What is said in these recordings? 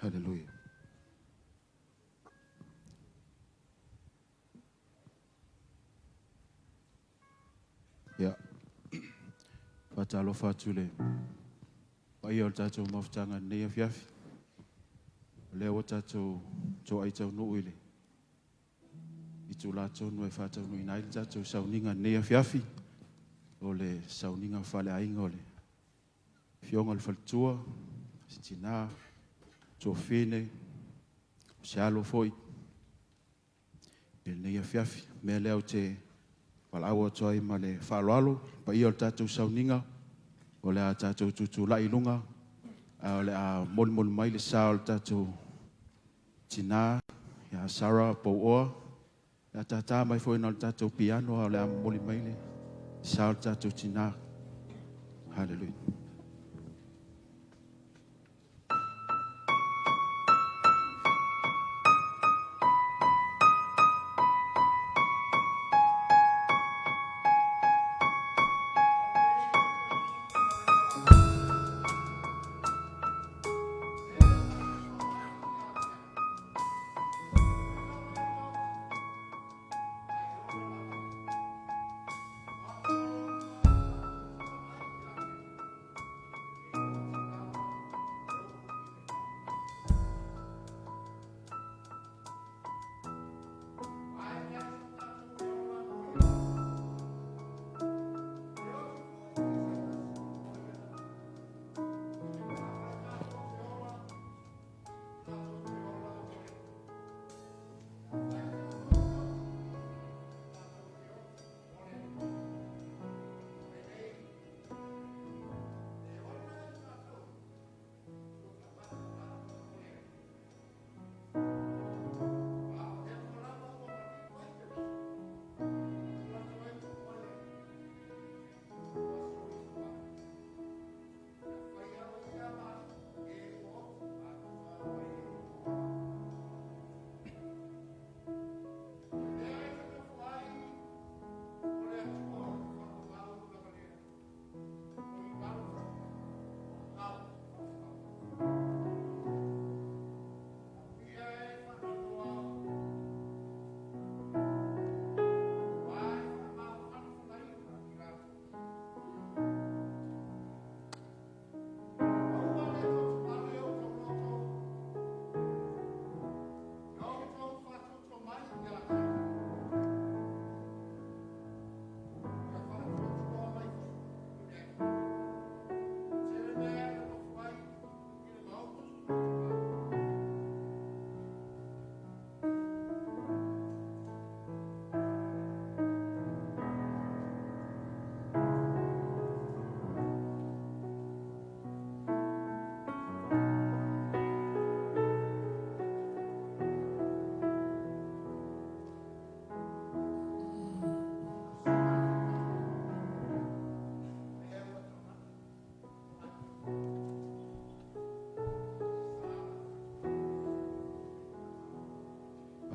Haleluia. Ia, faatalofa atu i le paia o le tatou mafutaga i lenei afiafi. O lea ua tatou toai taunuu i le itula tonu e faataunuuina ai le tatou sauniga i lenei afiafi, o le sauniga faaleaiga o le afioga i le faletua, si tina, tuafafine, o se alo foi i lenei afiafi. O le mea lea ou te valaau atu ai ma le faaaloalo i le paia o le tatou sauniga, o le a tatou tutulai i luga, ae o le a molimoli mai le sa o le tatou tina ia Sarah Pouoa. O le a tata mai foi na o le tatou piano ae o le a momoli mai le sa o le tatou tina. Haleluia.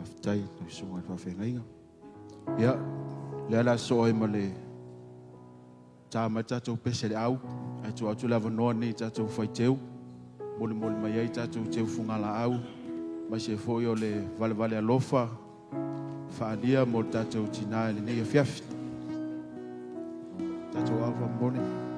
Faafetai i lau susuga i le faafeagaiga. Ia, o lea o le a sosoo ai ma le ta mai le tatou pese i le au, ae tuu atu le avanoa lenei i tatou faiteu, e molimoli mai ai tatou teu fugalaau, aemaise foi o le valevale alofa faaalia mo le tatou tina i lenei afiafi. Tatou au faamolemole.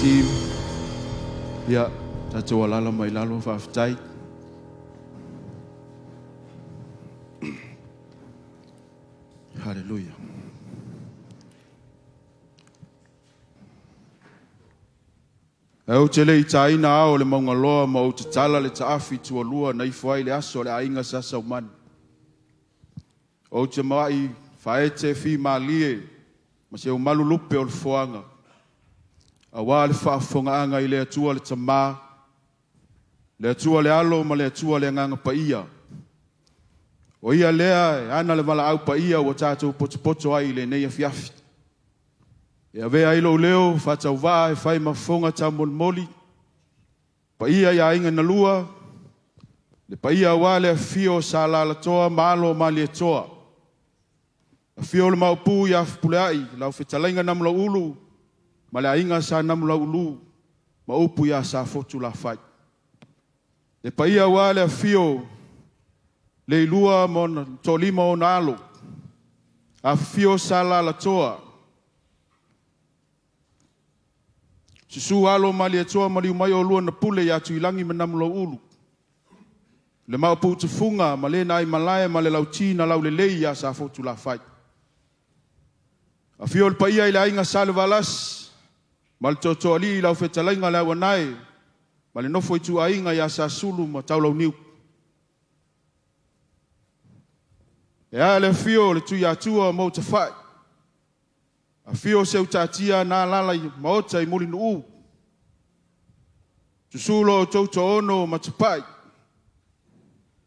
team, ia, tatou alaala mai lalo, faafetai. Haleluia. Ae ou te le i taina ao o le maugaloa ma ou tatala le taafi tualua na ifo ai le aso o le aiga Sa Saumani. Ou te maai faaete fimalie ma se umalu lupe o le foaga, aua le faafofogaaga i le Atua le Tama, le Atua le Alo ma le Atua le Agaga Paia. O ia lea e ana le valaau paia ua tatou potopoto ai i lenei afiafi. E avea ai lou leo faatauvaa e fai ma fofoga taumolimoli, paia i aiga na lua, le paia aua le afifio o Sa Alalatoa ma alo o Malietoa, afio o le Maopu ia Fepuleai, lau fetalaiga Namulauulu ma le aiga Sa Namulauulu ma upu ia Safotulafai. Le paia aua le afifio Leilua ma ona toalima o ona alo, afifio Sa Alalatoa, susu alo o Malietoa maliu mai oulua na pule ia Tuilagi ma Namulauulu, le Maopu Tufuga ma le na aimalae ma le lauti na laulelei ia Safotulafai. Afio le paia i le aiga Salevalasi ma le Tootooalii lau fetalaiga le Auanae ma le nofo ituaiga ia Sasulu ma Taulauniu. E a le afio o le Tuiatua ma Utafai, afio Seutatia na alaala i Maota i Mulinuu, susu lo outou toaono ma Tupai,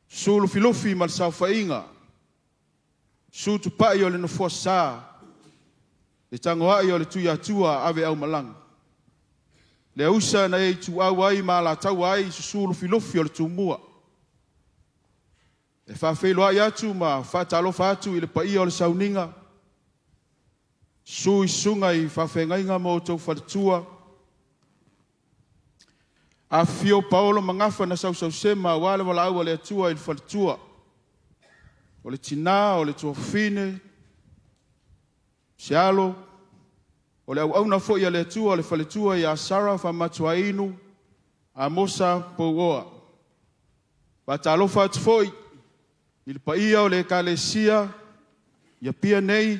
susu Lufilufi ma le saofaiga, susu Tupai o le Nofoa Sa, le tagoai o le Tuiatua ave aumalaga. Le usa na e ituau ai ma alataua ai, susu Lufilufi o le Tumua. E faafeiloai atu ma faatalofa atu i le paia o le sauniga, susu i susuga i faafeagaiga ma outou faletua, afifio Paolo ma Gafa na sausausema aua le valaau a le Atua i le faletua, o le tina, o le tuafafine, se alo, o le auauna foi a le Atua, le faletua ia Sara Faamatuainu Amosa Pouoa. Faatalofa atu foi i le paia o le Ekalesia i Apia nei,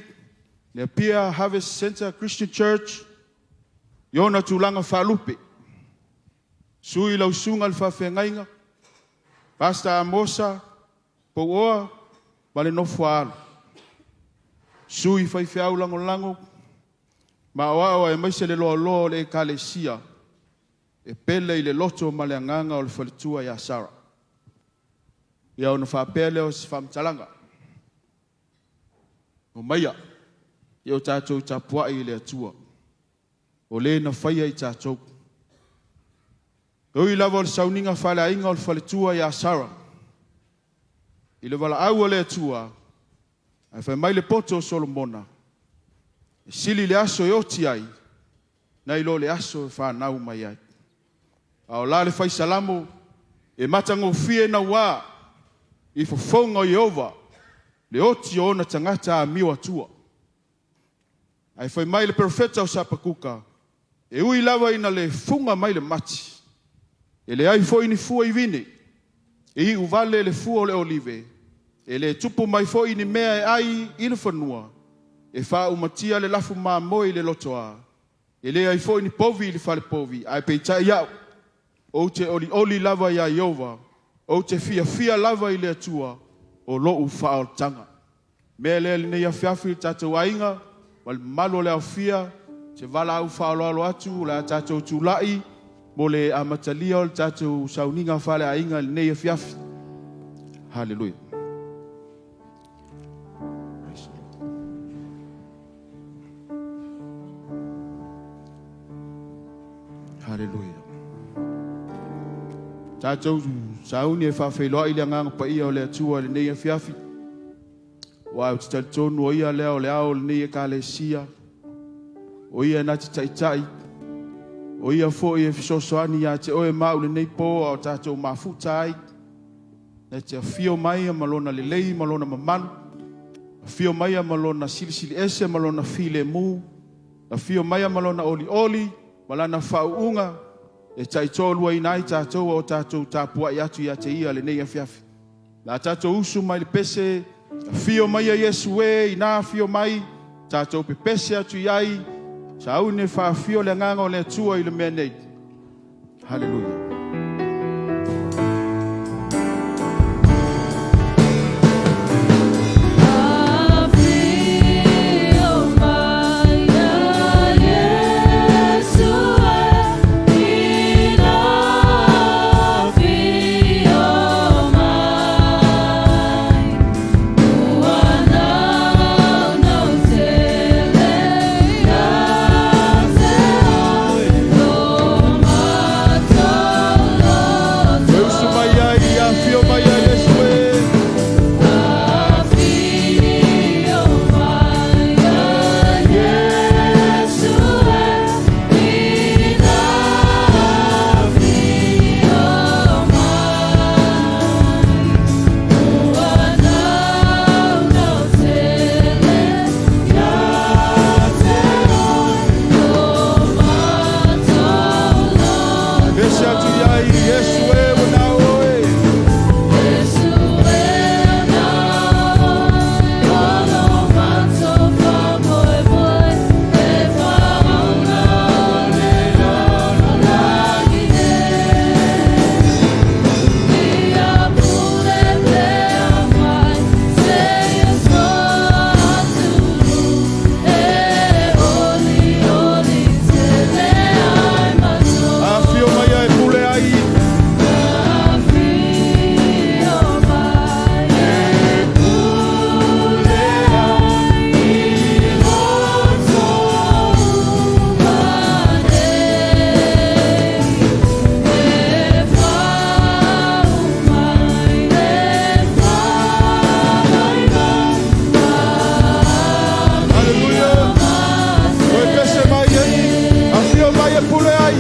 le Apia Harvest Centre Christian Church, i ona tulaga faalupe. Susu i lau susuga i le faafeagaiga, Pastor Amosa Pouoa ma le nofo a alo. Susu i faifeau lagolago ma aoao aemaise le loaloa o le Ekalesia e pele i le loto ma le agaga o le faletua ia Sara. Ia ona faapea lea o se faamatalaga, omaia, ia o tatou tapuai i le Atua, o le na faia i tatou. E ui lava o le sauniga faaleaiga o le faletua ia Sara, i le valaau a le Atua, ae fai mai le poto o Solomona, e sili le aso e oti ai, nai lo le aso e fanau mai ai. A o la le fai Salamo, e matagofie naua i fofoga o Ieova le oti o ona tagata amio atua. Ae fai mai le perofeta o Sapakuka, e ui lava ina le fuga mai le mati, e leai foi ni fua i vine, e iu vale le fua o le olive, e le tupu mai foi ni mea e ai i le fanua, e faaumatia le lafu mamoe i le lotoa, e leai foi ni povi i le falepovi, ae peitai au, ou te olioli lava iā Ieova, ou te fiafia lava i le Atua o lou faaolataga. Mea lea i lenei afiafi le tatou aiga ma le mamalu o le aofia, se valaau faaaloalo atu o le a tatou tulai mo le amatalia o le tatou sauniga faaleaiga i lenei afiafi. Haleluia. Haleluia. Tatou sauni e faafeiloai le agaga paia o le Atua i lenei afiafi. Aua ou te talitonu o ia lea o le ao o lenei ekalesia, o ia na te taitai, o ia foi e fesoasoani ia te oe ma au i lenei po a o tatou mafuta ai, na te afio mai ma lona lelei ma lona mamalu, afio mai ma lona silisili ese ma lona filemu, afio mai ma lona olioli. ma Lana faauuga e taitoaluaina ai tatou a o tatou tapuai atu ia te Ia lenei afiafi. O le a tatou usu mai le pese, afio maia Iesu e, ina afio mai, tatou pepese atu i ai, sauni e faafio le agaga o le Atua i le mea nei. Haleluia. Usu mai ai, afio mai ai Iesu e. Pese atu i ai Iesu e ua na oe. Afio mai ai pule ai. Haleluia. Toe pese mai ai. Afio mai e pule ai.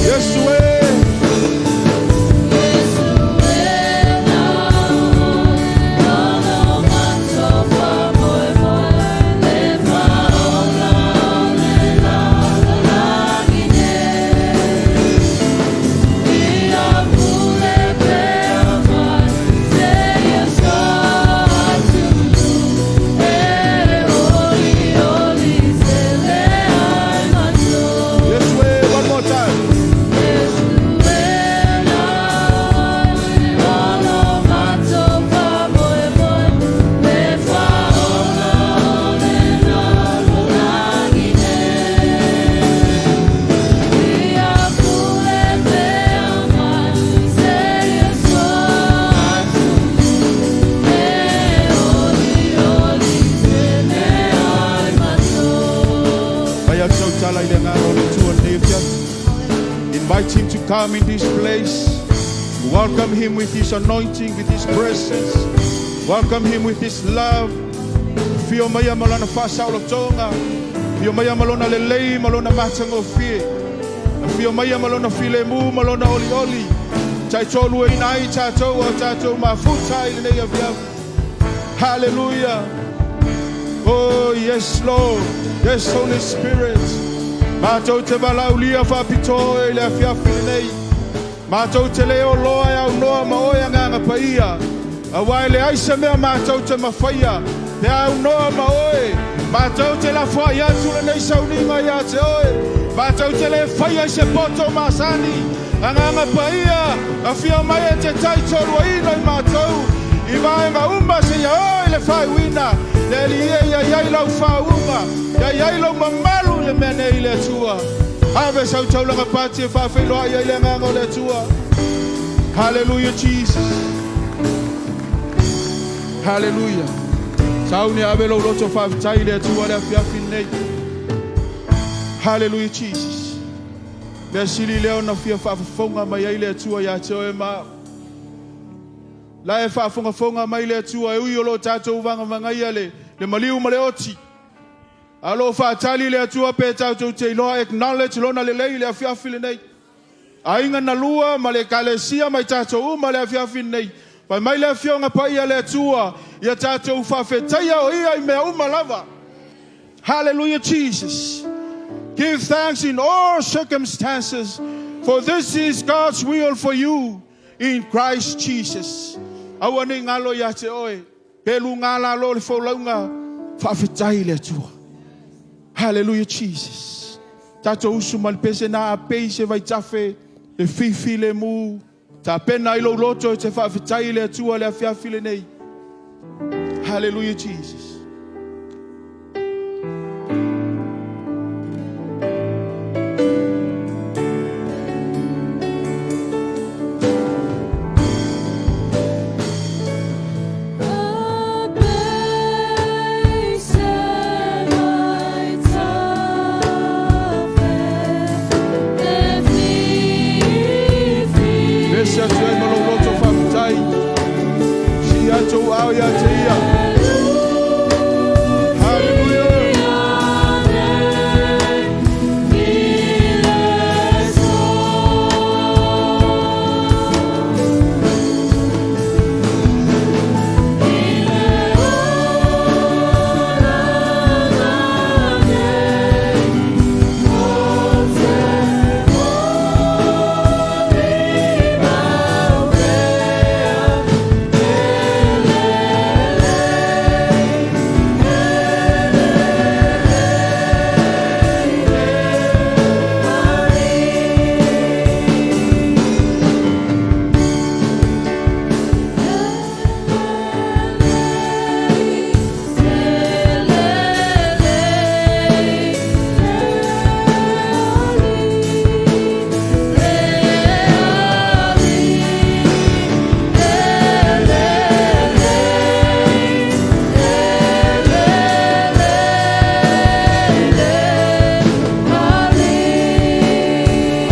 Iesu e. Iesu e. One more time. Vai atu sau tala i le agaga o le Atua lenei afiafi. Invite him to come in this place. Welcome him with his anointing, with his presence. Welcome him with his love. Afio maia ma lana faasaolotoga. Afio maia ma lona lelei ma lona matagofie. Afio maia ma lona filemu ma lona olioli. Taitoaluaina ai tatou o tatou mafuta i lenei afiafi. Hallelujah. Oh, yes, Lord. Yes, Holy Spirit. Matou te valaaulia faapitoa i le afiafi lenei. Matou te le oloa e aunoa ma oe agaga paia. Auā e leai se mea matou te mafaia. Pe a aunoa ma oe. Matou te lafoai atu lenei sauniga ia te oe. Matou te le faia i se poto masani. Agaga paia, afio mai e te taitoaluaina i matou. I vaega uma seia oo i le faaiuina. Le Alii e, ia i ai lau faauuga. Ia i ai lou mamalu i le mea nei le Atua. Ave sau taulaga pati e faafeiloai ai le agaga o le Atua. Hallelujah, Jesus. Hallelujah. Sauni ave lou loto faafetai i le Atua le afiafi lenei. Hallelujah, Jesus. Mea sili lea ona fia faafofoga mai ai le Atua ia te oe ma au. La e faafogafoga mai le Atua e ui o lo o tatou vagavagaia le, le maliu ma le oti. A o lo o faatali le Atua pe tatou te iloa acknowledge lona lelei i le afiafi lenei. Aiga na lua ma le Ekalesia ma i tatou uma i le afiafi lenei. Fai mai le Afioga Paia a le Atua, ia tatou faafetaia o Ia i mea uma lava. Hallelujah Jesus. Give thanks in all circumstances, for this is God's will for you in Christ Jesus. Aua ne i galo ia te oe, pe luga lalo le folauga, faafetai i le Atua. Hallelujah Jesus. Tatou usu ma le pese na apei se vaitafe, le fifi le mu, tapena i lou loto e te faafetai i le Atua le afiafi lenei. Hallelujah Jesus. Pese atu ai ma lou loto faafetai. Si atu au ia te ia. Hallelujah.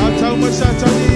Atau mai Satani.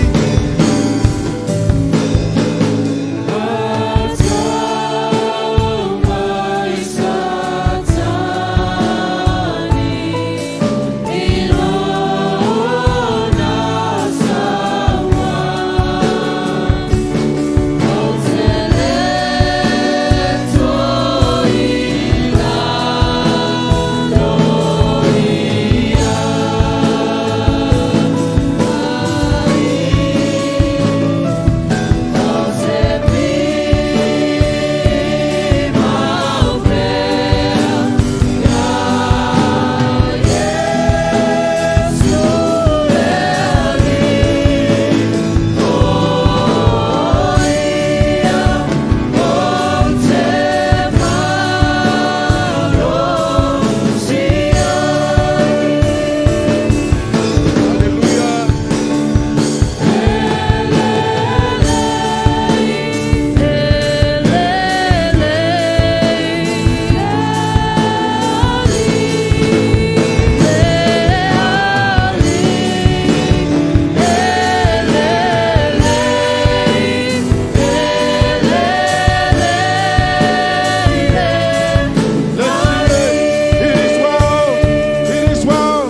Hallelujah. Let's sing it. It is well. It is well.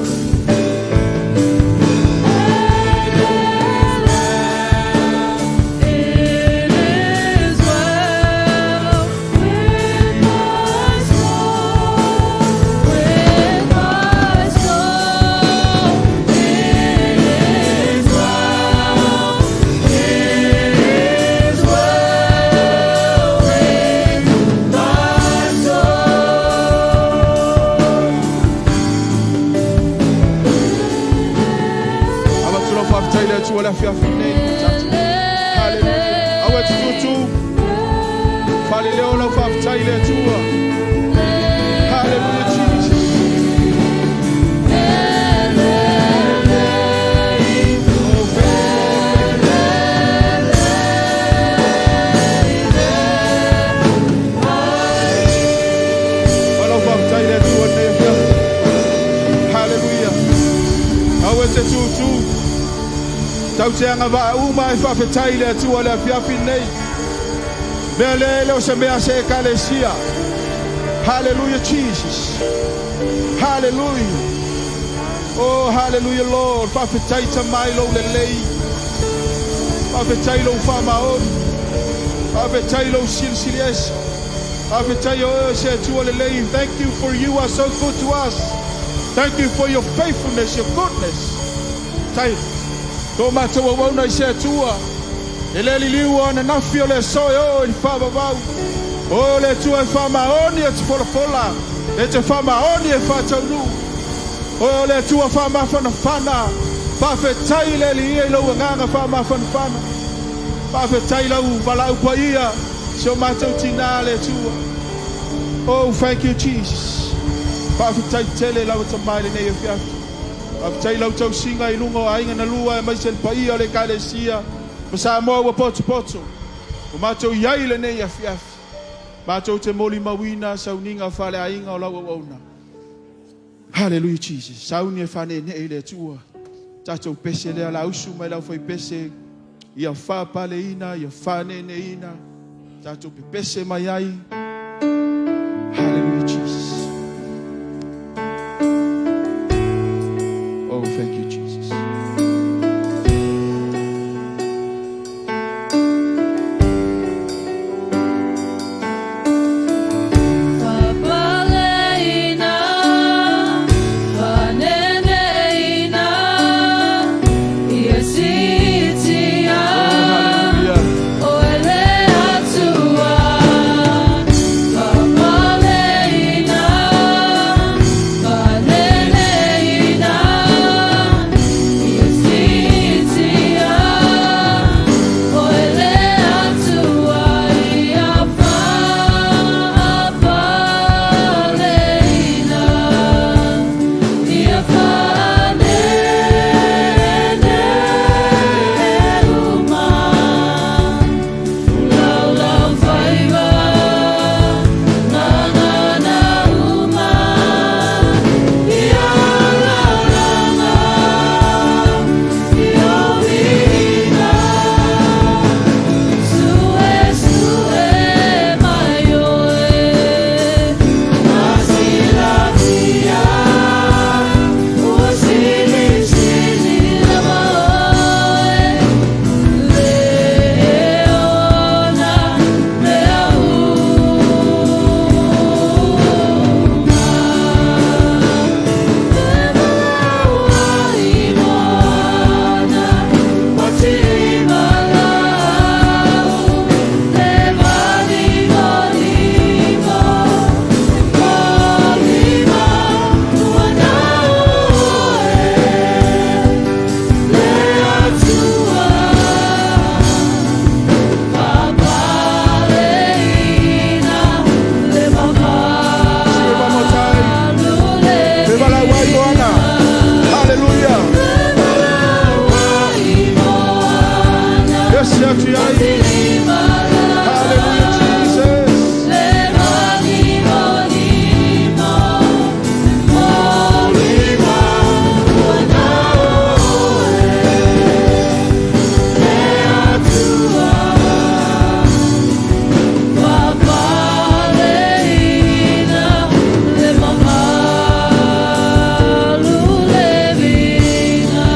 Avatu lau faafetai i le Atua i le afiafi nei. Hallelujah. Aua e tututu. Faaleleo lau faafetai i le Atua. Hallelujah Jesus. Oh, thank you, Lord. Thank you, Lord. Falau faafetai i le Atua i lenei afiafi. Hallelujah. Aua e te tutu. Tau te agavaa uma e faafetai i le Atua i le afiafi lenei. Mea lea e le o se mea a se Ekalesia. Hallelujah Jesus. Hallelujah. Oh, hallelujah Lord. Faafetai Tama i lou lelei. Faafetai i lou faamaoni. Faafetai i lou silisili ese. Faafetai o oe o se Atua lelei. Thank you for you are so good to us. Thank you for your faithfulness, your goodness. Tai, tō mātou auauna i se Atua. E le liliu o ananafi o le aso e oo i le faavavau. O le Atua e faamaoni e te folafola, e te faamaoni e faataunuu. O le Atua faamafanafana, faafetai le Alii ia i lou agaga faamafanafana. Faafetai lau valaau paia, si o matou tinā le Atua. Oh, thank you, Jesus. Faafetai tele lau Tama i lenei afiafi. Faafetai lau tausiga i luga o aiga na lua aemaise le paia o le Ekalesia ma Samoa ua potopoto. Ua matou i ai i lenei afiafi. Matou te molimauina sauniga faaleaiga o lau auauna. Hallelujah Jesus. Sauni e faaneenee i le Atua. Tatou pese lea la usu mai lau faipese ia faapaleina, ia faaneeneina. Tatou pepese mai ai. Hallelujah Jesus. Oh, thank you Jesus. Faapaleina, faaneneina, ia siitia, Hallelujah. o e le Atua. Faapaleina, faaneneina, ia siitia, o e le Atua. Ia faapaleina, ia faanene uma. Laulaufaiva, gagana uma, ia laulaga, ia viiga. Suesue mai oe, ua silafia, ua silisili lava oe. Le ona mea uma. E valaau ai moana, ua timalau, le malimolimo, molima, ua nau oe, le Atua. Faapaleina le Sing it one more time. mamalu le E valaau ai moana. Hallelujah. E valaau ai moana, Yes, atu ai. Hallelujah Jesus. Le malimolimo, molima, ua nau oe, le Atua. Faapaleina le mamalu le viiga.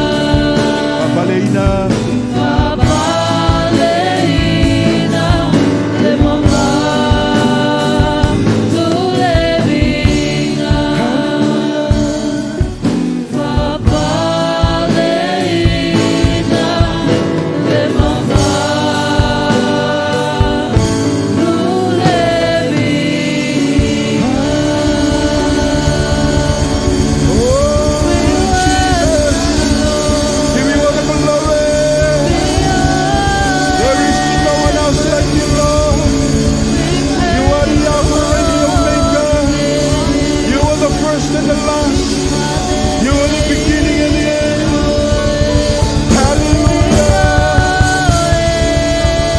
Faapaleina. Faapaleina le mamalu le viiga. Faapaleina le mamalu le viiga. Oh, Jesus. Give you all the glory. There is no one else like you, Lord. You are the Alpha and the Omega. You are the first and the last. You are the beginning and the end. Hallelujah.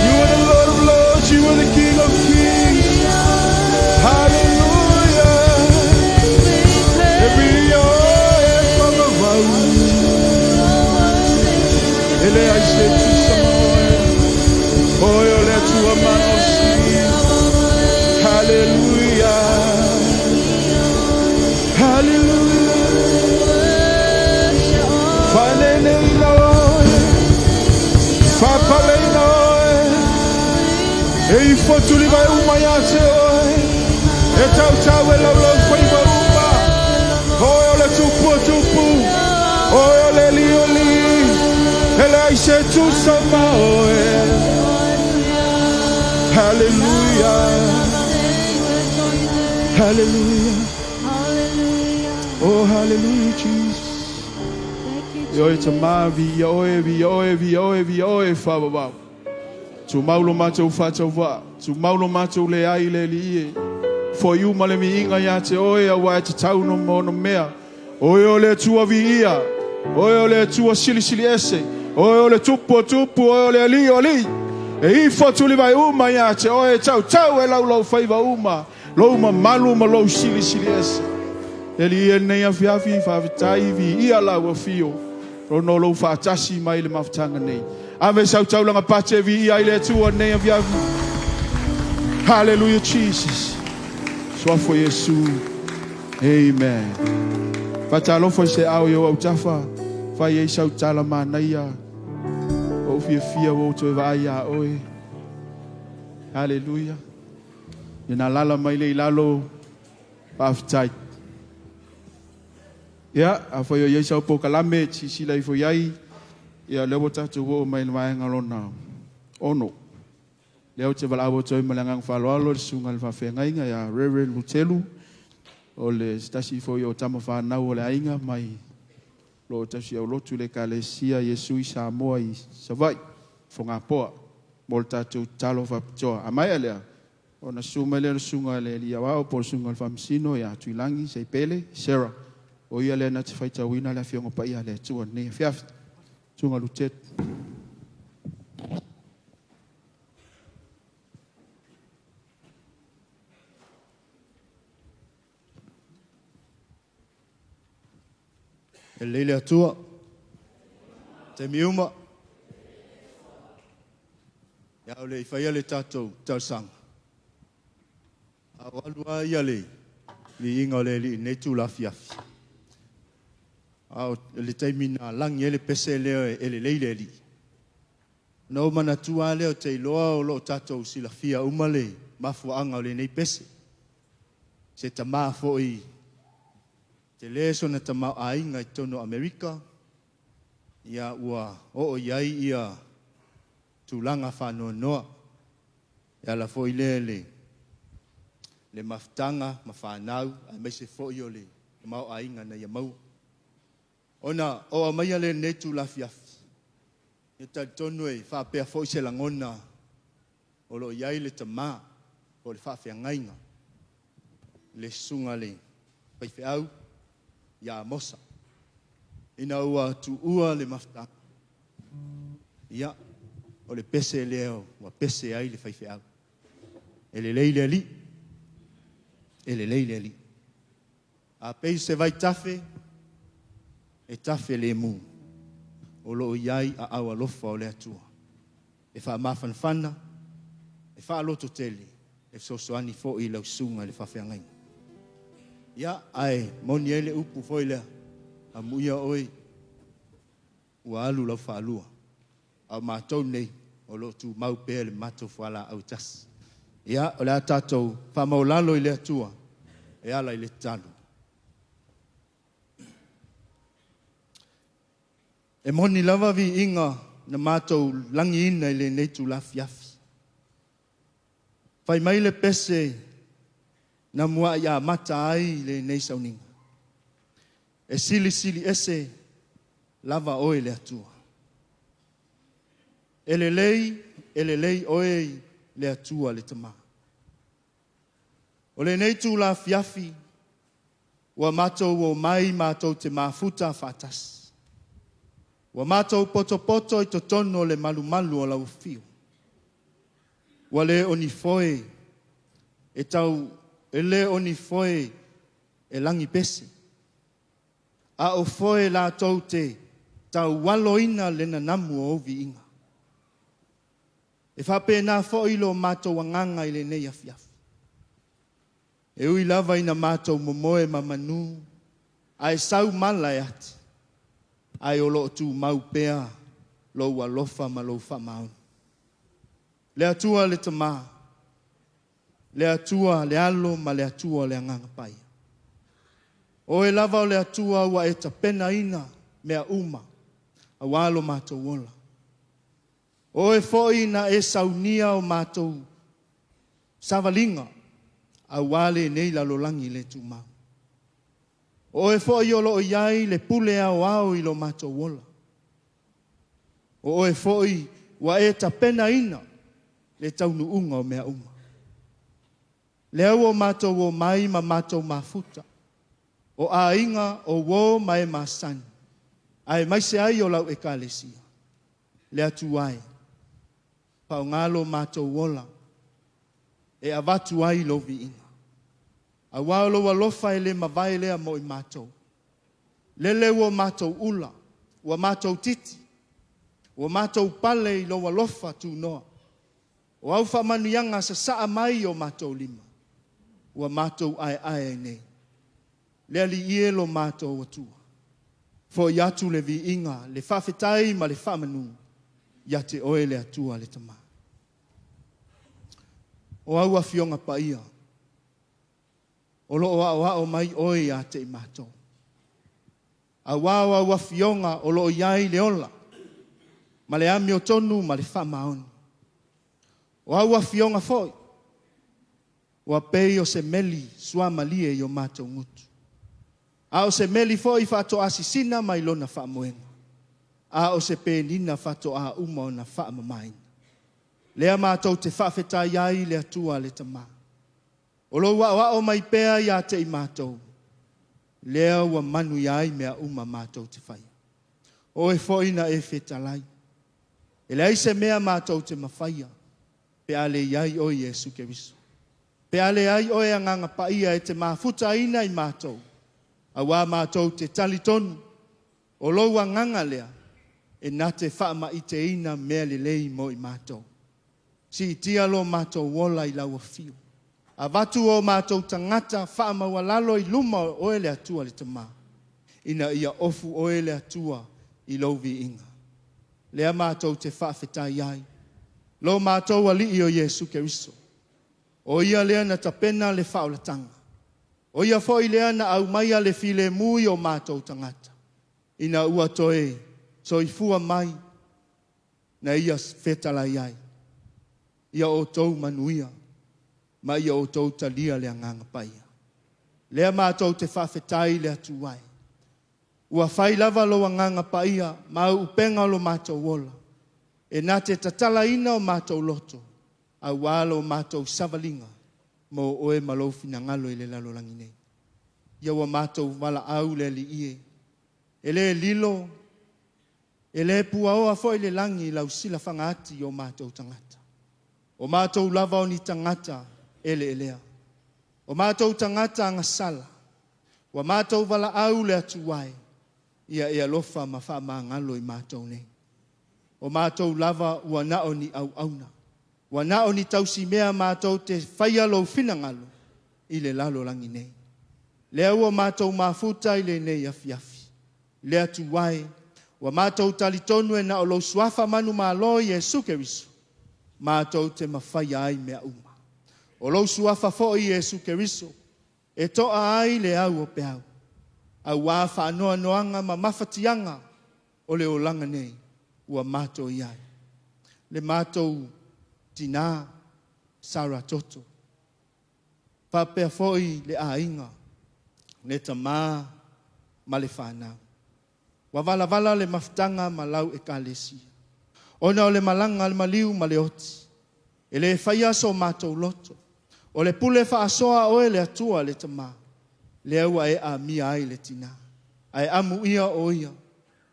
You are the Lord of Lords. You are the King of Kings. Hallelujah. Every from the road. Ele ai se tu samoa. Oe o le Atua malosi. E ifo atu le vai uma ia te oe, e tautau e laulau faiva uma. Oe o le Tupu o tupu, Oe o le Alii o alii, e leai se tusa ma Oe. Hallelujah. Hallelujah. Oh, hallelujah, Jesus. E oe Tama, viia oe, viia oe, viia oe, viia oe, faavavau. Tumau lo matou faatauvaa, tumau lo matou leai i le Alii e. Foi uma le viiga ia te oe, aua e tatau no ma ona mea. Oe o le Atua viia, Oe o le Atua silisili ese, Oe o le Tupu o tupu, Oe o le Alii o alii. E ifo atu le vai uma ia te oe, e tautau e laulau faiva uma, lou mamalu ma lou silisili ese. Le Alii e lenei afiafi, faafetai, viia lau afio, ona o lou faatasi mai i le mafutaga nei. Ave sau taulaga pate e viia ai le Atua lenei afiafi. Hallelujah Jesus. Suafa o Iesu. Amen. Faatalofa i se ao i ou autafa, fai ai sau tala manaia. Ua ou fiafia ua ou toe vaai iā oe. Hallelujah. Ia na alaala mai lea i lalo, faafetai. Ia, afai o i ai sau polokalame e te silasila ifo i ai, ia o lea ua tatou oo mai i le vaega lona ono. Lea ou te valaau atu ai ma le agaga faaaloalo i le susuga i le faafeagaiga ia Reverend Lutelu, o le se tasi foi o tama fanau o le aiga mai lo o tausiaulotu i le Ekalesia Iesu i Samoa i Savaii, Fogapoa, mo le tatou tatalo faapitoa. A maea lea, ona susu mai lea o le susuga i le alii aoao po o le susuga i le Faamasino ia Tuilagi Seipele Sarah, o ia lea na te faitauina le Afioga Paia a le Atua i lenei afiafi. Susuga Lutelu. E lelei le Atua, taimi uma. Ia o le i faia le tatou talosaga, a o alu lava ia le viiga o le Alii i lenei itula afiafi. A o le taimi na lagi ai le pese lea e lelei le Alii. Ona ou manatua lava lea ou te iloa o lo o tatou silafia uma le mafuaaga o lenei pese. Se tama foi tele sona tamaoaiga i totonu o Amerika, ia ua oo i ai ia tulaga faanoanoa e ala foi lea i le le mafutaga ma fanau aemaise foi o le tamaoaiga na ia maua. Ona ou aumaia lea i lenei itula afiafi, e talitonu e faapea foi se lagona o lo o i ai le tama po o le faafeagaiga, le susuga i le faifeau ia Amosa, ina ua tuua le mafutaga, ia, o le pese lea ua pese ai le faifeau. E lelei le Alii, e lelei le Alii. A pei se vaitafe, e tafe lemu, o lo o i ai aao alofa o le Atua e faamafanafana, e faalototele, e fesoasoani foi i lau susuga i le faafeagaiga. Ia, ae moni ai le upu foi lea, amuia oe ua alu lau faalua, a o matou nei, o lo o tumau pea le matou fualaau e tasi. Ia, o le a tatou faamaualalo i le Atua e ala i le tatalo. E moni lava viiga na matou lagiina i lenei itula afiafi. Fai mai le pese na muai amata ai lenei sauniga. E silisili ese lava oe le Atua. E lelei, e lelei oe le Atua le Tama. O lenei itula afiafi, ua matou omai matou te mafuta faatasi. Ua matou potopoto i totonu o le malumalu o lau afio. Ua le o ni foe e tau, e le o ni foe e lagi pese, a o foe latou te taualoina le nanamu o ou viiga. E faapena foi lo matou agaga i lenei afiafi. E ui lava ina matou momoe ma manu, ae sau mala e ati, ae o lo o tumau pea lou alofa ma lou faamaoni. Le Atua le Tama, Le Atua le Alo ma le Atua o le Agaga Paia. O Oe lava o le Atua ua e tapenaina mea uma auā lo matou ola. O Oe foi na e saunia o matou savaliga auā lenei lalolagi le tumau. O Oe foi o lo o i ai le pule aoao i lo matou ola. O Oe foi ua e tapenaina le taunuuga o mea uma. Lea ua matou omai ma matou mafuta, o aiga, o uo ma e masani, aemaise ai o lau Ekalesia, le Atua e, faaaoga lo matou ola e avatu ai lou viiga. Aua o lou alofa e le mavae lea mo i matou. Lele ua matou ula, ua matou titi, ua matou pale i lou alofa tunoa. O au faamanuiaga sasaa mai i o matou lima, ua matou aeae ai nei. Le Alii e lo matou Atua, foi atu le viiga, le faafetai ma le faamanu ia te oe le Atua le Tama. O au Afioga Paia, o lo o aoao mai oe ia te i matou. Auā o au Afioga o lo o i ai le ola ma le amiotonu ma le faamaoni. O au Afioga foi, ua pei o se meli suamalie i o matou gutu, a o se meli foi faatoa sisina mai lona faamoega, a o se penina faatoa uma ona faamamaina. Lea matou te faafetai ai i le Atua le Tama. O lou aoao mai pea ia te i matou, lea ua manuia ai mea uma matou te faia. O oe foi na e fetalai, e leai se mea matou te mafaia pe a le i ai oe Iesu Keriso. Pe a leai oe Agaga Paia e te mafutaina i matou, auā matou te talitonu o lou Agaga lea e na te faamaiteina mea lelei mo i matou. Siitia lo matou ola i lau afio. Avatu o matou tagata faamaualalo i luma o oe le Atua le Tama, ina ia ofu oe le Atua i lou viiga. Lea matou te faafetai ai, lo matou Alii o Iesu Keriso. O Ia lea na tapena le faaolataga. O Ia foi lea na aumaia le filemu i o matou tagata, ina ua toe soifua mai na Ia fetalai ai, Ia outou manuia ma ia outou talia le Agaga Paia. Lea matou te faafetai i le Atua e, ua fai lava lou Agaga Paia ma auupega o lo matou ola, e na te tatalaina o matou loto, auā lo matou savaliga mo oe ma lou finagalo i le lalolagi nei. Ia ua matou valaau le Alii e, e le lilo, e le puaoa foi le lagi i lau silafaga ati i o matou tagata. O matou lava o ni tagata eleelea. O matou tagata agasala. Ua matou valaau le Atua e, ia e alofa ma faamagalo i matou nei. O matou lava ua na o ni auauna. Ua na o ni tausimea matou te faia lou finagalo i le lalolagi nei. Lea ua matou mafuta i lenei afiafi. Le Atua e, ua matou talitonu e na o lou Suafa manumalo Iesu Keriso matou te mafaia ai mea uma. O lou Suafa foi Iesu Keriso e to'a ai le au o peau, auā faanoanoaga ma mafatiaga o le olaga nei ua matou i ai. Le matou tinā Sarah Toto, faapea foi le aiga, le tamā ma le fanau. Ua valavala le mafutaga ma lau Ekalesia, ona o le malaga a le maliu ma le oti. E le faia so matou loto. O le pule faasoa a oe le Atua le Tama, lea ua e amia ai le tinā. Ae amuia o ia,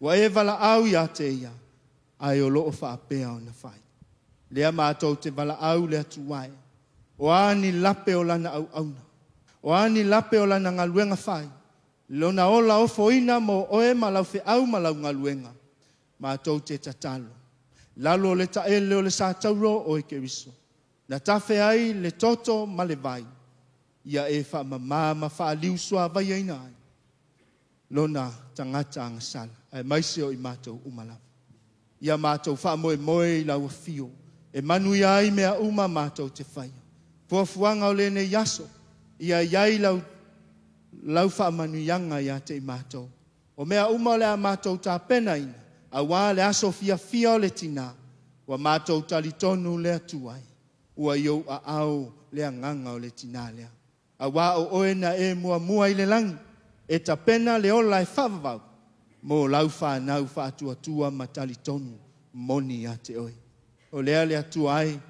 ua e valaau ia te ia, ae o lo o faapea ona fai. Lea matou te valaau le Atua e, o a ni lape o lana auauna, o a ni lape o lana galuega fai, lona ola ofoina mo oe ma lau feau ma lau galuega, matou te tatalo. Lalo o le taele o le satauro o oe Keriso, na tafe ai le toto ma le vai, ia e faamama ma faaliusuavaiaina ai lona tagata agasala, aemaise o i matou uma lava. Ia matou faamoemoe i lau afio, e manuia ai mea uma matou te faia. Fuafuaga o lenei aso, ia i ai lau, lau faamanuiaga ia te i matou. O mea uma o le a matou tapenaina, auā le aso fiafia o le Tinā, ua matou talitonu le Atua e, ua i ou aao le agaga o le Tinā lea. Auā o Oe na e muamua i le lagi, e tapena le ola e faavavau mo lau fanau faatuatua ma talitonu moni ia te Oe. O lea le Atua e,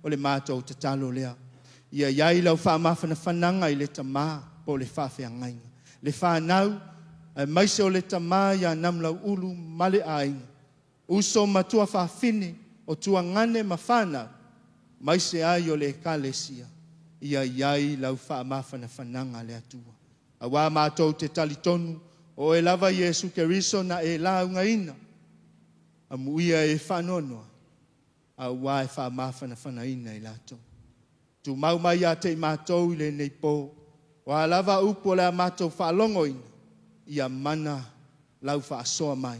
o le matou tatalo lea. Ia i ai lau faamafanafanaga i le tama po o le faafeagaiga, le fanau, aemaise o le tama ia Namulauulu ma le aiga, uso ma tuafafine, o tuagane ma fanau, aemaise ai o le Ekalesia, ia i ai lau faamafanafanaga le Atua. Auā matou te talitonu, o Oe lava Iesu Keriso na e laugaina, amuia e faanoanoa, auā e faamafanafanaina i latou. Tumau mai ia te i matou i lenei po, o a lava upu o le a matou faalogoina, ia mana lau faasoa mai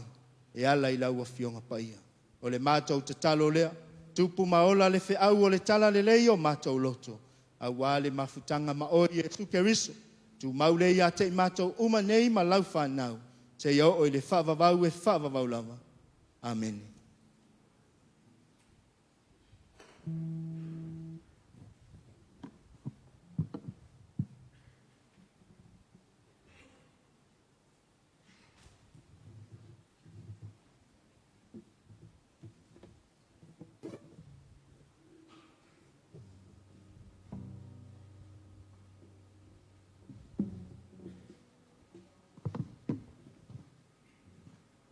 e ala i lau Afioga Paia. O le matou tatalo lea, tupu ma ola le feau o le talalelei i o matou loto, auā le mafutaga ma Oe Iesu Keriso. Tumau lea ia te i matou uma nei ma lau fanau, seia oo i le faavavau e faavavau lava. Amene.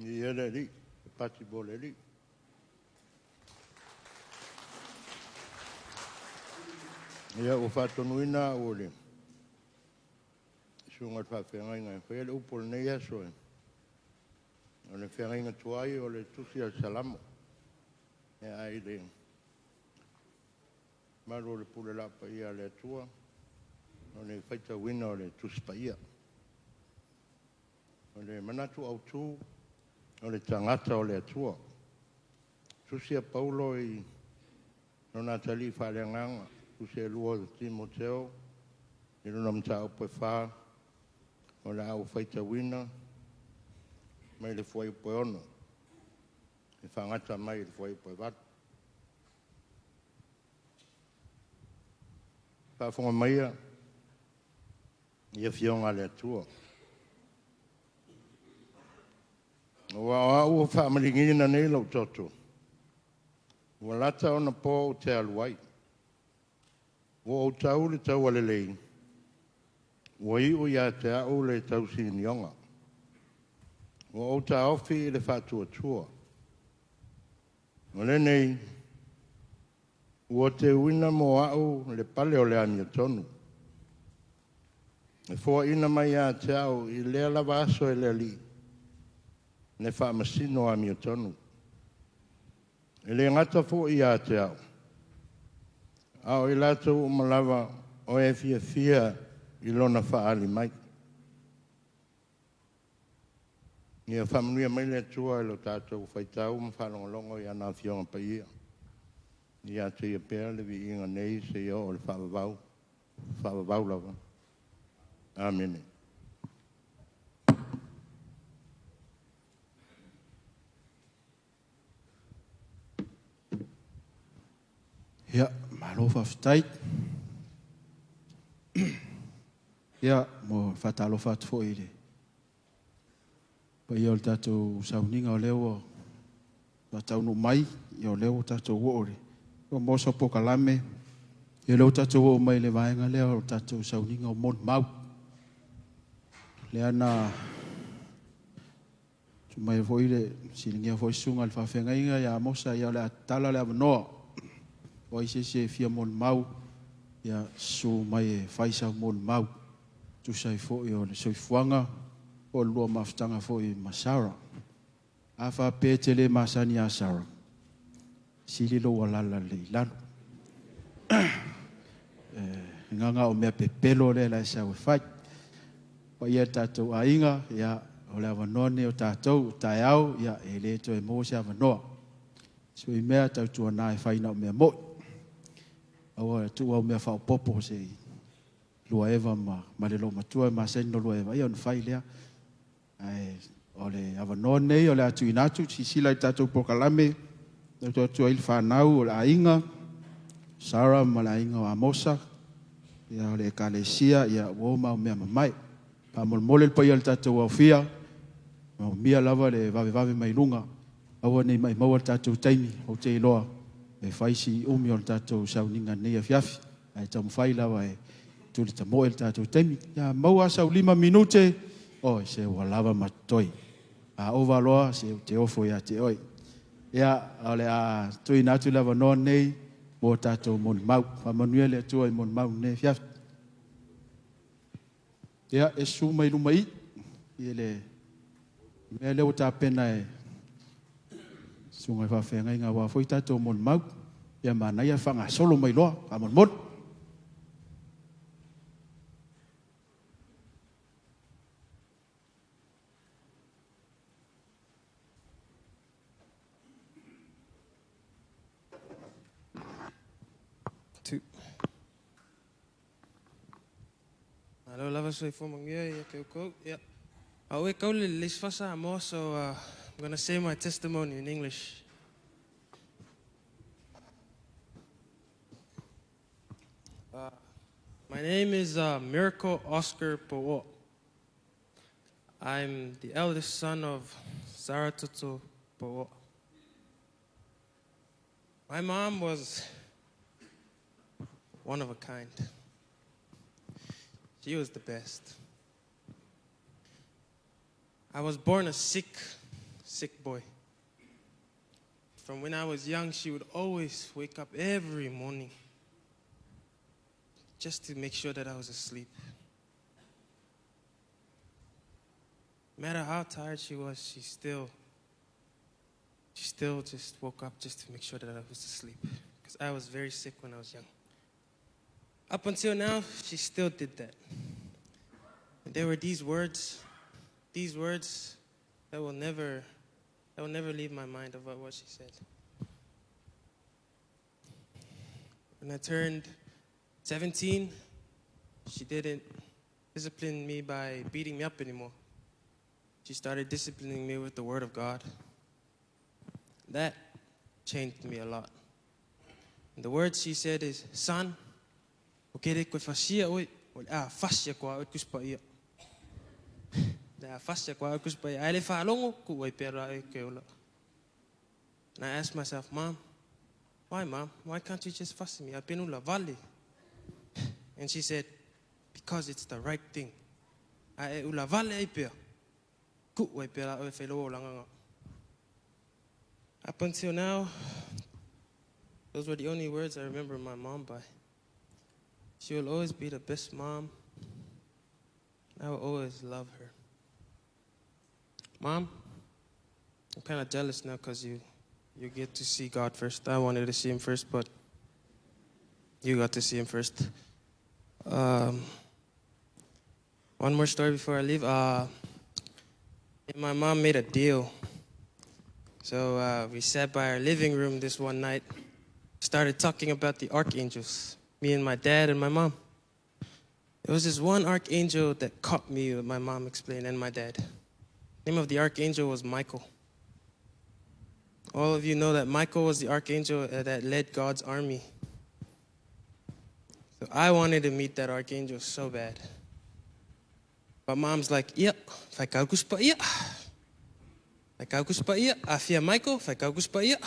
Viia le Alii, e pati mo le Alii. Ia, ua faatonuina au e le susuga i le faafeagaiga e faia le upu o lenei aso. O le feagaiga tuai o le tusi a le Salamo. Ae i le malu o le pule laa paia a le Atua, o le faitauina o le Tusi Paia. O le manatu autu, o le tagata o le Atua. Tusi a Paulo i lona atalii faaleagaga, tusi e 2 o Timoteo, i lona mataupu e 4, o le a ou faitauina mai le fuaiupu e 6 e faagata mai i le fuaiupu e 8. Faafofoga maia i Afioga a le Atua. Aua o au ua faamalieina nei lou toto, ua lata ona po ou te alu ai. Ua ou tau le taua lelei, ua iu ia te au le tausinioga. Ua ou taofi i le faatuatua. O lenei, ua teuina mo au le pale o le amiotonu, e foaina mai ia te au i lea lava aso e le Alii, le faamasino amiotonu. E le gata foi ia te au, a o i latou uma lava o e fiafia i lona faaali mai. Ia faamanuia mai le Atua i lo tatou faitau ma faalogologo i ana Afioga Paia. Ia te Ia pea le viiga nei seia oo i le faavavau, faavavau lava. Amene. Ia, malo faafetai. Ia, mo faatalofa atu foi i le paia o le tatou sauniga o lea ua faataunuu mai, ia o lea ua tatou oo i le ua maua sau polokalame, ia o lea ua tatou oo mai i le vaega lea o le tatou sauniga o molimau. Lea na tuu mai foi le fesiligia foi le susuga i le faafeagaiga ia Amosa, ia o le a tatala le avanoa. O ai se isi e fia molimau, ia susu mai e fai sau molimau, tusa ai foi o le soifuaga po o le lua mafutaga foi ma Sarah. A faapea e te le masani ia Sarah, sili lou alaala lelei i lalo. E gaga o mea pepelo lea la e sau e fai. Paia e le tatou aiga, ia, o le avanoa lenei o tatou, o taeao, ia, e le toe maua se avanoa. Sui mea tautuana e fai na o mea moni. Aua e tuu au mea faaopoopo se i lua eva ma, ma le loomatua e masani ona lua eva, ia ona fai lea. Ae o le avanoa lenei o le a tuuina atu, silasila i le tatou polokalame, atu atu ai le fanau o le aiga, Sarah ma le aiga o Amosa, ia o le ekalesia, ia ua o ma mea mamae. Faamolemole le paia o le tatou aofia, maumia lava le vavevave mai luga, aua ne i maumau le tatou taimi, ou te iloa e fai si umi o le tatou sauniga i lenei afiafi. Ae taumafai lava e tuli tamoe le tatou taimi. Ia maua sau 5 minute, oi se ua lava ma totoe. A ova loa, se ou te ofo ia te oe. Ia, o le a tuuina atu le avanoa lenei mo tatou molimau. Faamanuia le Atua i molimau i lenei afiafi. Ia, e susu mai luma i i le mea lea ua tapena e susuga i faafeagaiga aua foi tatou molimau. Ia manaia faagasolo mai loa, faamolemole. Two. Malo lava soifua manuia ia te outou. Yeah. Au e kaule le isi Samoa, so I'm going to say my testimony in English. My name is Miracle Oscar Po'o. I'm the eldest son of Sarah Tutu Po'o. My mom was one of a kind. She was the best. I was born a sick, sick boy. From when I was young, she would always wake up every morning just to make sure that I was asleep. No matter how tired she was, she still just woke up just to make sure that I was asleep, because I was very sick when I was young. Up until now, she still did that. And there were these words that will never leave my mind about what she said. When I turned 17, she didn't discipline me by beating me up anymore. She started disciplining me with the Word of God. That changed me a lot. And the words she said is, "Son, o kere koe fasia oi, o le a fasia koa oi kuspa ia. Le a fasia koa oi kuspa ia. Ai le whalongo, ku oi pera e ke ola." And I asked myself, "Mom, why, Mom? Why can't you just fuss me? I've been ula vale." And she said, "Because it's the right thing. Ai e ula vale ai pea. Ku oi pera oi whelo o langanga." Up until now, those were the only words I remember my mom by. She will always be the best mom. I will always love her. Mom, I'm kind of jealous now because you get to see God first. I wanted to see him first, but you got to see him first. One more story before I leave. My mom made a deal. So we sat by our living room this one night, started talking about the archangels, me and my dad and my mom. There was this one archangel that caught me, my mom explained, and my dad. The name of the archangel was Michael. All of you know that Michael was the archangel that led God's army. So I wanted to meet that archangel so bad. But mom's like, "Yep, whaikaukus pa ia. Whaikaukus pa ia. Afia Michael, whaikaukus pa ia."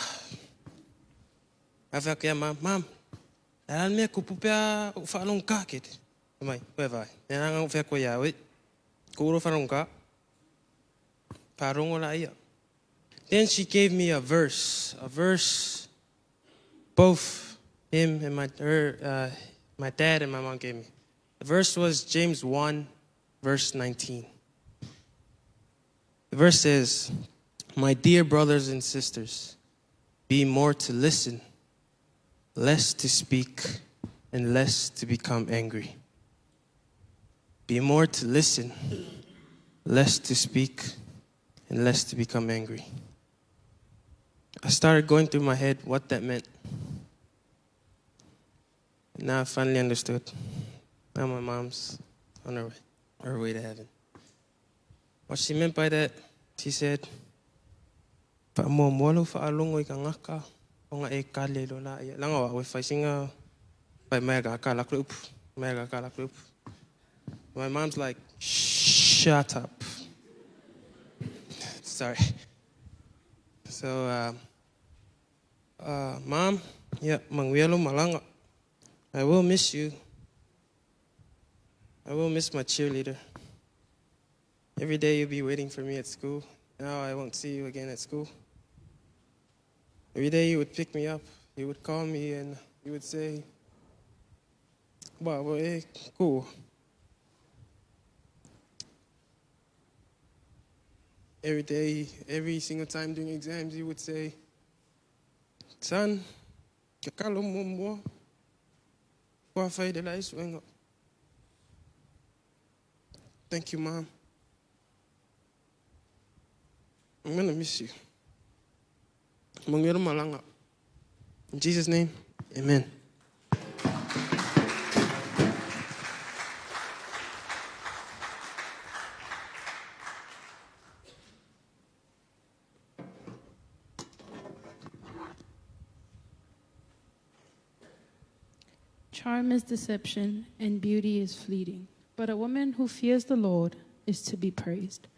I felt, "Yeah, mom, mom. Nā mea kupu pea o whaalong ka kete. Mai, koe vai. Nā ranga o whea koe ia, oi. Kūro whaalong ka. Whaarongo la ia. Then she gave me a verse both him and my dad and my mom gave me. The verse was James 1, verse 19. The verse says, "My dear brothers and sisters, be more to listen, less to speak, and less to become angry." Be more to listen, less to speak, and less to become angry. I started going through my head what that meant. Now I finally understood. Now my mom's on her way to heaven. What she meant by that, she said, "Faamuamua lau faalogo i tagata ona e kale loa laia. Leaga o au e fai sina fai mai a ka la upu, mai a ka la upu." My mom's like, "Shut up." Sorry. So, Mom, yeah, manuia lou malaga. I will miss you. I will miss my cheerleader. Every day you'll be waiting for me at school. Now I won't see you again at school. Every day you would pick me up. You would call me and you would say, "Wow, well, cool." Every day, every single time during exams, you would say, "Son, kakalo mo mo. Thank you, Mom. I'm going to miss you. In Jesus' name, amen. Charm is deception and beauty is fleeting, but a woman who fears the Lord is to be praised.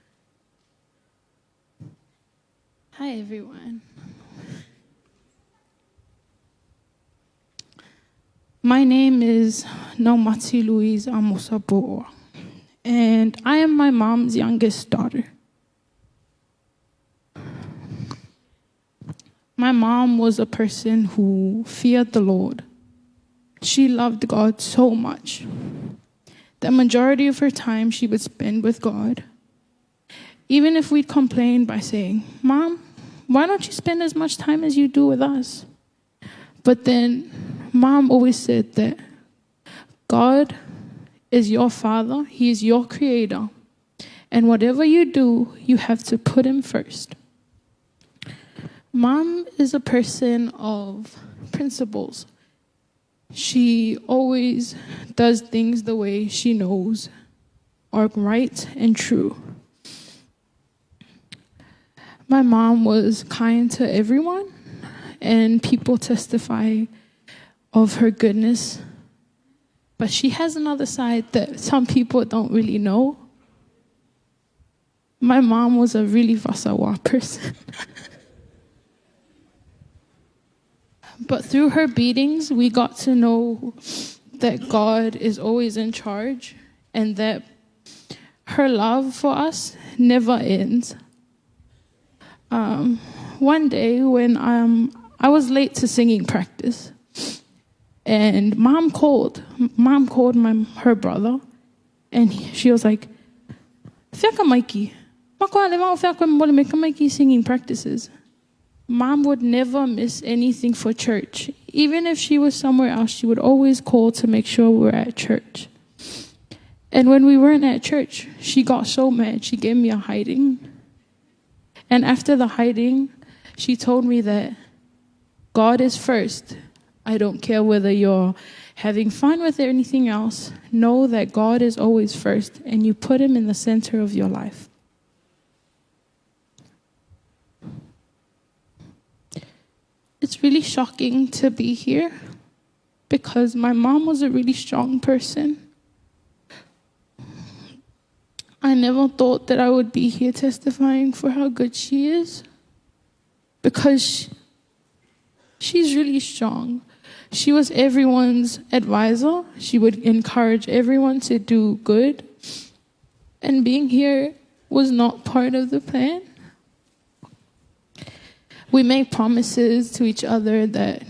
Hi, everyone. My name is Naumati Louise Amosapoa, and I am my mom's youngest daughter. My mom was a person who feared the Lord. She loved God so much. The majority of her time she would spend with God. Even if we'd complain by saying, "Mom, why don't you spend as much time as you do with us?" But then Mom always said that God is your father, He is your creator, and whatever you do, you have to put Him first. Mom is a person of principles. She always does things the way she knows are right and true. My mom was kind to everyone, and people testify of her goodness. But she has another side that some people don't really know. My mom was a really fasawa person. But through her beatings, we got to know that God is always in charge and that her love for us never ends. One day when I was late to singing practice, and Mom called. Mom called her brother, and she was like, "Fiaka Mikey. Mikey singing practices." Mom would never miss anything for church. Even if she was somewhere else, she would always call to make sure we were at church. And when we weren't at church, she got so mad. She gave me a hiding. And after the hiding, she told me that God is first. I don't care whether you're having fun with anything else. Know that God is always first, and you put Him in the center of your life. It's really shocking to be here because my mom was a really strong person. I never thought that I would be here testifying for how good she is because she's really strong. She was everyone's advisor. She would encourage everyone to do good. And being here was not part of the plan. We made promises to each other that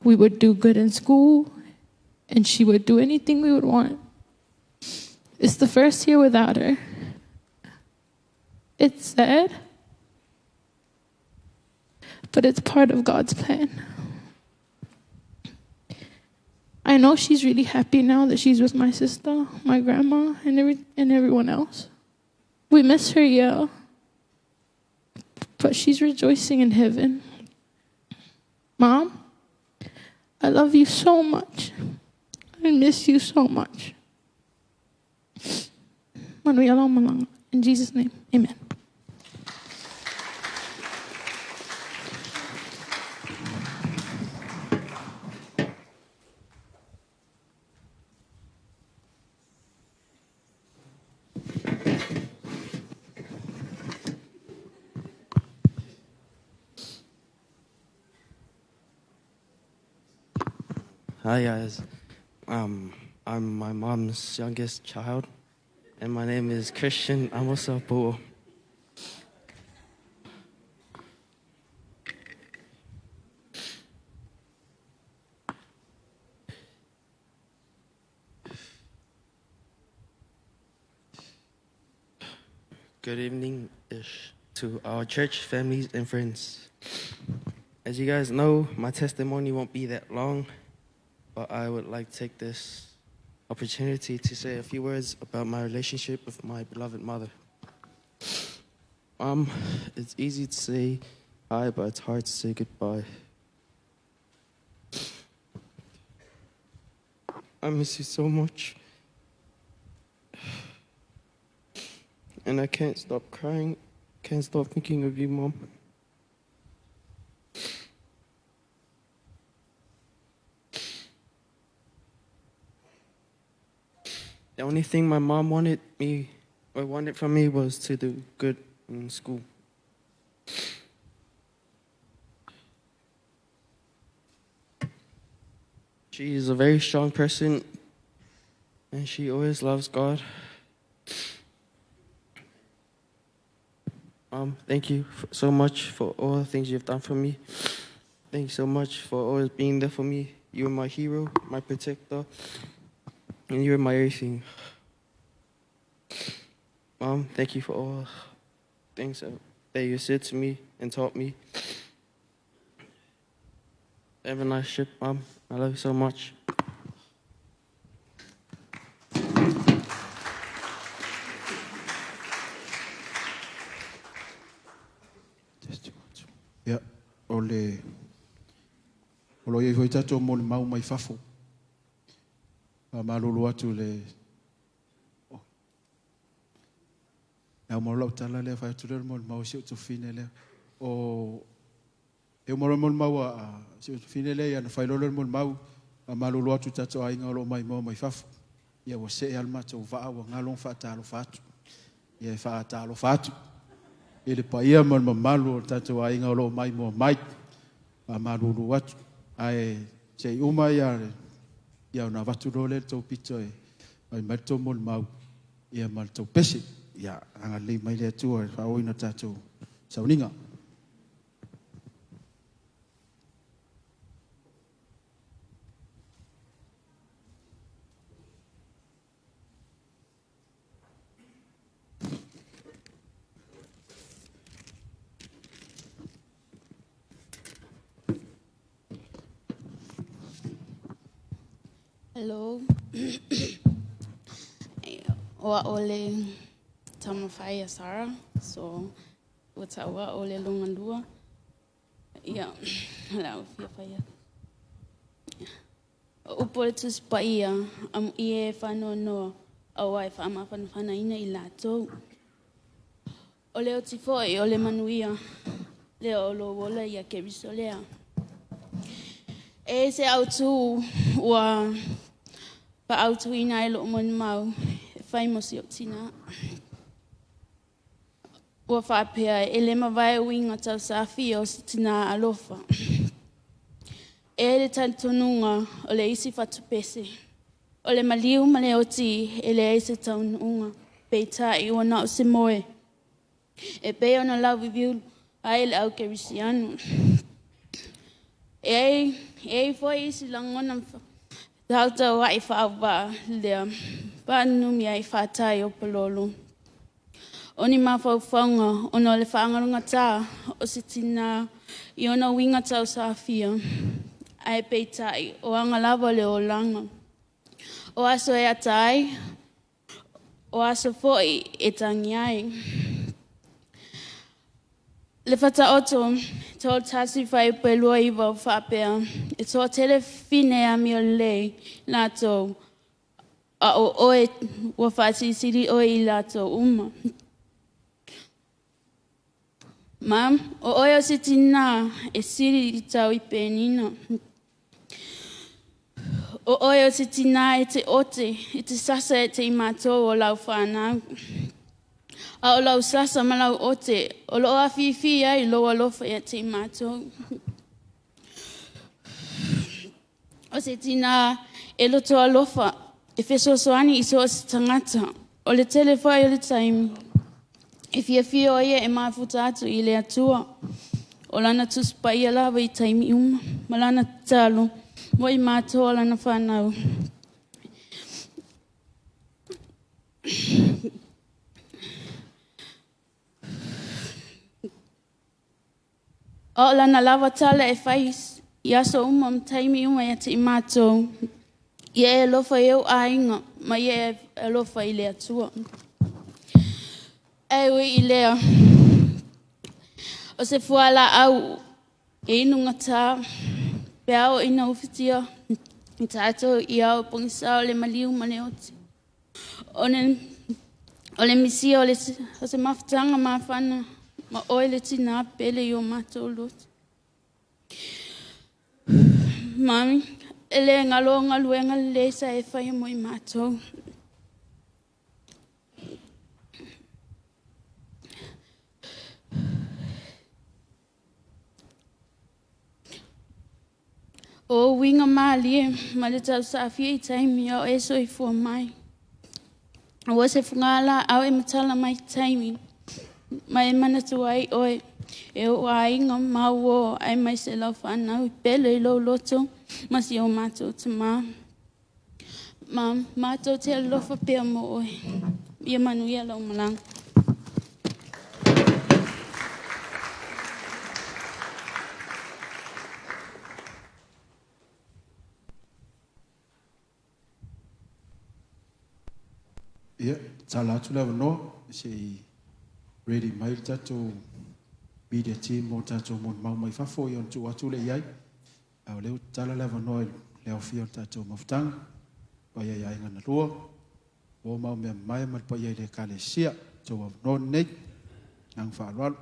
we would do good in school and she would do anything we would want. It's the first year without her. It's sad, but it's part of God's plan. I know she's really happy now that she's with my sister, my grandma, and everyone else. We miss her, yeah, but she's rejoicing in heaven. Mom, I love you so much. I miss you so much. Manuia lau malaga. In Jesus' name, amen. Hi guys, I'm my mom's youngest child, and my name is Christian Amosa Puo. Good evening ish to our church families and friends. As you guys know, my testimony won't be that long, but I would like to take this opportunity to say a few words about my relationship with my beloved mother. It's easy to say hi, but it's hard to say goodbye. I miss you so much. And I can't stop crying, can't stop thinking of you, Mom. The only thing my mom wanted me or wanted from me was to do good in school. She is a very strong person, and she always loves God. Mom, thank you so much for all the things you've done for me. Thank you so much for always being there for me. You're my hero, my protector, and you're my everything. Mom, thank you for all things that you said to me and taught me. Have a nice trip, Mom. I love you so much. Ia, o le o lo o i ai foi tatou molimau mai fafo. Faamalulu atu i le E uma loa lau tala lea, fai atu lea o le molimau a si ou tufine lea. O, e uma loa le molimau a si ou tufine lea, ia ona fai loa lea o le molimau, faamalulu atu i tatou aiga o lo o maimoa mai fafo. Ia ua see lava le matou vaa ua galo ona faatalofa atu. Ia e faatalofa atu i le paia ma le mamalu o le tatou aiga o lo o maimoa mai. Faamalulu atu. Ae se i uma ia, ia ona avatu loa lea i le tou pito e fai mai le tou molimau ia ma le tou pese. Ia agalelei mai le Atua i le faaauauina o le tatou sauniga. Hello. O a'o le taumafai a Sarah, so ua ta'u a'o le logalua. Ia, o le a ou fia fai atu. O upu o le Tusi Paia, amuia e faanoanoa, auā e faamafanafanaina i latou. O le oti foi o le manuia lea o lou ola ia Keriso lea. E se autu ua faautuina ai lou molimau e fai mo si ou tinā. Ua faapea e le mavae uiga tausafia o se tinā alofa. E le talitonuga o le isi fatupese, o le maliu ma le oti e leai se taunuuga, peitai ua na o se moe e pei ona lauviviu ai le au kerisiano. E ai, e ai foi isi lagona tautaua'i faauvaa lea faanumi ai faatai o palolo. O ni mafaufauga ona o le faagalugata o se tinā i ona uiga tausafia, ae peitai o aga lava o le olaga. O aso e ata ai, o aso foi e tagi ai. Le Fataoto 31 fuaiupu e 29 ua faapea, E toatele fafine e amio lelei latou, a o oe ua faasilisili oe i latou uma. Ma o oe o se tinā e sili i tau i Penina. O oe o se tinā e te ote i te sasa e te i mātou o lau whānau. A o lau sasa ma lau ote, o loo afifi ai lou alofa ia te i mātou. O se tinā e loto alofa, e fesoasoani i so o se tagata. O le tele foi o le taimi, e fiafia o ia e mafuta atu i le Atua. O lana tusi paia lava i taimi uma, ma lana tatalo, mo i mātou o lana whanau. O lana lava tala e fai i aso uma ma taimi uma ia te i mātou. Ia e alofa i au aiga, ma ia e alofa i le Atua. E ui i lea, o se fualaau e inu gata, pe a oo ina ufitia i tatou i ao pogisa o le maliu ma le oti. O le misia o se mafutaga mafana ma oe le tinā pele i o matou loto. Mami, e le galo galuega lelei sa e faia mo i matou. O uiga malie ma le tausaafia i taimi a o e soifua mai. Ua se fugalaau e matala mai taimi, ma e manatua ai oe e ou aiga ma uō aemaise lau fanau i pele i lou loto ma si o matou tamā. Ma matou te alofa pea mo oe. Ia manuia lau malaga. Ia, tatala atu le avanoa se i ready mai le tatou media team mo tatou molimau mai fafo ia ona tuu atu lea i ai. A o lea ua tatala le avanoa i le aofia o le tatou mafutaga, paia i aiga na lua, uo ma au mea mamae ma le paia i le Ekalesia. Outou avanoa lenei. Agaga faaaloalo.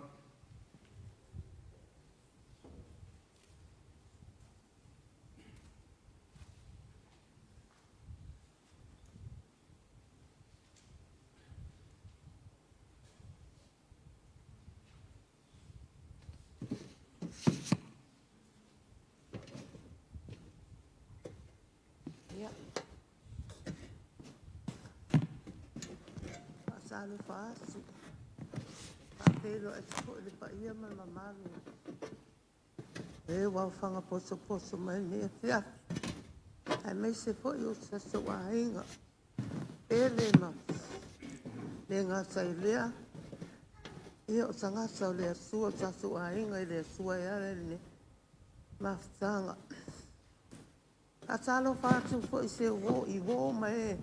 Ia, faatalofa atu, faafeiloai atu foi i le paia ma le mamalu o e ua aofaga potopoto mai lenei afiafi, aemaise foi o tatou aiga pele ma le gata i lea, ia o tagata o le Atua, o tatou aiga i le Atua e ala i le mafutaga. Faatalofa atu foi i se uo i uo ma e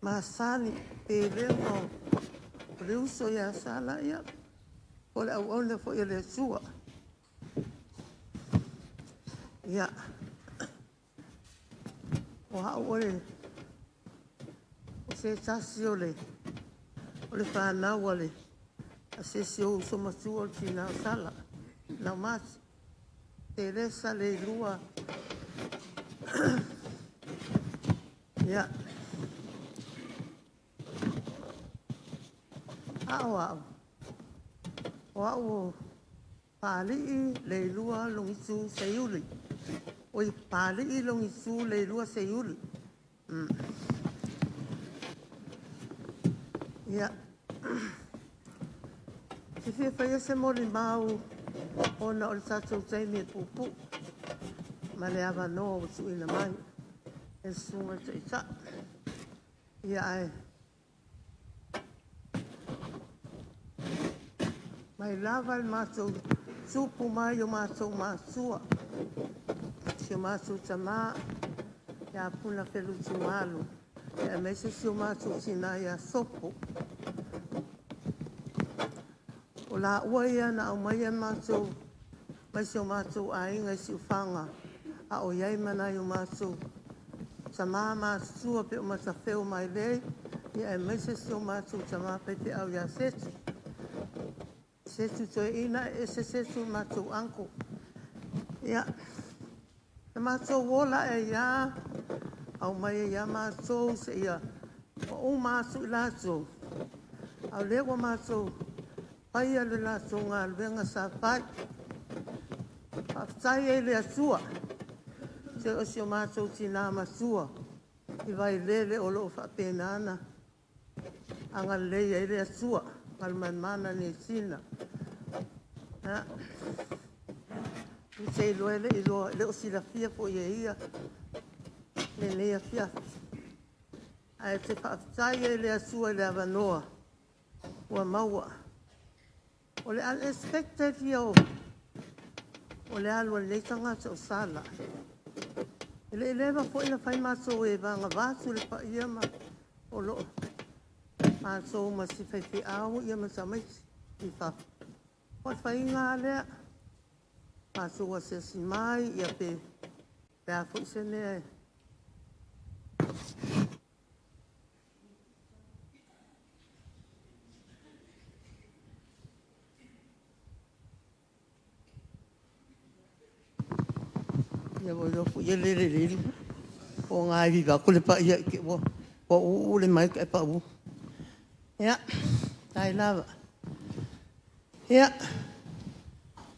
masani pe lega o le uso ia Sala, ia, po o le auauna foi a le Atua. Ia, o au o le o se tasi o le fanau a le a se isi o uso matua o le tina o Sala, Laumati, Teresa Leilua. Ia, a o au, o au o Pālii Leilua Logisu Seiuli. Oi, Pālii Logisu Leilua Seiuli. Ia, te fia faia se molimau ona o le tatou taimi e puupuu ma le avanoa ua tuuina mai e le Susuga i le Taitai. Ia ae mai lava le matou tupu mai o matou matua, si o matou tamā ia Puna Felutumalu, aemaise si o matou tinā ia Sopo. O laua ia na aumaia matou mai si o matou aiga i Siufaga, a o i ai ma nai o matou tama matutua pei o Matafeo Mailei, aemaise si o matou tama faifeau ia Setu. Setu Toeaina, e ese Setu o le matou uncle. Ia, na matou ola ae ai lava, aumai ai lava matou seia pau atu i latou, a o lea ua matou faia le latou galuega sa fai. Faafetai ai i le Atua, o si o matou tina matua i Vailele o lo o faapena ona agalelei ai le Atua, Galumalemana Sina. Ou te iloa e le o silafia foi e ia lenei afiafi, ae ou te faafetai ai i le Atua i le avanoa ua maua. O le unexpected ia o le alu a lenei tagata o Sala. E le i leva foi ona fai matou e vagava atu le paia ma o lo o matou ma si faifeau ma tamaiti i fafo. O le faiga lava lea, matou asiasi mai pe a foi se mea. Ia ua iloa foi e lele i le pogaiviva atu le paia i te i ua uu le mic ae pau. Ia, faafetai lava. Ia,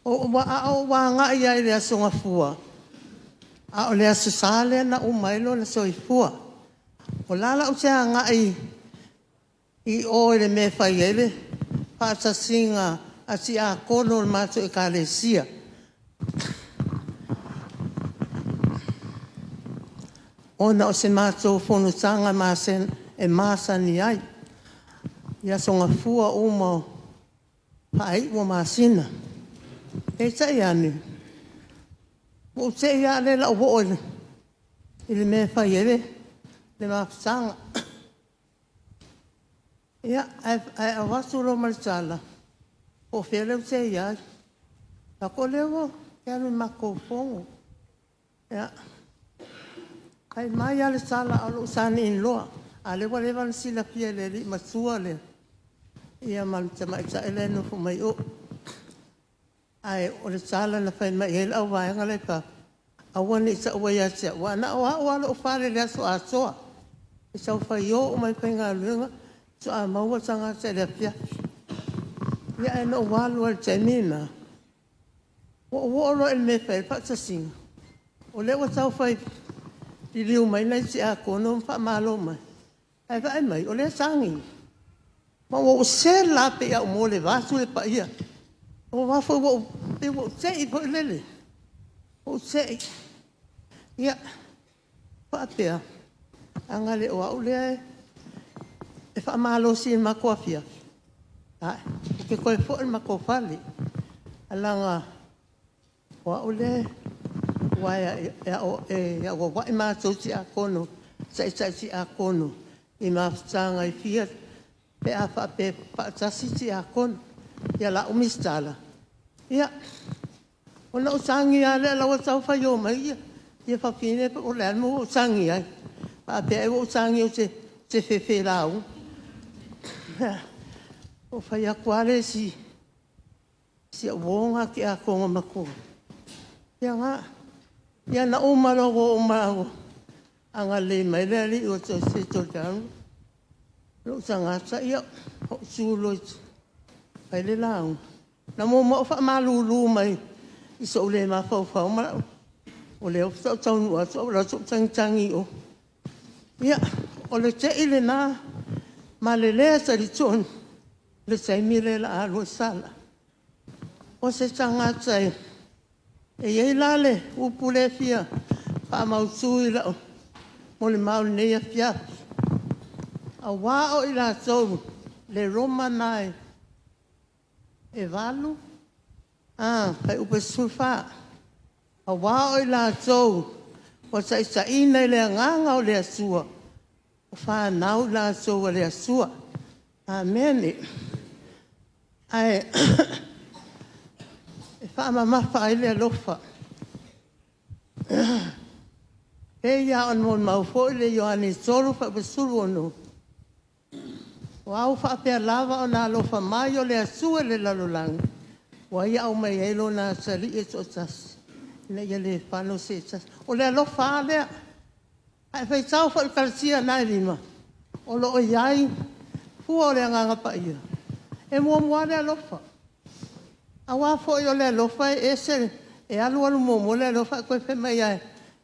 a ou agai lava i le Aso Gafua, a o le Aso Sa lea na uma ai lona soifua. O la e la ou te agai i o i le mea e fai ai le faatasiga a Tiakono o le matou Ekalesia. Ona o se matou fonotaga e masani ai i Aso Gafua uma faaiu o masina. Peitai ane, ua ou te i lava lea o le a ou oo i le mea e fai ai le mafutaga. Ia, ae avatu loa ma le tala, po o fea lea ou te i ai. Ou fai atu, o lea ou te alu i le matou fono. Ia, fai mai lava le tala a o lou sign in loa, a o lea ua leva ona silafia e le alii matua ma le tamaitai la e nofo mai o. Ae o le tala na fai mai i ai le auvaega la e i fafo, aua ne i taua ia te au, aua na o au lava lea e ulufale i le aso atoa, e tau faio uma ai le faigaluega faatoa maua tagata i le afiafi. Ia ae na ou alu lava i le taimi lena, ou oo loa i le mea e fai ai le faatasiga, o lea ua tau fai liliu mai nai tiakono ma faamalo mai, ae vaai mai o lea e tagi. Ma ua ou sela lava pei a ou moa vaeatu le paia. Aua foi pei ua ou te i foi lele, ua ou te i. Ia, faapea, ana le o au lea e faamalosi i le matou afiafi, ae ou te toe foi i le matou fale, ae leaga o au lea aua e auauai matou tiakono, taitai tiakono i mafutaga e fia pe a faapea e faatasi tiakono. Ia o le a umi se tala, ia, ona ou tagi lava lea o la e ua tau fai mai fafine po o le a le mea ua ou tagi ai. Faapea ai ua ou tagi ou te fefe lauga. Ona ou fai atu lava lea i si au uo lena tiakono matua, ia na. Na uma loa ua ou maua, agalelei mai le Alii ua toe settle down lou tagata, ia ou tu loa e fai le lauga. Na muamua ou faamalulu mai i sou le mafaufau ma lau… o lea faatoa ou taunuu atu ae ou alu atu ou tagitagi i o. Ia, o le te i lena ma le le talitonu le taimi lea o le a alu ai Sala. O se tagata e i ai la le upu lea e fia faamautu i lau molimau i lenei afiafi, aua o i latou le Roma lena e 8 fuaiupu e 14, aua o i latou ua taitaiina i le Agaga o le Atua, o fanau i latou a le Atua. Amene. Ae e faamamafa ai le alofa. E pei lava ona molimau foi le Ioane 3:16, aua ua faapea lava ona alofa mai o le Atua i le lalolagi, ua Ia aumaia ai Lona Atalii e toatasi, ina ia le fano se tasi. O le alofa lava lea. A e faitau foi i le kalatia na e 5, o lo o i ai fua o le Agaga Paia, e muamua lava le alofa. Aua foi o le alofa e ese, e alu alu muamua le alofa ae toe fai mai lava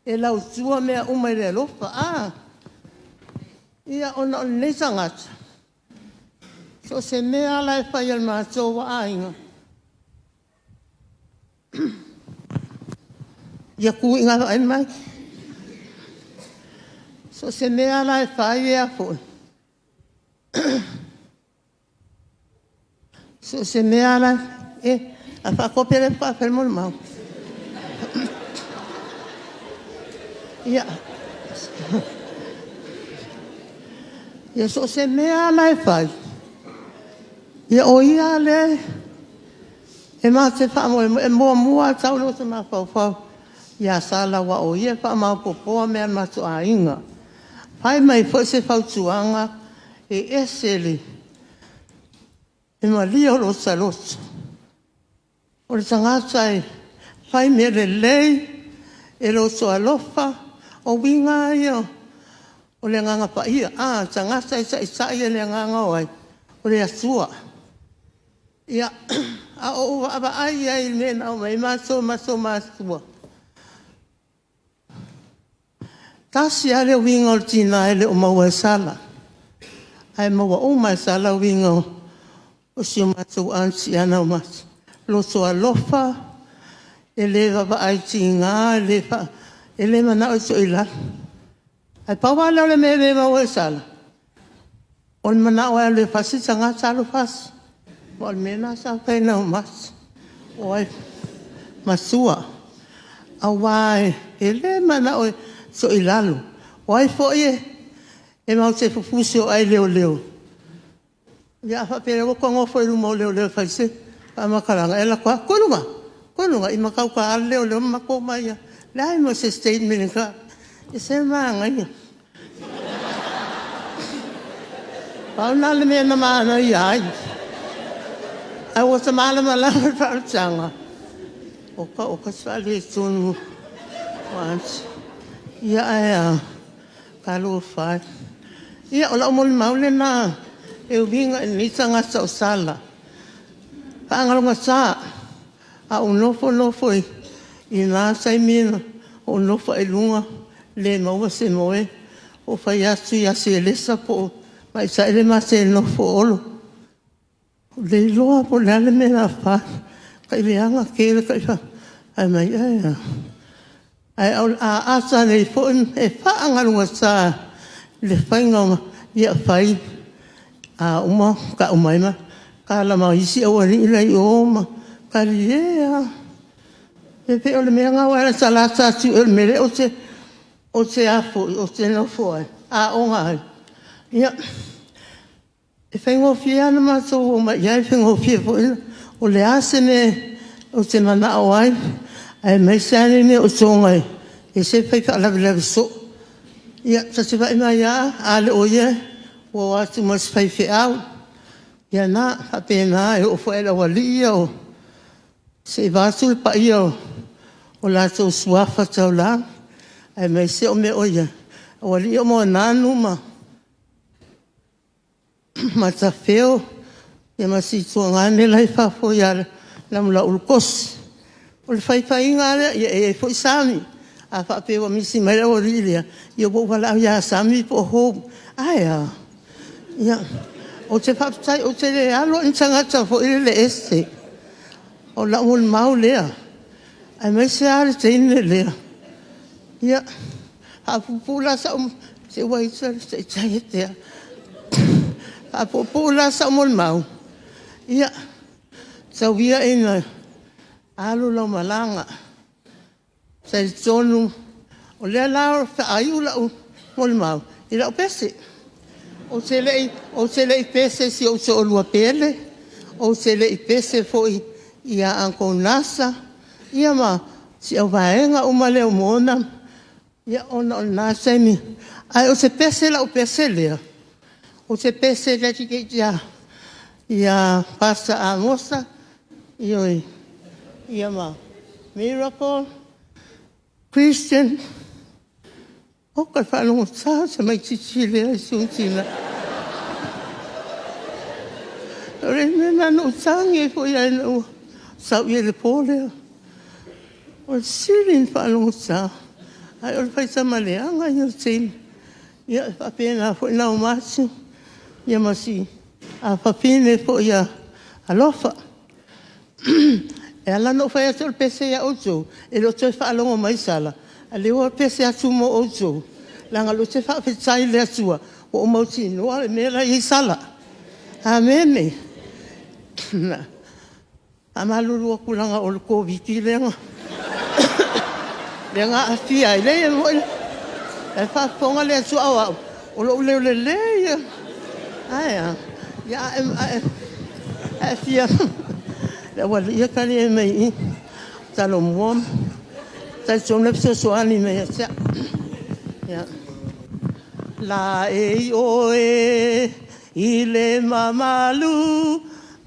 e lautua mea uma i le alofa. Ia, ona o lenei tagata, so o se mea lava la e fai a le matou aiga, ia tu i ina e vaai le mic. So o se mea lava la e fai so o se mea lava la e… E, a faakope lea faatoa fai le molimau. Ia, so o se mea lava la e fai, ia o ia lava lea e matou te faamoemoe… E muamua lava sau lota mafaufau ia Sala aua o ia e faamaopoopoa mea a le matou aiga. Fai mai foi se fautuaga e ese le malie o lota loto. O le tagata e fai mea lelei, e loto alofa, o uiga lava ia o le Agaga Paia, o le tagata e taitai e le Agaga o ai? O le Atua. Ia, a ou vaavaai i ai i le mea na aumai ai matou e matou matua, e tasi lava le uiga o le tina e le o maua e Sala, ae maua uma lava e Sala uiga o si a matou aunty Anaumati, loto alofa, e le vaavaai tiga, e le manao e toilalo. Ae pau lava lea o le mea e le maua e Sala, o le manao e alu e fasi le tagata alu fasi. Aua o le mea lena sa fai e Naumati, o ai? Matua, aua e le manao e toilalo. O ai foi e matou te fufusi o ai leoleo, ia a faapea o lea ua ota nofo i luma o leoleo e fai se faamatalaga, e alu atu lava, tuu i luga, tuu i luga, e matauta lava le leoleo ma matou omai lava. E leai ma se statement e ese le manaia. Pau lena o le mea na manaia ai, ae ua ta malamalama i le faaolataga, oka oka se faaletonu o Aunty. Ia ae a? Talofa e. Ia, o lau molimau lena e uiga i lenei tagata o Sala. E faagalogata, a ou nofo nofo i na taimi o ou nofo lava i luga le maua se moe, ou fai atu ia Selesa po o Maisai le ma te nofo Olo, ua ou le iloa lava po o le a le mea o le a fai, ua tai leaga tele. Fai mai, ae a? Ae a ata nei foi, e faagalugata le faiga o… Ia fai, a uma tau mai ma tala ma isi aualii la e i o ma talie lava. Ia pei o le mea lena aua e latalata atu i o i le mea lea ou te nofo ai, aoga ai. Ia, e faigofie lava ona matou omai i ai, e faigofie foi. O le a se mea ou te manao ai, aemaise lava le mea o soga e ese le fai faalavelave soo. Ia, ta te vaai mai lava, a le o ia, ua o atu ma si faifeau. Ia na, e faapena, e oo foi i le aualii ia, se i vaeatu le paia o latou suafa taulagi, aemaise o mea o i ai, o alii o Moananu ma Matafeo ma Situagane la e i fafo ia Namulauulu Kosi. O le faifaiga lava lea, ia e i ai foi Sami, a faapea ua misi mai le aualii lea, ia ua ou valaau ia Sami po o Hope. Ae a? Ia, ou te faafetai ou te le alu au i ni tagata foi lele ese. O lau molimau lea, aemaise lava le teine lea. Ia, faapuupuu la sau… se ua ita le taitai ae tea. Faapuupuu la sau molimau, ia, tau ia ina alu lau malaga, talitonu o lea la e faaiu lau molimau i lau pese. Ou te le i pese i si ou toalua pele, Ou te le i pese foi ia Uncle Nasa ia ma si au vaega uma lea o Mona, ia ona o lena taimi. Ae ou te pese lau pese lea, ou te pese dedicate ia Pastor Amosa, ioe, ia ma Miracle, Christian. Oka le faalogogata o le tamaitiiti lea i si ona tina. O le mea lena na ou tagi ai foi lava ina ua sau i ai i le po lea. O le sili ona faalogogata, ae o le faitama leaga ia o le teine. Ia e faapena foi Naumati ma si afafine foi ia Alofa. E ala ona ou fai atu o le pese ia outou, e le o toe faalogo mai sala, a o lea ua pese atu mo outou, leaga o lea ou te faafetai i le Atua ua ou mautinoa le mea la e i ai sala. Amene. E faamalulu atu leaga o le Koviti lea na aafia ai. Leai e moni, o la e faafofoga le Atua, a o au, o lou leo lelei ia. Ae a? A e fia… Le aualii ia talie mai i i, Talomua ma… E talitonu o la e fesoasoani mai ia te au. Ia. Laei oe i le mamalu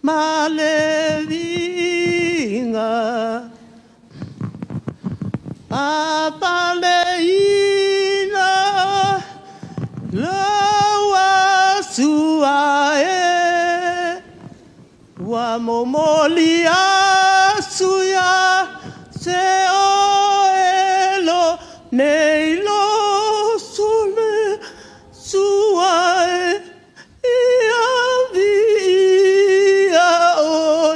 ma le viiga, faapaleina lou Atua e, ua momoli atu ia te oe lou nei loto le Atua e, ia viia oe,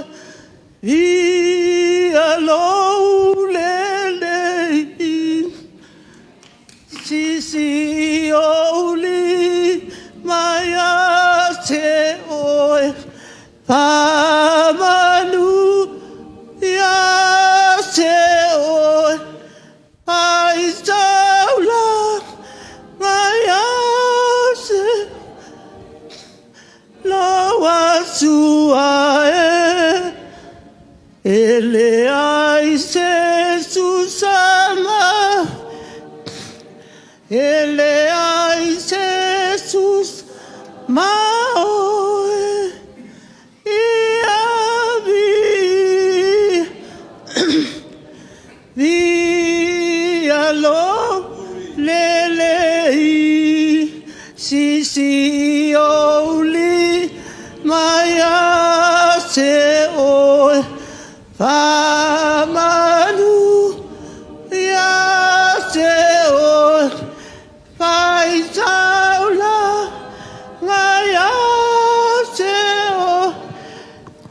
viia lou lelei, Siisii ou lima ia te oe, faamanu ia te oe, ai taulaga ia te lou Atua e, e leai se tusa ma, e leai se tusa ma oe, ia viia lou lelei, Siisii ou lima ia te oe, faamanu ia te oe, fai taulaga ia te oe,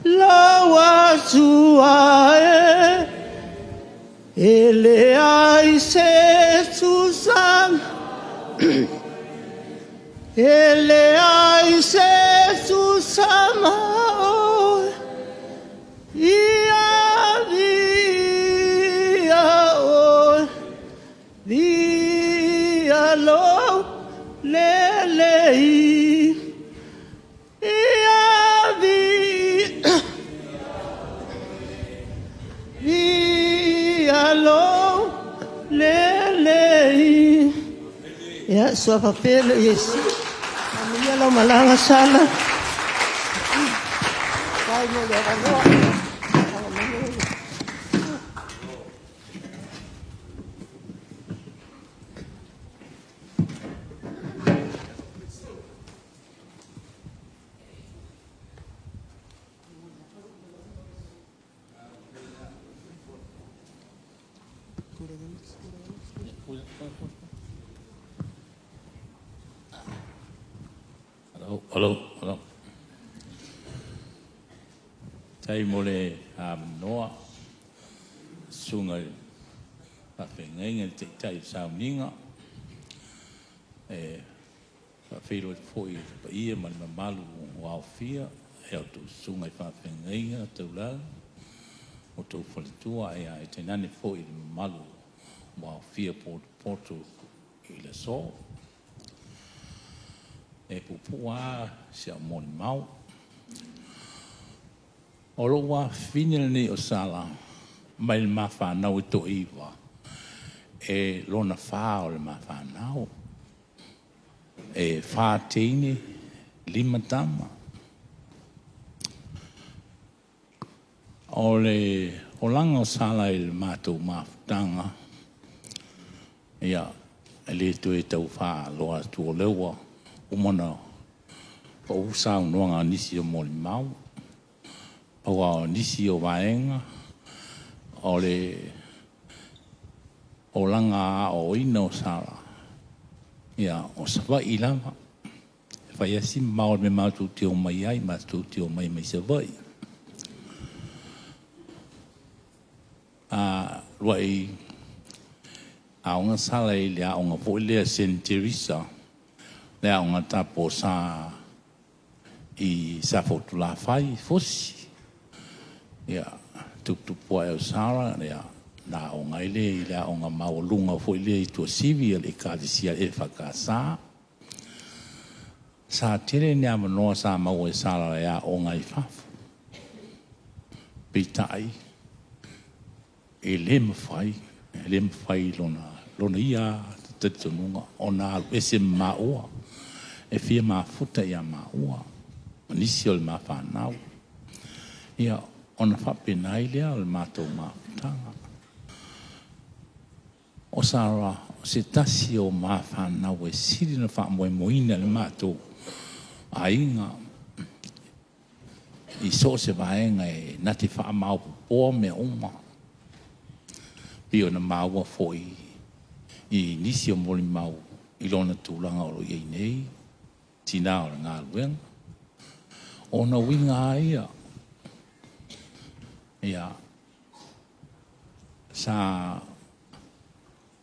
lou Atua e, e leai se tusa, e leai se tusa ma oe, ia viia oe, viia lou lelei, ia viia lou lelei. Ia, suafa pea lea o Iesu. Manuia lau malaga Sala. Faafetai mo le avanoa. Hello, hello. Faafetai mo le avanoa, susuga i le faafeagaiga, le taitai o le sauniga. E faafeiloai atu foi i le paia ma le mamalu ua aofia i a outou susuga i faafeagaiga taulagi, o outou faletua, ae tainane foi le mamalu ua aofia potopoto i le aso. E puupuu lava si au molimau. O lou afafine lenei o Sala mai le ma fanau e toaiva, e lona fa o le ma fanau. E 4 teine, 5 tama. O le olaga o Sala i le matou mafutaga, ia, e le toe tau faaloa atu o lea ua uma ona pau saunoaga a nisi o molimau. Aua o nisi o vaega o le olaga aoaoina o Sala, ia, o Savaii lava. E fai lava si mamao o le mea matou te omai ai, matou te omai mai Savaii. A uluai aoga Sala i le aoga foi lea Saint Teresa, le aoga tapo sa i Safotulafai i Fosi. Ia, tuputupu ae o Sala, ia, na aoga ai lea i le aoga maualuga foi lea i Tuasivi, le Ekalesia EFKS. Sa tele ni avanoa sa maua e Sala e aoga ai i fafo. Peitai, e le mafai i lona ia talitonuga ona alu ese ma maua, e fia mafuta ia maua ma nisi o le ma fanau. Ia, ona faapena ai lea o le matou mafutaga. O Sala, o se tasi o ma fanau e sili ona faamoemoeina i le matou aiga i so o se vaega e na te faamaopoopoa mea uma. E pei ona maua foi i nisi o molimau i lona tulaga o lo o i ai nei, tina o le galuega. O ona uiga lava ia, ia, sa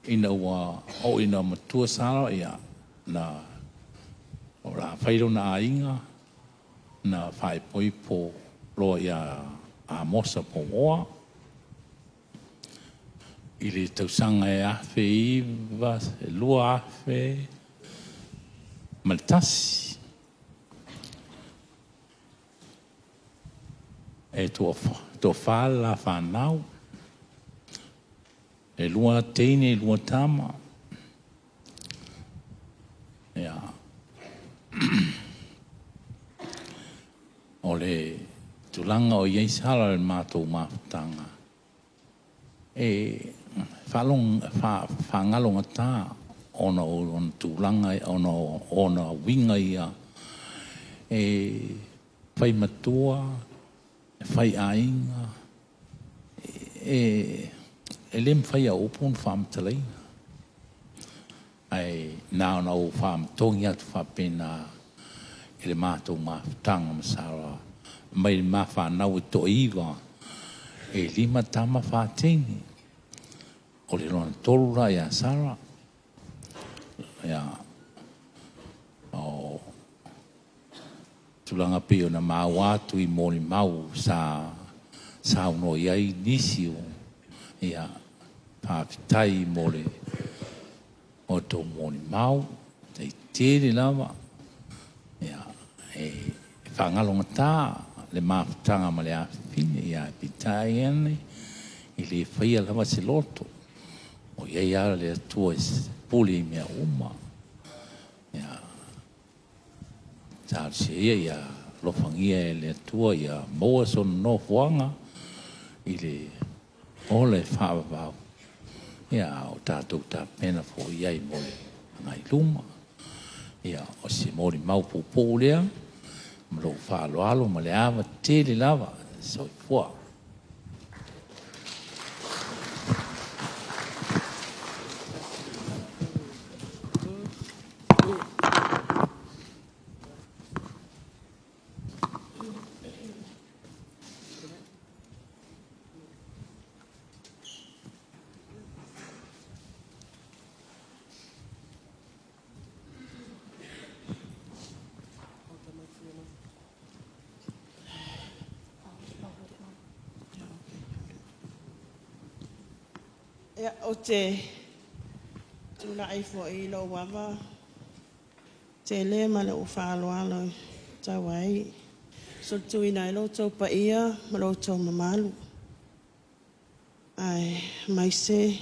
ina ua oo ina matua Sala, ia, na o le a fai lona aiga, na faaipoipo loa ia Amosa Pouoa i le tausaga e 2001. E toafa le la fanau, e 2 teine 2 tama. Ia, o le tulaga o i ai Sala i le matou mafutaga, e faagalogata ona o ona tulaga ona o ona uiga ia e fai matua, e faiaiga, e le mafai e au upu ona faamatalaina. Ae na ona ou faamatogi atu faapena i le matou mafutaga ma Sala mai le ma fanau e toaiva, e 5 tama 4 teine. O le lona tolu la ia Sala. Ia, o tulaga pei ona maua atu i molimau sa saunoa i ai nisi o, ia, faafetai mo le tou molimau, faafetai tele lava. E faagalogata le mafutaga ma le afafine, ae peitai ane, e le faia lava se loto, o i ai lava le Atua e pule i mea uma. Ia, talosia ia ia alofagia e le Atua ia maua sona nofoaga i le ola e faavavau, a o tatou tapena foi i ai mo le agai i luma. Ia, o si molimau puupuu lea ma lou faaaloalo ma le ava tele lava. Soifua. Ia, ou te tulai foi i lou ava tele ma lou faaaloalo e tau ai Solituina ai lo outou paia ma lo outou mamalu. Ae maise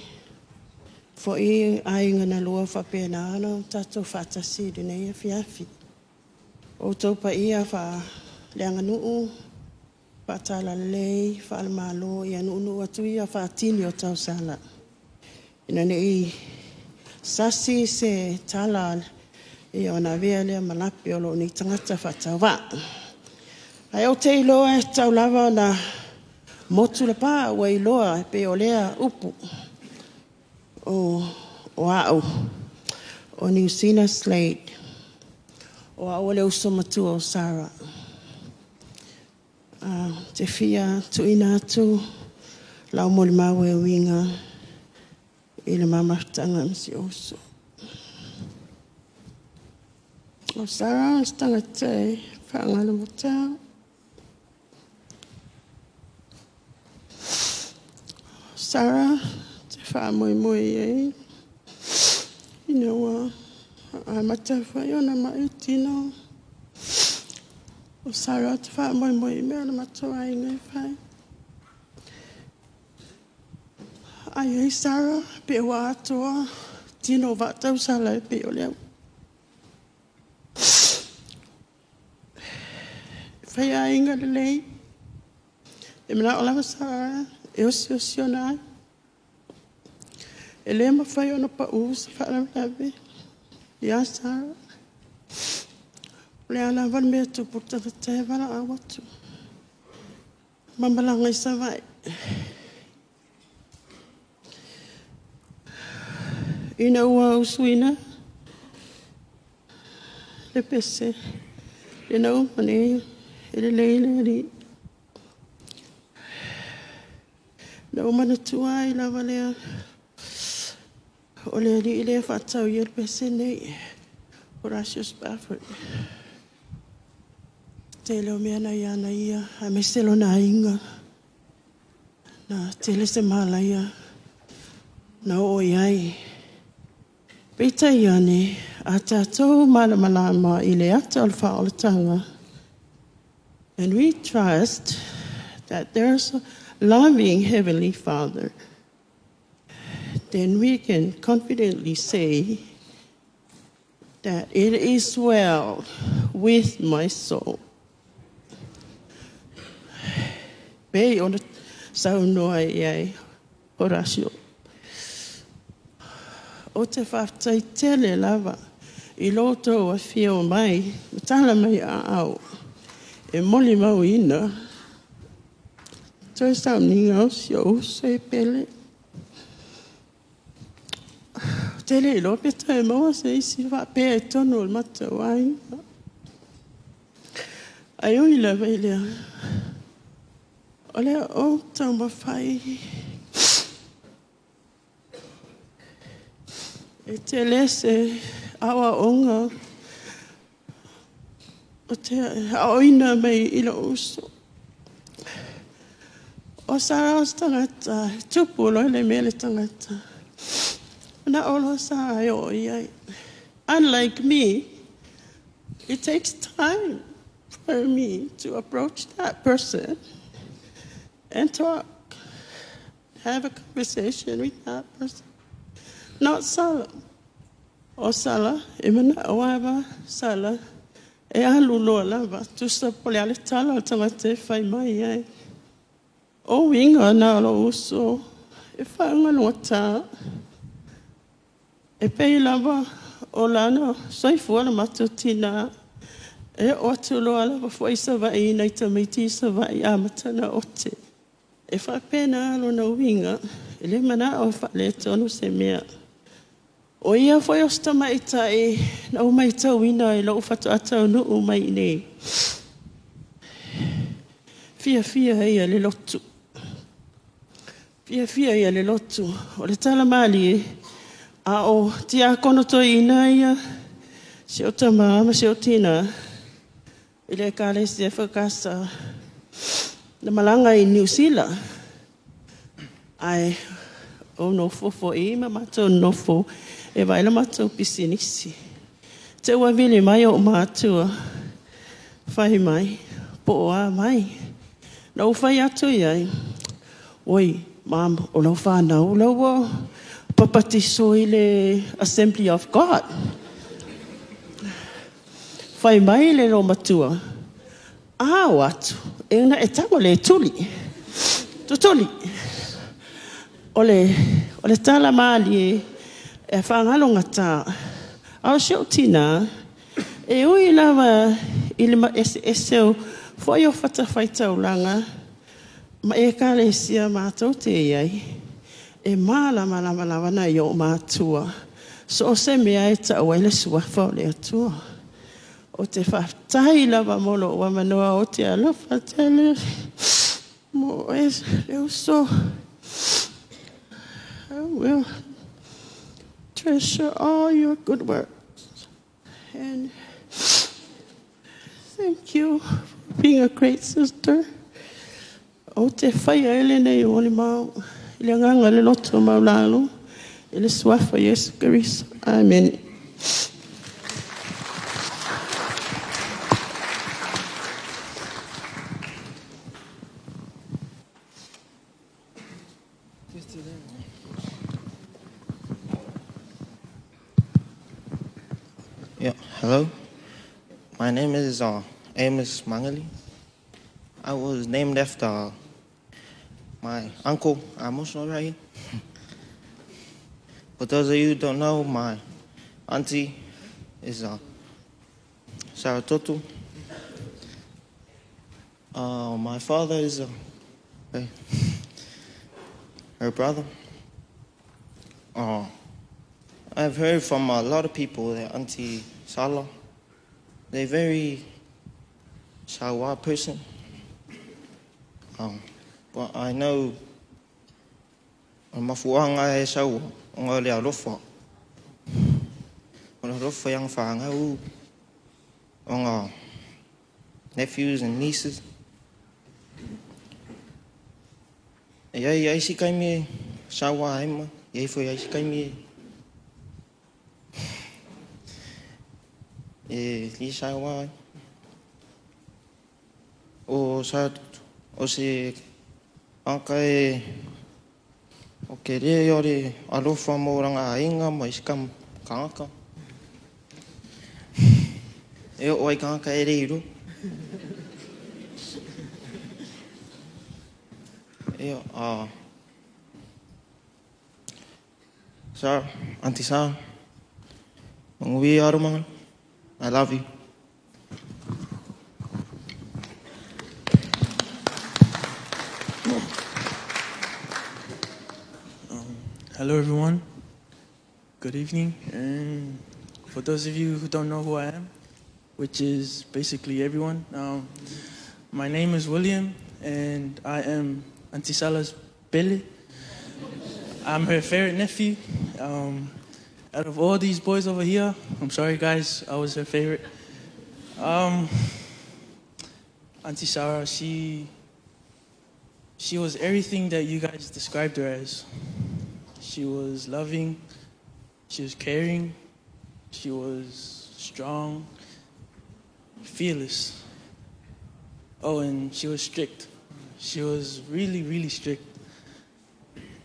foi aiga na lua faapena ona tatou faatasi i lenei afiafi. O outou paia faaleaganuu, faale-Talalelei, faale-Malo, ia nuunuu atu ia faatini o tausala, ina ne i sasi se tala ona avea lea ma lape o lou nei tagata faatauvaa. Ae ou te iloa e tatau lava ona motu le pa ua iloa e pei o lea upu, o au o Niusina Slade, o au o le uso matua o Sarah. Ou te fia tuuina atu lau molimau e uiga i le ma mafutaga ma si ou uso. O Sarah o se tagata e faagalogata. O Sarah ou te faamoemoe i ai ina ua amata foi ona mai tino. O Sarah ou te faamoemoe i mea a le matou aiga e fai. A i ai Sarah, pe ua atoa tino o vaa tausala e pei o lea. E faiaiga lelei, e manao lava Sarah e osiosi ona ai. E le mafai ona pau se faalavelave ia Sarah. O le a lava le mea e tupu i le tagata e valaau atu ma malaga i Savaii. Ina ua usuina le pese ina ua uma nei, e lelei le Alii. Na ou manatua ai lava lea, o le Alii lea e faatatau ia le pese lenei, Horatio Spafford. Tele o mea na ia na ia, aemaise lona aiga, na tele se malaia na oo i ai. Peitai ane, a tatou malamalama i le ata o le faaolataga, and we trust that there's a loving Heavenly Father, then we can confidently say that it is well with my soul. Pei ona saunoa i ai Horatio. O te faafetai tele lava i lo outou afio mai ma tala mai aao e molimauina toe sauniga o si ou uso e pele. Ou te le iloa pe toe maua se isi faapea i totonu o le matou aiga. Ae ui lava i lea, o lea ou te taumafai e tele se aoaoga ou te aoaoina mai i lou uso. O Sarah o se tagata e tupu loa le mea i le tagata, manao loa Sarah e oo i ai. Unlike me, it takes time for me to approach that person and talk, have a conversation with that person. Not Sala. O Sala, e manao lava Sala, e alu loa lava, tusa po o le a le tala o le tagata e fai mai ai. O uiga na o lou uso e faagalogata. E pei lava o lana soifua le matou tina, e oo atu loa lava foi i Savaii i nai tamaiti i Savaii, amata ona ote. E faapena lona uiga, e le manao e faaletonu se mea. O ia foi o se tamaitai na ou matauina i lou faatoa taunuu mai i inei, fiafia ia i le lotu. Fiafia ia i le lotu. O le tala malie, a o tiakono toeaina ia, si ou tama ma si ou tina i le Ekalesia EFKS na malaga i Niu Sila, ae ou nofo foi ma matou nonofo e vaai le matou pisinisi. Te ua vili mai ou matua, fai mai, Po o a mai. Na ou fai atu i ai, oi, mam, o lau whānau, lau ua papatiso i le Assembly of God. Fai mai le loumatua, a o atu, e na e tago le tuli. Tutuli. O le, o le tala mālie, e whangalongata. A o si ou tinā, e ui lava i le eseese o foi o fatafaitaulaga ma ekalesia matou te i ai, e malamalama lava nai ou matua, so o se mea e ta'u ai le suafa o le Atua. Ou te faafetai lava mo lou avanoa ou te alofa tele mo oe le uso. I will treasure all your good works. And thank you for being a great sister. Ou te faia ai lenei molimau i le agaga o le loto maualalo i le suafa o Iesu Keriso. Amene. Yeah, hello. My name is Amos Mangali. I was named after my uncle Amos right here. For those of you who don't know, my auntie is Sarah Totu. My father is her brother. I've heard from a lot of people that Auntie Sala, they're very sawa person. But I know o mafuanga e saua o ngā le alofa. O le alofa i anga whaangau o ngā nephews and nieces. E ai ai si kaimi e sawa ai ma, e ai foi ai si kaimi e e li sawa ai. O sa o se anga e o ke re o le alofa mo ranga ainga ma isi kam kangaka. E o ai kangaka e reiro. E a Sir, Auntie Sarah, Mangui Arumanga, I love you. Hello, everyone. Good evening. And for those of you who don't know who I am, which is basically everyone, my name is William, and I am Auntie Sala's Pele. I'm her favorite nephew. Out of all these boys over here, I'm sorry, guys, I was her favorite. Auntie Sarah, she was everything that you guys described her as. She was loving, she was caring, she was strong, fearless. Oh, and she was strict. She was really, really strict.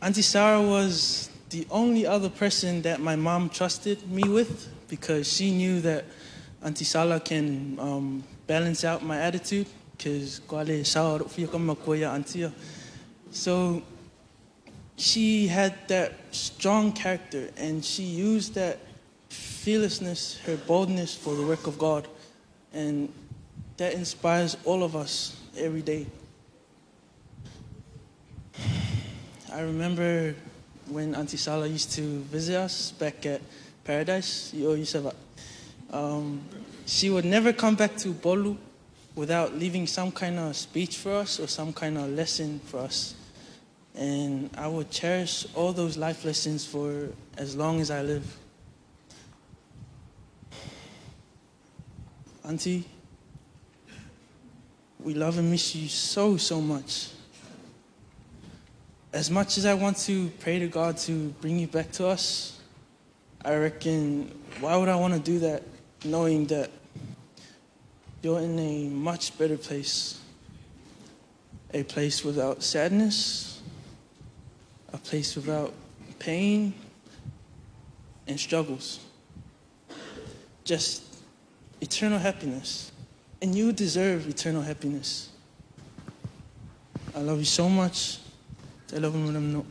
Auntie Sarah was the only other person that my mom trusted me with because she knew that Auntie Sala can balance out my attitude because So she had that strong character and she used that fearlessness, her boldness for the work of God. And that inspires all of us every day. I remember when Auntie Sala used to visit us back at Paradise, she would never come back to Bolu without leaving some kind of speech for us or some kind of lesson for us. And I would cherish all those life lessons for as long as I live. Auntie, we love and miss you so, so much. As much as I want to pray to God to bring you back to us, I reckon, why would I want to do that knowing that You're in a much better place. A place without sadness, a place without pain and struggles. Just eternal happiness. And you deserve eternal happiness. I love you so much. I love you.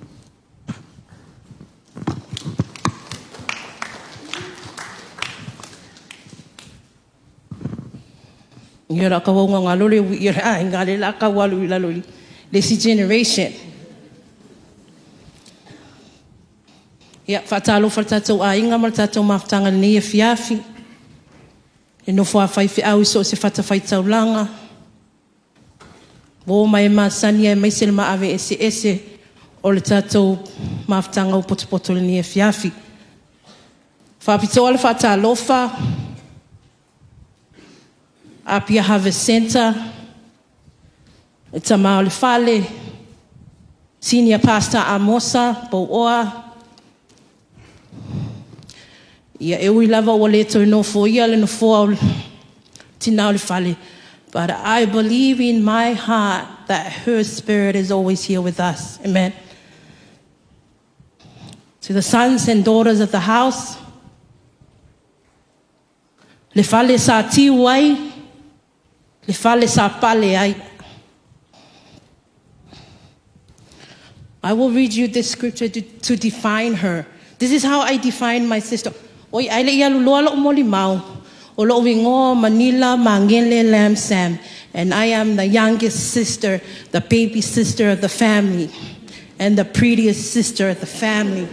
Ia la ka waunga ngā lole ui ia a ngā le la ka walu i lalo i le si generation. Ia, whaatalofa le tātou āinga ma le tātou mafutanga nei e fiafi. E nofo a whai whiau i so se whata whai taulanga. Wō mai masani e mai se le maave ese ese o le tātou mafutanga o potopoto le nei e fiafi. Whaapitoa le whaatalofa. Apia Harvest Center, e tamao le fale, Senior Pastor Amosa, Pouoa. Ia e ui lava ua le toe nofo ia le nofoa o tina o le fale. But I believe in my heart that her spirit is always here with us. Amen. To the sons and daughters of the house, le fale sa tiu ai, le fale sa pale ai. I will read you this scripture to define her. This is how I define my sister. Oi, ai le ia luloa lo moli mau. O lo wingo Manila Mangele Lam Sam. And I am the youngest sister, the baby sister of the family, and the prettiest sister of the family.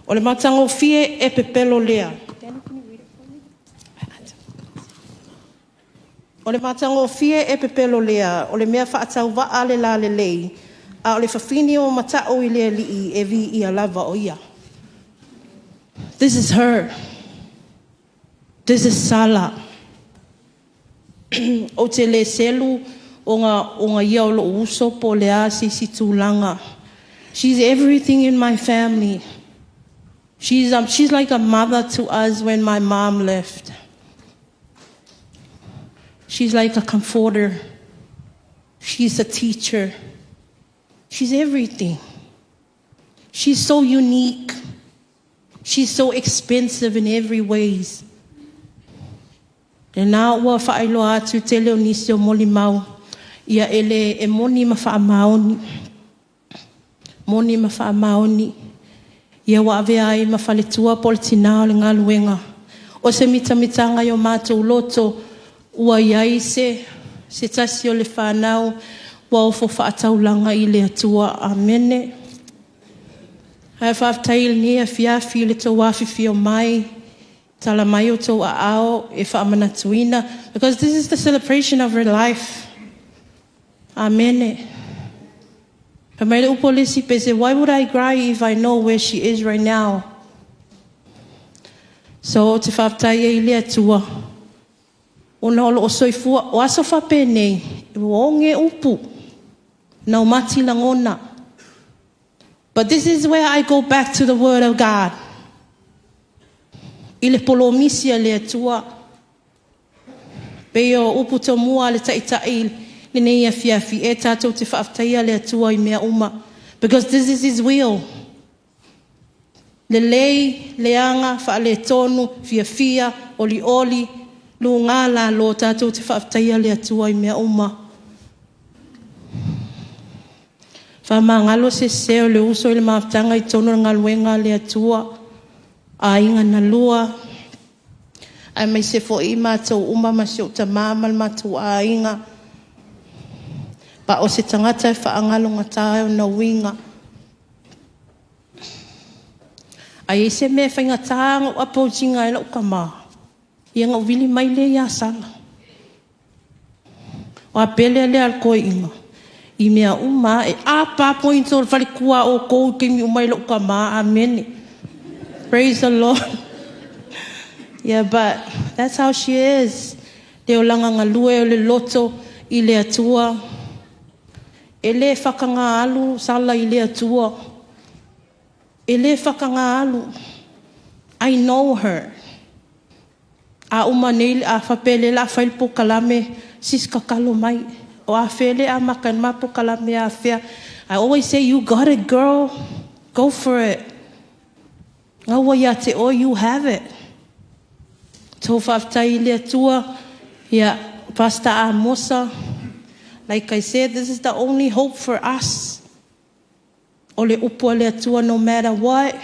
O le matango fie e pepelo lea. O le matango fie e pepelo lea. O le mea whaatau waa le la le lei. A o le whawhini o matao i le lii e vi ia lava o ia. This is her. This is Sala. O te le selu o ngā ia o lo uso po le a sisi tūlanga. She's everything in my family. She's like a mother to us when my mom left. She's like a comforter. She's a teacher. She's everything. She's so unique. She's so expensive in every ways. E nā ua whaailoa atu te leo nisi o moli mau. Ia ele e moni ma whaamaoni. Moni ma whaamaoni. Ia wa ave ai ma whaletua po le tina o le ngaluenga. O se mitamitanga i o mātou loto, ua iai se tasi o le whanau, ua ofo whaataulanga i le atua. Amene. Hai whaaftai le nia fiafi le tau afifi o mai, tala mai o tau aao e whaamanatuina, because this is the celebration of her life. Amene. Why would I cry if I know where she is right now? So, te whaaftai e le atua. O na olo o soifua, o aso whapene, o onge upu, nau mati langona. But this is where I go back to the word of God. I le polomisi a le atua. Peo upu tō mua le ta'itai le nei a fiafi e tātou te whaaftaia le atua i mea uma. Because this is his will. Le lei, le anga, whaale tonu, fia fia, oli oli, lu ngā la lo tātou te whaaftaia le atua i mea uma. Wha ngalo se seo le uso i le maftanga i tono ngaluenga le atua. A inga na lua. Ai mai se fo i mātou uma ma se o ta mama le mātou a inga. Pa o se tangata e whaangalo ngā tāo na winga. Ai e se mea whainga tānga o apo jinga e lau ka mā. Ia ngau vili mai le ia sala. O a pele le al koe inga. I mea uma e a pa pointo o whale kua o kou ke mi umai lau ka mā. Amen. Praise the Lord. Yeah, but that's how she is. Te o langa ngā lue o le loto i le atua. E le whakanga alu sala i le atua. E le whakanga alu. I know her. A uma nei le a faapea lea o le a fai le polokalame, sis tatalo mai. O afea lea e amata ai le ma polokalame afea. I always say, you got it girl, go for it. Na ua ia te oe, you have it. So faafetai i le Atua, ia, Pastor Amosa, like I said, this is the only hope for us. O le upu a le Atua no matter what,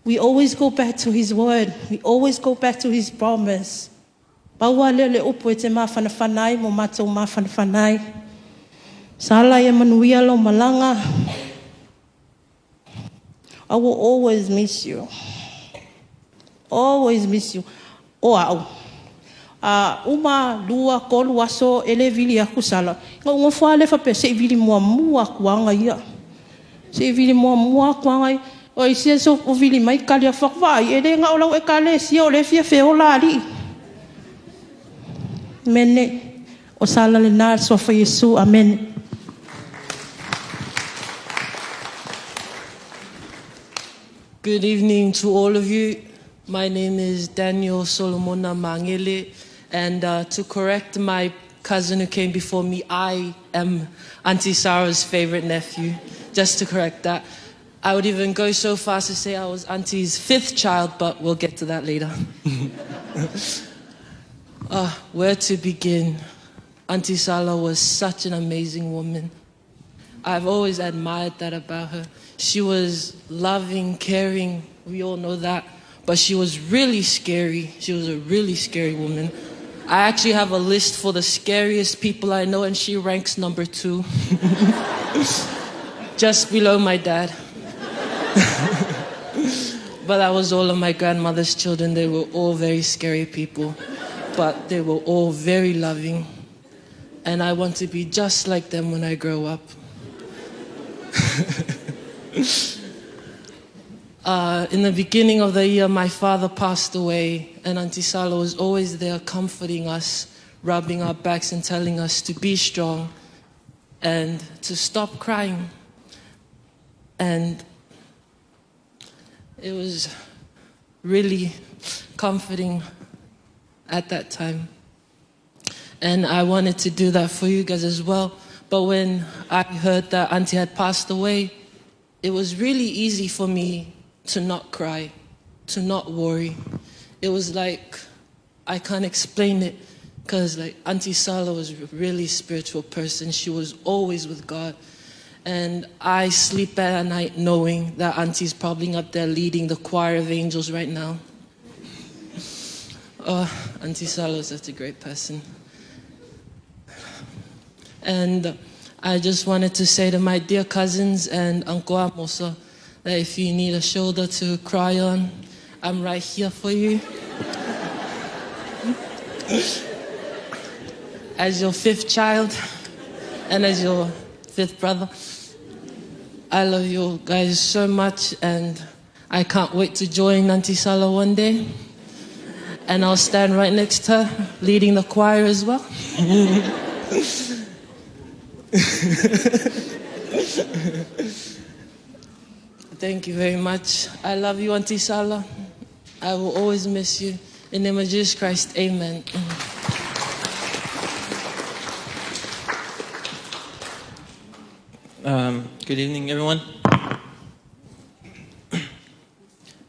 we always go back to His word. We always go back to His promise. Pau lava lea o le upu e te mafanafana ai ma matou mafanafana ai. Sala ia manuia lou malaga. I will always miss you. Always miss you. O au, a uma 2, 3 aso e le vili atu Sala, ona ou nofo lava lea faapea, se i vili muamua atu lava ia. Se i vili muamua atu lava ia. O isi aso ua vili mai tali atu, vaai, e le na o lau ekalesia o lea e fia feola alii. Mene, o Sala lena, le suafa Iesu, amene. Good evening to all of you. My name is Daniel Solomona Mangele, and to correct my cousin who came before me, I am Auntie Sarah's favorite nephew, just to correct that. I would even go so far as to say I was Auntie's fifth child, but we'll get to that later. Where to begin? Auntie Sala was such an amazing woman. I've always admired that about her. She was loving, caring, we all know that. But she was really scary. She was a really scary woman. I actually have a list for the scariest people I know, and she ranks number 2. Just below my dad. But that was all of my grandmother's children. They were all very scary people, but they were all very loving. And I want to be just like them when I grow up. In the beginning of the year, my father passed away, and Auntie Sala was always there comforting us, rubbing our backs and telling us to be strong and to stop crying. And it was really comforting at that time. And I wanted to do that for you guys as well. But when I heard that Auntie had passed away, it was really easy for me to not cry, to not worry. It was like, I can't explain it, because Auntie Sala was a really spiritual person. She was always with God. And I sleep at night knowing that Auntie's probably up there leading the choir of angels right now. Oh, Auntie Sala is such a great person. And I just wanted to say to my dear cousins and Uncle Amosa that if you need a shoulder to cry on, I'm right here for you. As your fifth child and as your fifth brother, I love you guys so much, and I can't wait to join Auntie Sala one day. And I'll stand right next to her, leading the choir as well. Thank you very much. I love you, Auntie Sala. I will always miss you. In the name of Jesus Christ, amen. Good evening, everyone.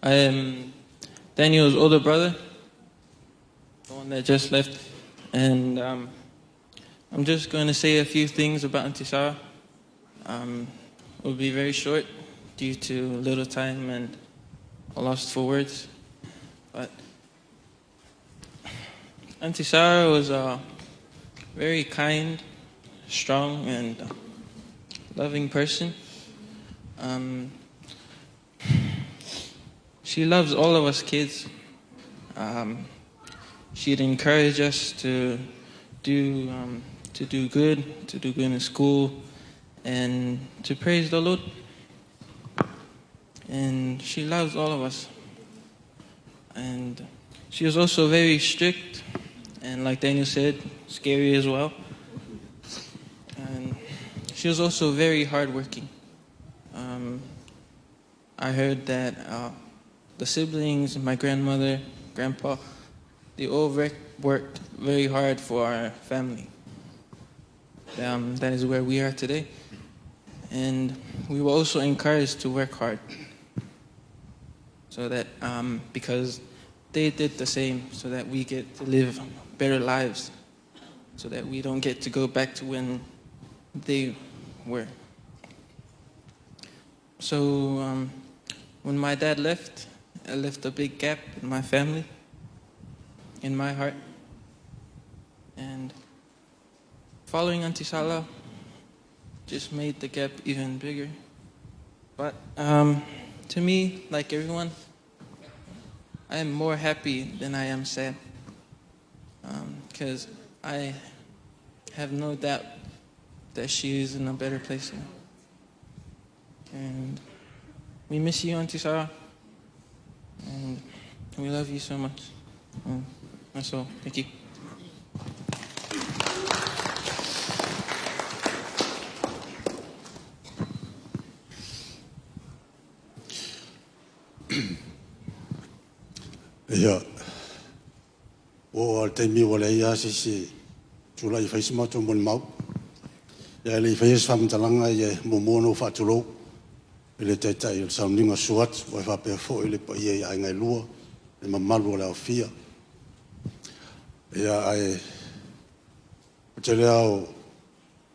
I am Daniel's older brother, the one that just left, and I'm just going to say a few things about Auntie Sarah. It will be very short due to little time and a loss for words. But Auntie Sarah was a very kind, strong, and loving person. She loves all of us kids. She'd encourage us to do good, to do good in school, and to praise the Lord. And she loves all of us. And she was also very strict, and like Daniel said, scary as well. And she was also very hardworking. I heard that The siblings, my grandmother, grandpa, they all worked very hard for our family. That is where we are today. And we were also encouraged to work hard. So that, because they did the same, so that we get to live better lives, so that we don't get to go back to when they were. So when my dad left, I left a big gap in my family, in my heart. And following Auntie Sala just made the gap even bigger. But to me, like everyone, I am more happy than I am sad. Because I have no doubt that she is in a better place now. And we miss you, Auntie Sarah. And we love you so much. And that's all. Thank you. Ia, ua oo lava i le taimi ua leai lava se isi e tulai e fai se matou molimau. Ia ae le i faia se faamatalaga, e muamua ona ou faatulou i le Taitai o le sauniga o susu atu ae faapea foi le paia i aiga e lua, le mamalu o le aofia. Ia, ae o le tele lava o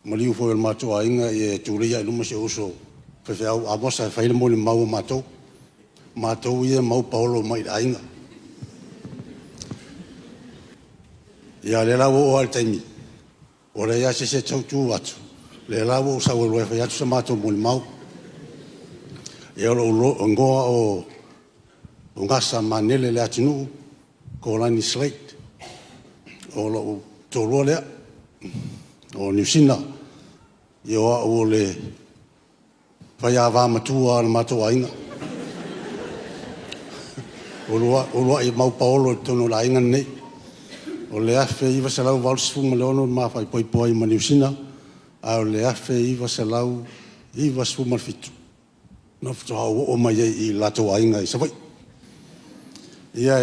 maliu foi o le matou aiga, ia e tulei lava i luma si ou uso faifeau o Amosa e fai le molimau a matou, o matou ia e mau paolo mai le aiga. Ia, o lea la ua oo lava i le taimi ua leai lava se isi e tau tu atu, o lea la ua ou sau ai loa e fai atu se matou molimau. Ia, o lou igoa o Gasa Manele Leatinuu Kolani Slade. O lou toalua lea o Niusina. Ia, o au o le faiava matua lava o le matou aiga. Ua uluai mau paolo i totonu o le aiga lenei. O le 1986 na ma faaipoipo ai ma Niusina, a o le 1997 na faatoa ou oo mai ai i le latou aiga i Savaii. Ia,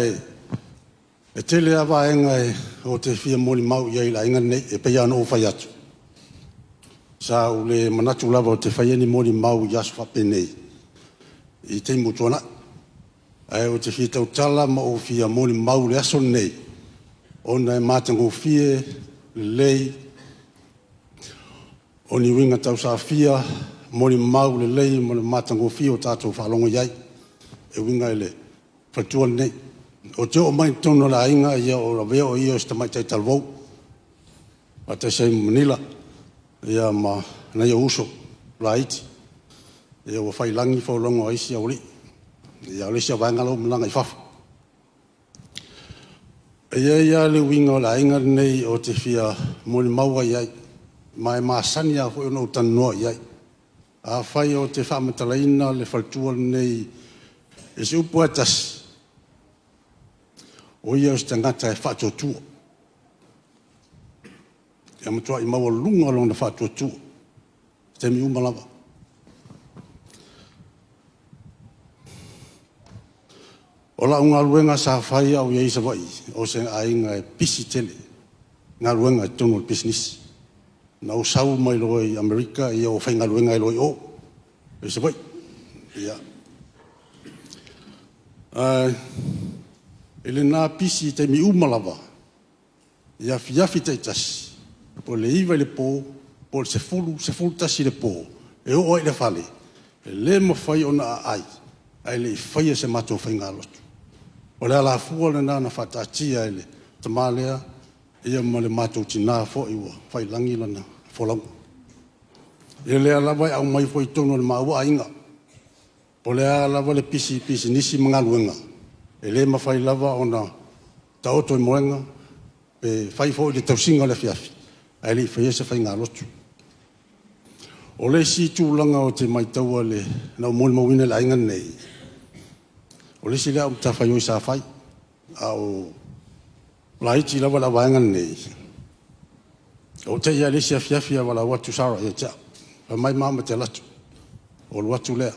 e tele lava vaega ou te fia molimau i ai i le aiga lenei. E pei lava ona ou fai atu, sa ou le manatu lava ou te faia ni molimau i aso faapenei i taimi ua tuanai, ae ou te fia tautala ma ou fia molimau i le aso lenei, ona e matagofie lelei, o ni uiga tausaofia, molimau lelei ma le matagofie ua tatou faalogo i ai e uiga i le faletua lenei. Ou te oo mai i totonu o le aiga o avea o ia o se tamaitai talavou, faatasi ai ma Manila ma nai ou uso laiti. Ia ua faiilagi le folauga a isi aualii, a o le isi vaega la ua malaga i fafo. E i ai lava le uiga o le aiga lenei ou te fia molimau ai i ai, ma e masani lava foi ona ou talanoa i ai. Afai ou te faamatalaina le faletua lenei i se upu lava e tasi, o ia o se tagata e faatuatua. E matuai maualuga lona faatuatua i taimi uma lava. O lau galuega sa fai a o ou i ai i Savaii, o se aiga e pisi tele galuega i totonu o le pisinisi. Na ou sau mai loa i Amerika ou faigaluega ai loa i o i Savaii. Ia. I lena pisi i taimi uma lava, i afiafi taitasi, po o le 9:00 i le po po o le 10, 11 i le po, e oo ai i le fale, e le mafai ona aai ae le i faia se matou faigalotu. O le alafua lena na faataatia e le tama lea ma le matou tina foi ua faiilagi lana folauga. Ia lea lava e aumai foi i totonu o le maua aiga, po o le a lava le pisi i pisinisi ma galuega, e le mafai lava ona taoto i moega pe fai foi le tausiga o le afiafi ae le i faia se faigalotu. O le isi tulaga ou te maitaua na ou molimauina i le aiga lenei, o le isi lea au matafaioi sa fai a o laiti lava le vaega lenei, ua te i lava i le isi afiafi ae valaau atu Sarah ia te au, fai mai, ma ma te alu atu. Ou alu atu lea,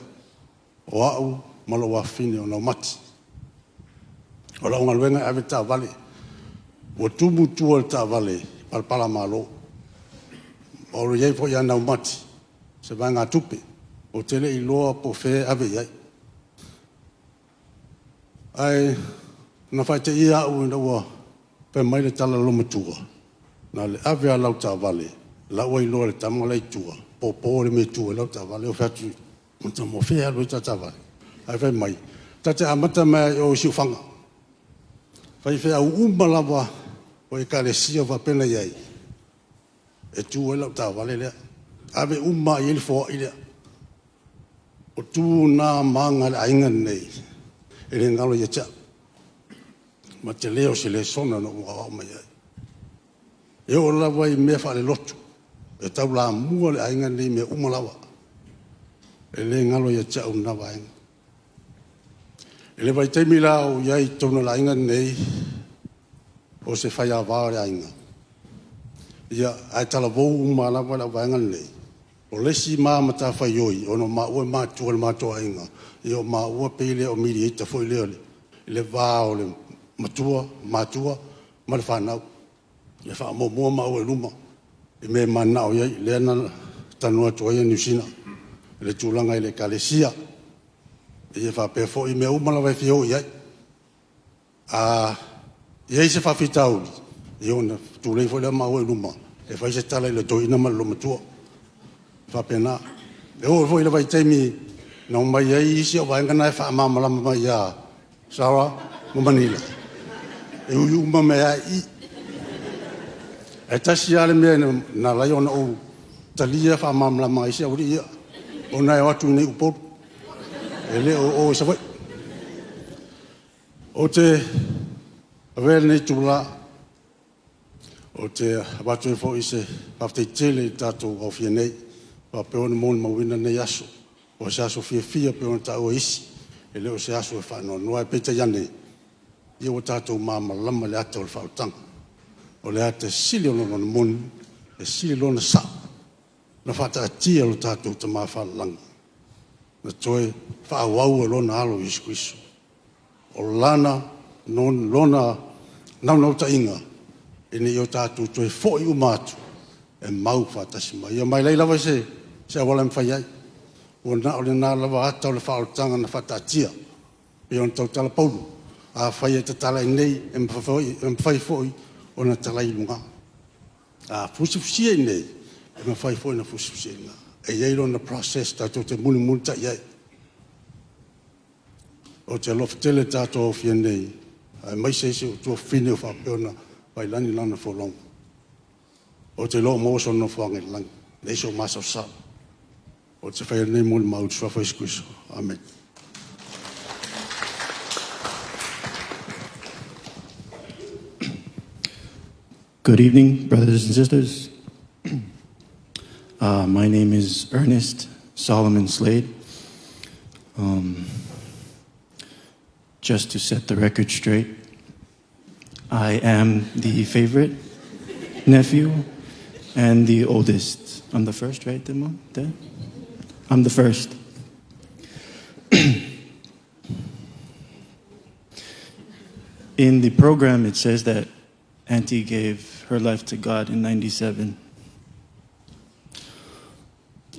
o au ma lou afafine o Naumati. O lau galuega e ave le taavale. Ua tumu tua o le taavale i palapalamalo. Ma o lo o i ai foi ia Naumati se vaegatupe. Ou te le iloa po o fea e ave i ai. Ae na faateia au ina ua fai mai le tala a le loomatua, na o le ave lava o lau taavale, o la e ua iloa e le tama la e i tua, e popo le mea e tu ai lau taavale. Ou fai atu, o fea e alu ai ta taavale? Ae fai mai, ta te amata mai lava i o i Siufaga. Faifeau uma lava o Ekalesia faapea na i ai, e tu ai lau taavale lea. Ave uma lava i ai le foai lea. O tu na ma aga a le aiga lenei, e le galo ia te au, ma le tele o se lesona na ou aoao mai ai. E oo lava i mea faalelotu, e taulamua le aiga lenei i mea uma lava. E le galo ia te au lena vaega. I le vaitaimi la o ou i ai i totonu o le aiga lenei, o se faiava o le aiga, ae talavou uma lava le vaega lenei, o le isi ma matafaioi, ona o maua e matutua i le matou aiga, ia o maua pei o le mediator foi lea i le va o le matua ma le fanau. E faamuamua maua i luma i mea e mananao i ai, lea na talanoa atu ai Niusina i le tulaga i le Ekalesia, ia faapea foi mea uma lava e fia o i ai. A i ai se faafitauli, ia ona tulei foi lea o maua i luma e fai se tala i le toeaina ma le olomatua. E faapena. E oo foi i le vaitaimi na omai ai isi au vaega na e faamalamalama mai ia Sarah ma Manila, e ui uma mai lava i i. Ae tasi lava le mea na ala ai ona ou talia faamalamalamaga a isi aualii ia, ona e o atu i inei i Upolu, e le o o i Savaii. Ou te avea lenei itula ou te avatu ai foi se faafetai tele i le tatou aofia nei ua faapea ona molimauina lenei aso. O se aso fiafia pei ona taua e isi, e le o se aso e faanoanoa ae peitai ane, ia ua tatou malamalama i le ata o le faaolataga, o le ata e sili lona moni, e sili lona sa'o na faataatia e lo tatou Tama Fa'alelagi na toe faaauau e lona Alo o Iesu Keriso. O lana naunautaiga ina ia tatou toe foi uma atu e mau faatasi ma Ia. Ma e leai lava se auala e mafai ai, ua na o lena lava ata o le faaolataga na faataatia pei ona tautala Paulo, afai e tatala i inei, e mafai foi ona tatala i luga. A fusifusia i inei, e mafai foi ona fusifusia i luga. E i ai lona process tatou te mulimulitai i ai. Ou te alofa tele i le tatou aofia nei, aemaise si ou tuafafine ua faapea ona faiilagi lana folauga. Ou te iloa ua maua sona nofoaga i le lagi, e leai sou masalosalo. Ou te faia lenei molimau i le Suafa o Iesu Keriso. Amene. Good evening, brothers and sisters. My name is Ernest Solomon Slade. Just to set the record straight, I am the favorite nephew and the oldest. I'm the first, right, Demo? Dad? I'm the first. In the program, it says that Auntie gave her life to God in 97.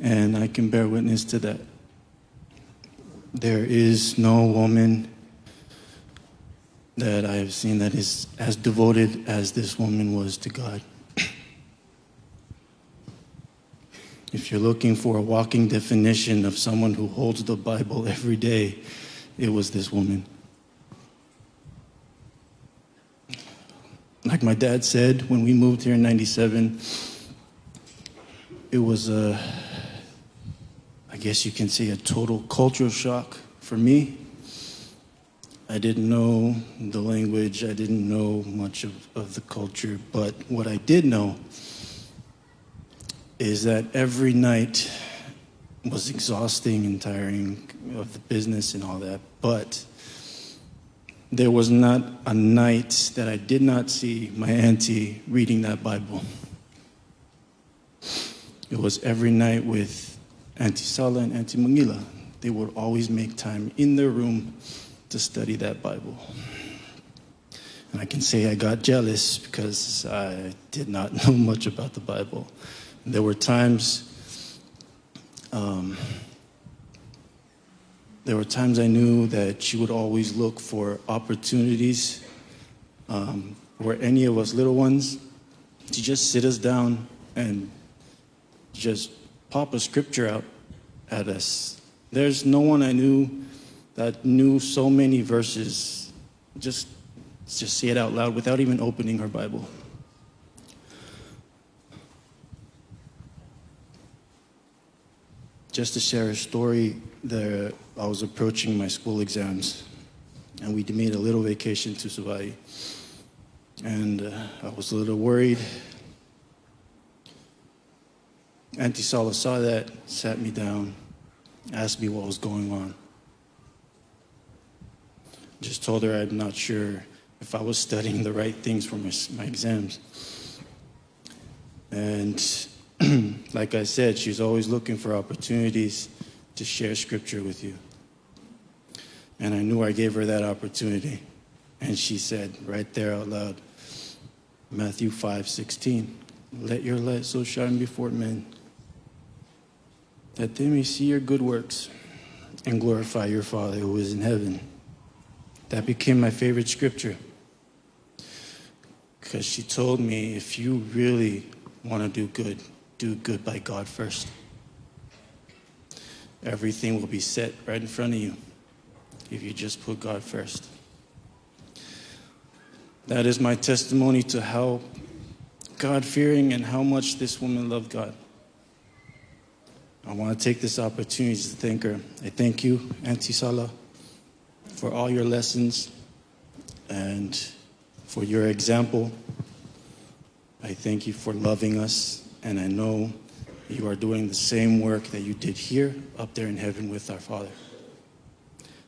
And I can bear witness to that. There is no woman that I have seen that is as devoted as this woman was to God. If you're looking for a walking definition of someone who holds the Bible every day, it was this woman. Like my dad said, when we moved here in 97, it was a, I guess you can say, a total cultural shock for me. I didn't know the language, I didn't know much of the culture, but what I did know is that every night was exhausting and tiring of the business and all that, but there was not a night that I did not see my auntie reading that Bible. It was every night with Auntie Sala and Auntie Mangila. They would always make time in their room to study that Bible. And I can say I got jealous because I did not know much about the Bible. There were times there were times I knew that she would always look for opportunities where any of us little ones to just sit us down and just pop a scripture out at us. There's no one I knew that knew so many verses. Just say it out loud without even opening her Bible. Just to share a story, there I was approaching my school exams, and we made a little vacation to Savai'i. And I was a little worried. Auntie Sala saw that, sat me down, asked me what was going on. Just told her I'm not sure if I was studying the right things for my exams. And like I said, she's always looking for opportunities to share scripture with you. And I knew I gave her that opportunity. And she said right there out loud, Matthew 5:16, let your light so shine before men that they may see your good works and glorify your Father who is in heaven. That became my favorite scripture because she told me if you really want to do good by God first. Everything will be set right in front of you if you just put God first. That is my testimony to how God-fearing and how much this woman loved God. I want to take this opportunity to thank her. I thank you, Auntie Sala, for all your lessons and for your example. I thank you for loving us, and I know you are doing the same work that you did here, up there in heaven with our Father.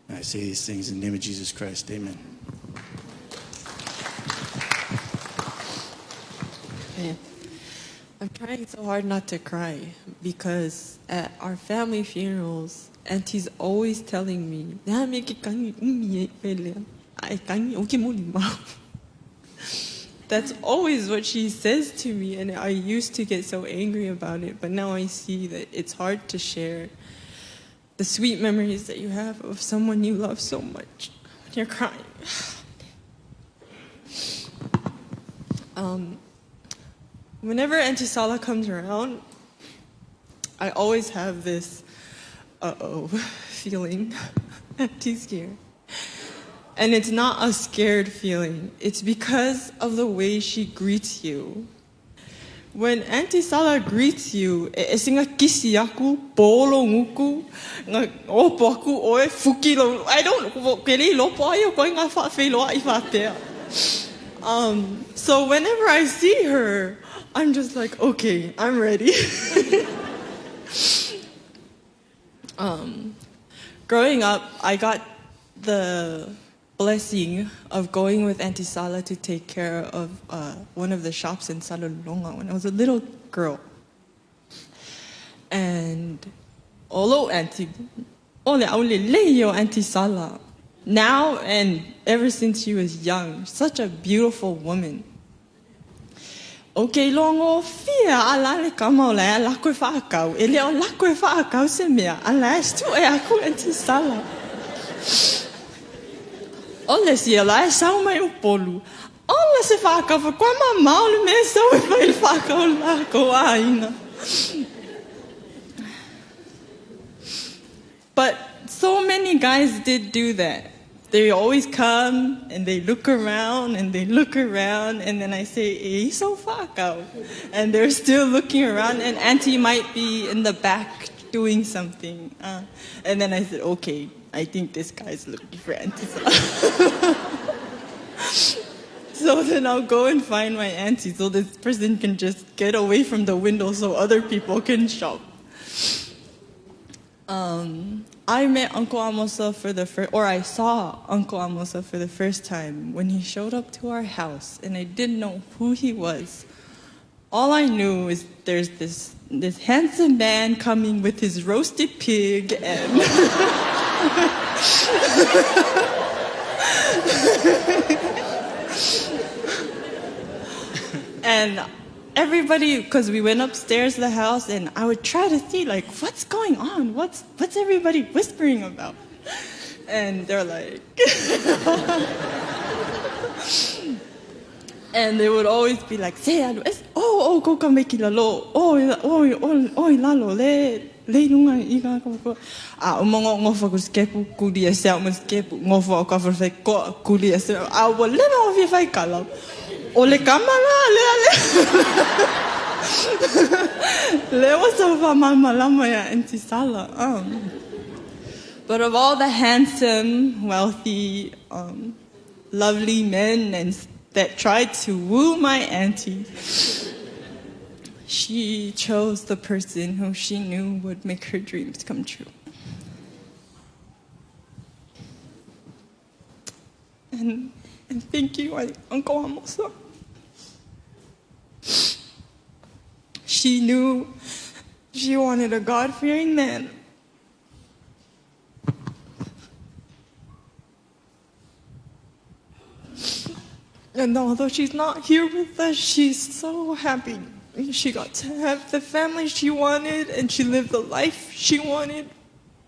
And I say these things in the name of Jesus Christ. Amen. Okay. I'm trying so hard not to cry because at our family funerals, Auntie's always telling me, That's always what she says to me, and I used to get so angry about it, but now I see that it's hard to share the sweet memories that you have of someone you love so much when you're crying. Whenever Auntie Sala comes around, I always have this uh-oh feeling. Auntie's here. And it's not a scared feeling. It's because of the way she greets you. When Auntie Sala greets you, e singa kisi aku, polo nguku, nga opo aku oe, fuki lo, I don't, kere lopo ai o koe ngā whaawhiloa i whātea. So whenever I see her, I'm just like, okay, I'm ready. Growing up, I got the blessing of going with Auntie Sala to take care of one of the shops in Salelologa when I was a little girl. And although Auntie, ole aule leo Auntie Sala, now and ever since she was young, such a beautiful woman. Okay, longo fia ala le kama o la la koe whaakau. E leo la koe whaakau se mea, ala e stu e aku Auntie Sala. Ole si la e sau mai o polu. Ole se whaakau fa kwa ma maoli me sau e whai whaakau la ko aina. But so many guys did do that. They always come and they look around and they look around, and then I say, eh, so whaakau. And they're still looking around, and Auntie might be in the back doing something. And then I said, okay, I think this guy's looking for Auntie Sala. So then I'll go and find my auntie so this person can just get away from the window so other people can shop. I met Uncle Amosa for the first, or I saw Uncle Amosa for the first time when he showed up to our house, and I didn't know who he was. All I knew is there's this handsome man coming with his roasted pig and And everybody, because we went upstairs to the house, and I would try to see, like, what's going on? What's, what's everybody whispering about? And they're like, and they would always be like, say, oh, oh, go ka meki lalo, oh, oh, oh, oh, lalo, le, le lunga i ka ko. A o mongo ngofa ku skepu kuli e se o skepu ngofa o ka fa ko kuli e se a o le mo fi fai kala. O le kama la le le. Le o sa fa malama ya Auntie Sala. But of all the handsome, wealthy, lovely men and that tried to woo my auntie, she chose the person who she knew would make her dreams come true. And thank you, Uncle Amosa. She knew she wanted a God-fearing man. And although she's not here with us, she's so happy. She got to have the family she wanted, and she lived the life she wanted,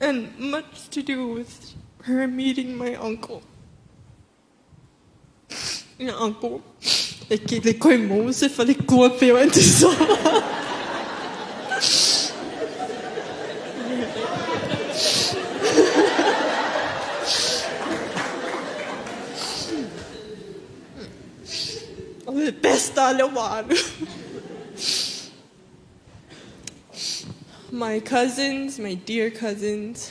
and much to do with her meeting my uncle. My uncle, le koi mo se fa le kua pe o Auntie Sala. Le best le walu. My cousins, my dear cousins,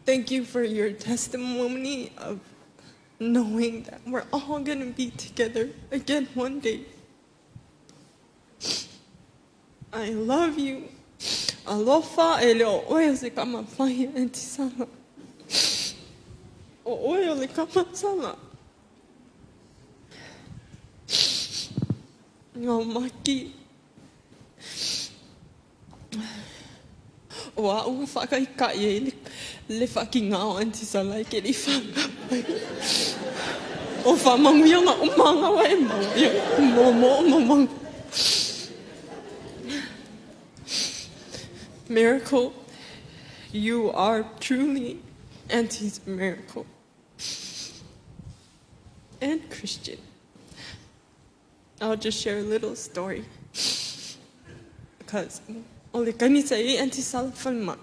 thank you for your testimony of knowing that we're all going to be together again one day. I love you. Alofa e leo oe o se kama whai Auntie Sala. O oe o le kama sala. Ngā maki. O a ua whakaikai e le whaki ngā o Auntie Sala e ke li whanga mai. O whamanguia ngā umanga wa e maua ia. Mō mō mō mō. Miracle, you are truly Auntie's miracle. And Christian. I'll just share a little story. Because o le kanisa e Auntie Sala whalma.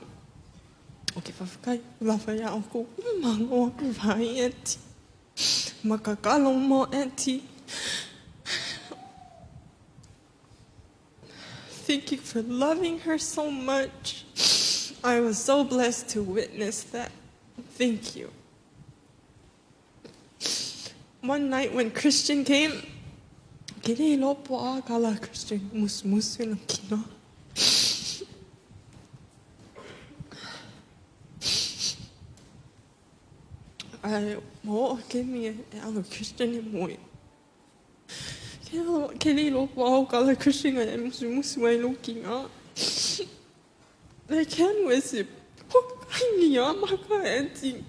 O ke whawhakai, lava ia o ko mango aku vai Auntie. Makakalo mo Auntie. Thank you for loving her so much. I was so blessed to witness that. Thank you. One night when Christian came, Kere lopo a kala Christian mus mus na kina. I mo ke mi e alo Christian e moe. Kere lopo a kala Christian e mus mus wai lo kina. I can wisi. Ho ya maka auntie.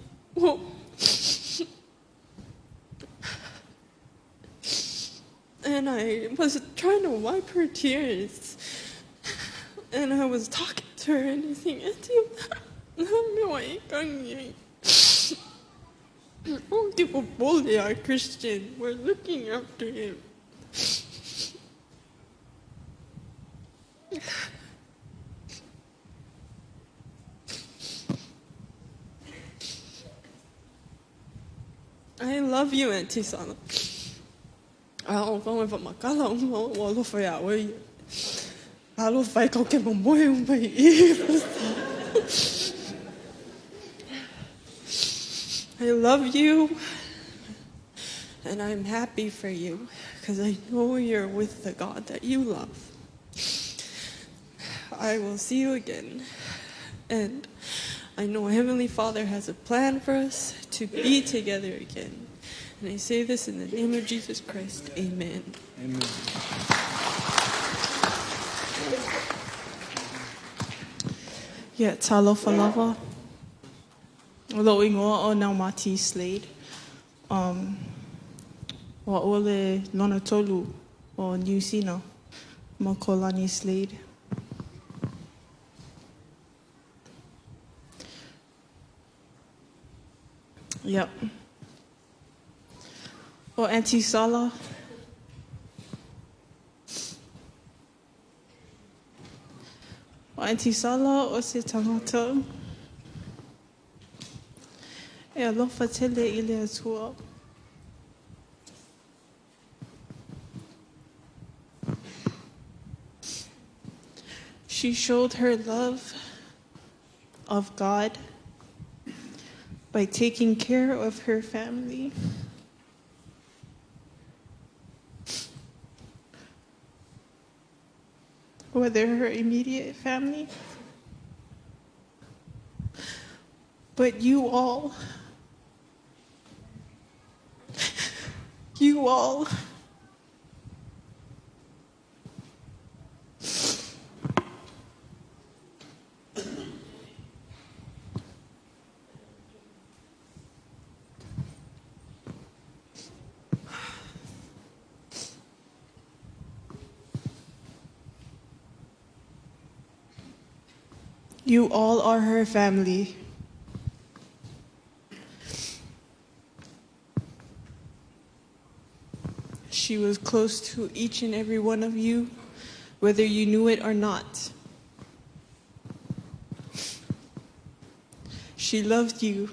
And I was trying to wipe her tears. And I was talking to her and I saying, Auntie, are Christian. We're looking after him. I love you, Auntie Sala. I'll go with my kala I love you, and I'm happy for you, because I know you're with the God that you love. I will see you again, and I know Heavenly Father has a plan for us to be together again. And I say this in the name of Jesus Christ. Amen. Amen. Ia, talofa lava. O lo'u igoa o Naumati Slade. Um, o a'u o le lona tolu o Niusina ma Kolani Slade. Yep. O Auntie Sala. O Auntie Sala o se tagata e alofa tele i le Atua. She showed her love of God by taking care of her family. Whether her immediate family, but you all, you all. You all are her family. She was close to each and every one of you, whether you knew it or not. She loved you.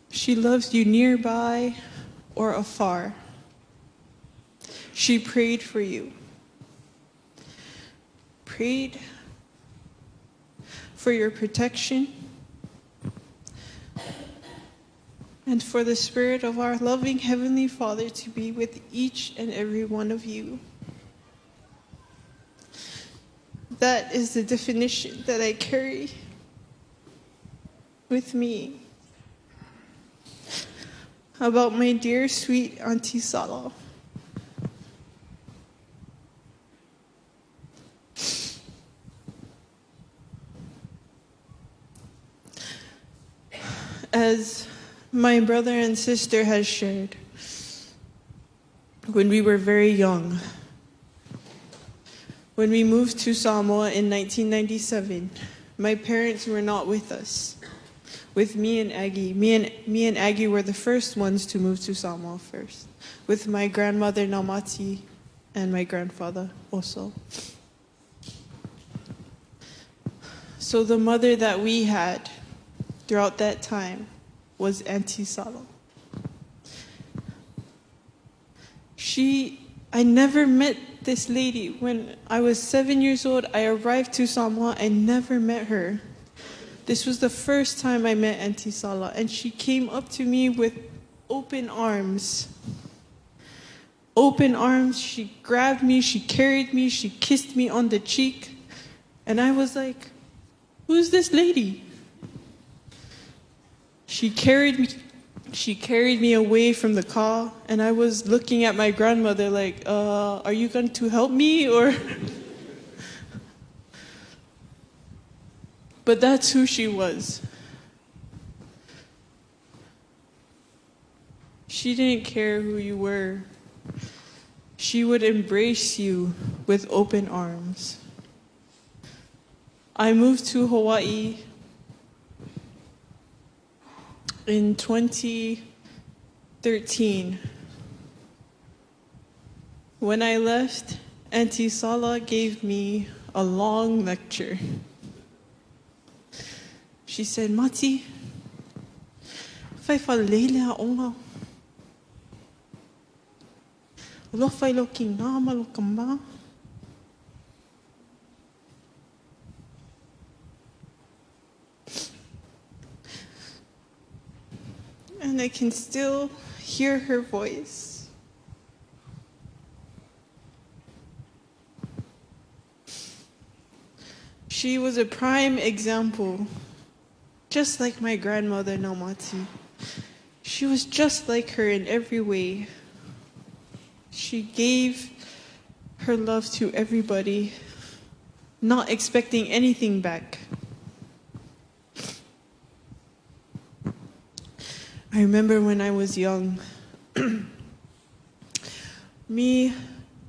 She loves you nearby or afar. She prayed for you. Prayed for your protection and for the Spirit of our loving Heavenly Father to be with each and every one of you. That is the definition that I carry with me about my dear sweet Auntie Sala. As my brother and sister has shared, when we were very young, when we moved to Samoa in 1997, my parents were not with us. With me and Aggie. Me and, me and Aggie were the first ones to move to Samoa first, with my grandmother Namati and my grandfather also. So the mother that we had throughout that time was Auntie Salo. She, I never met this lady. When I was 7 years old, I arrived to Samoa. I never met her. This was the first time I met Auntie Sala, and she came up to me with open arms. Open arms, she grabbed me, she carried me, she kissed me on the cheek. And I was like, Who's this lady? She carried me, she carried me away from the car, and I was looking at my grandmother like, Are you going to help me? Or. But that's who she was. She didn't care who you were. She would embrace you with open arms. I moved to Hawaii in 2013. When I left, Auntie Sala gave me a long lecture. She said, Mati, fai fa lele a onga. Alofa i lo ki ngā ma lo ka mā. And I can still hear her voice. She was a prime example, just like my grandmother Namati. She was just like her in every way. She gave her love to everybody, not expecting anything back. I remember when I was young, me,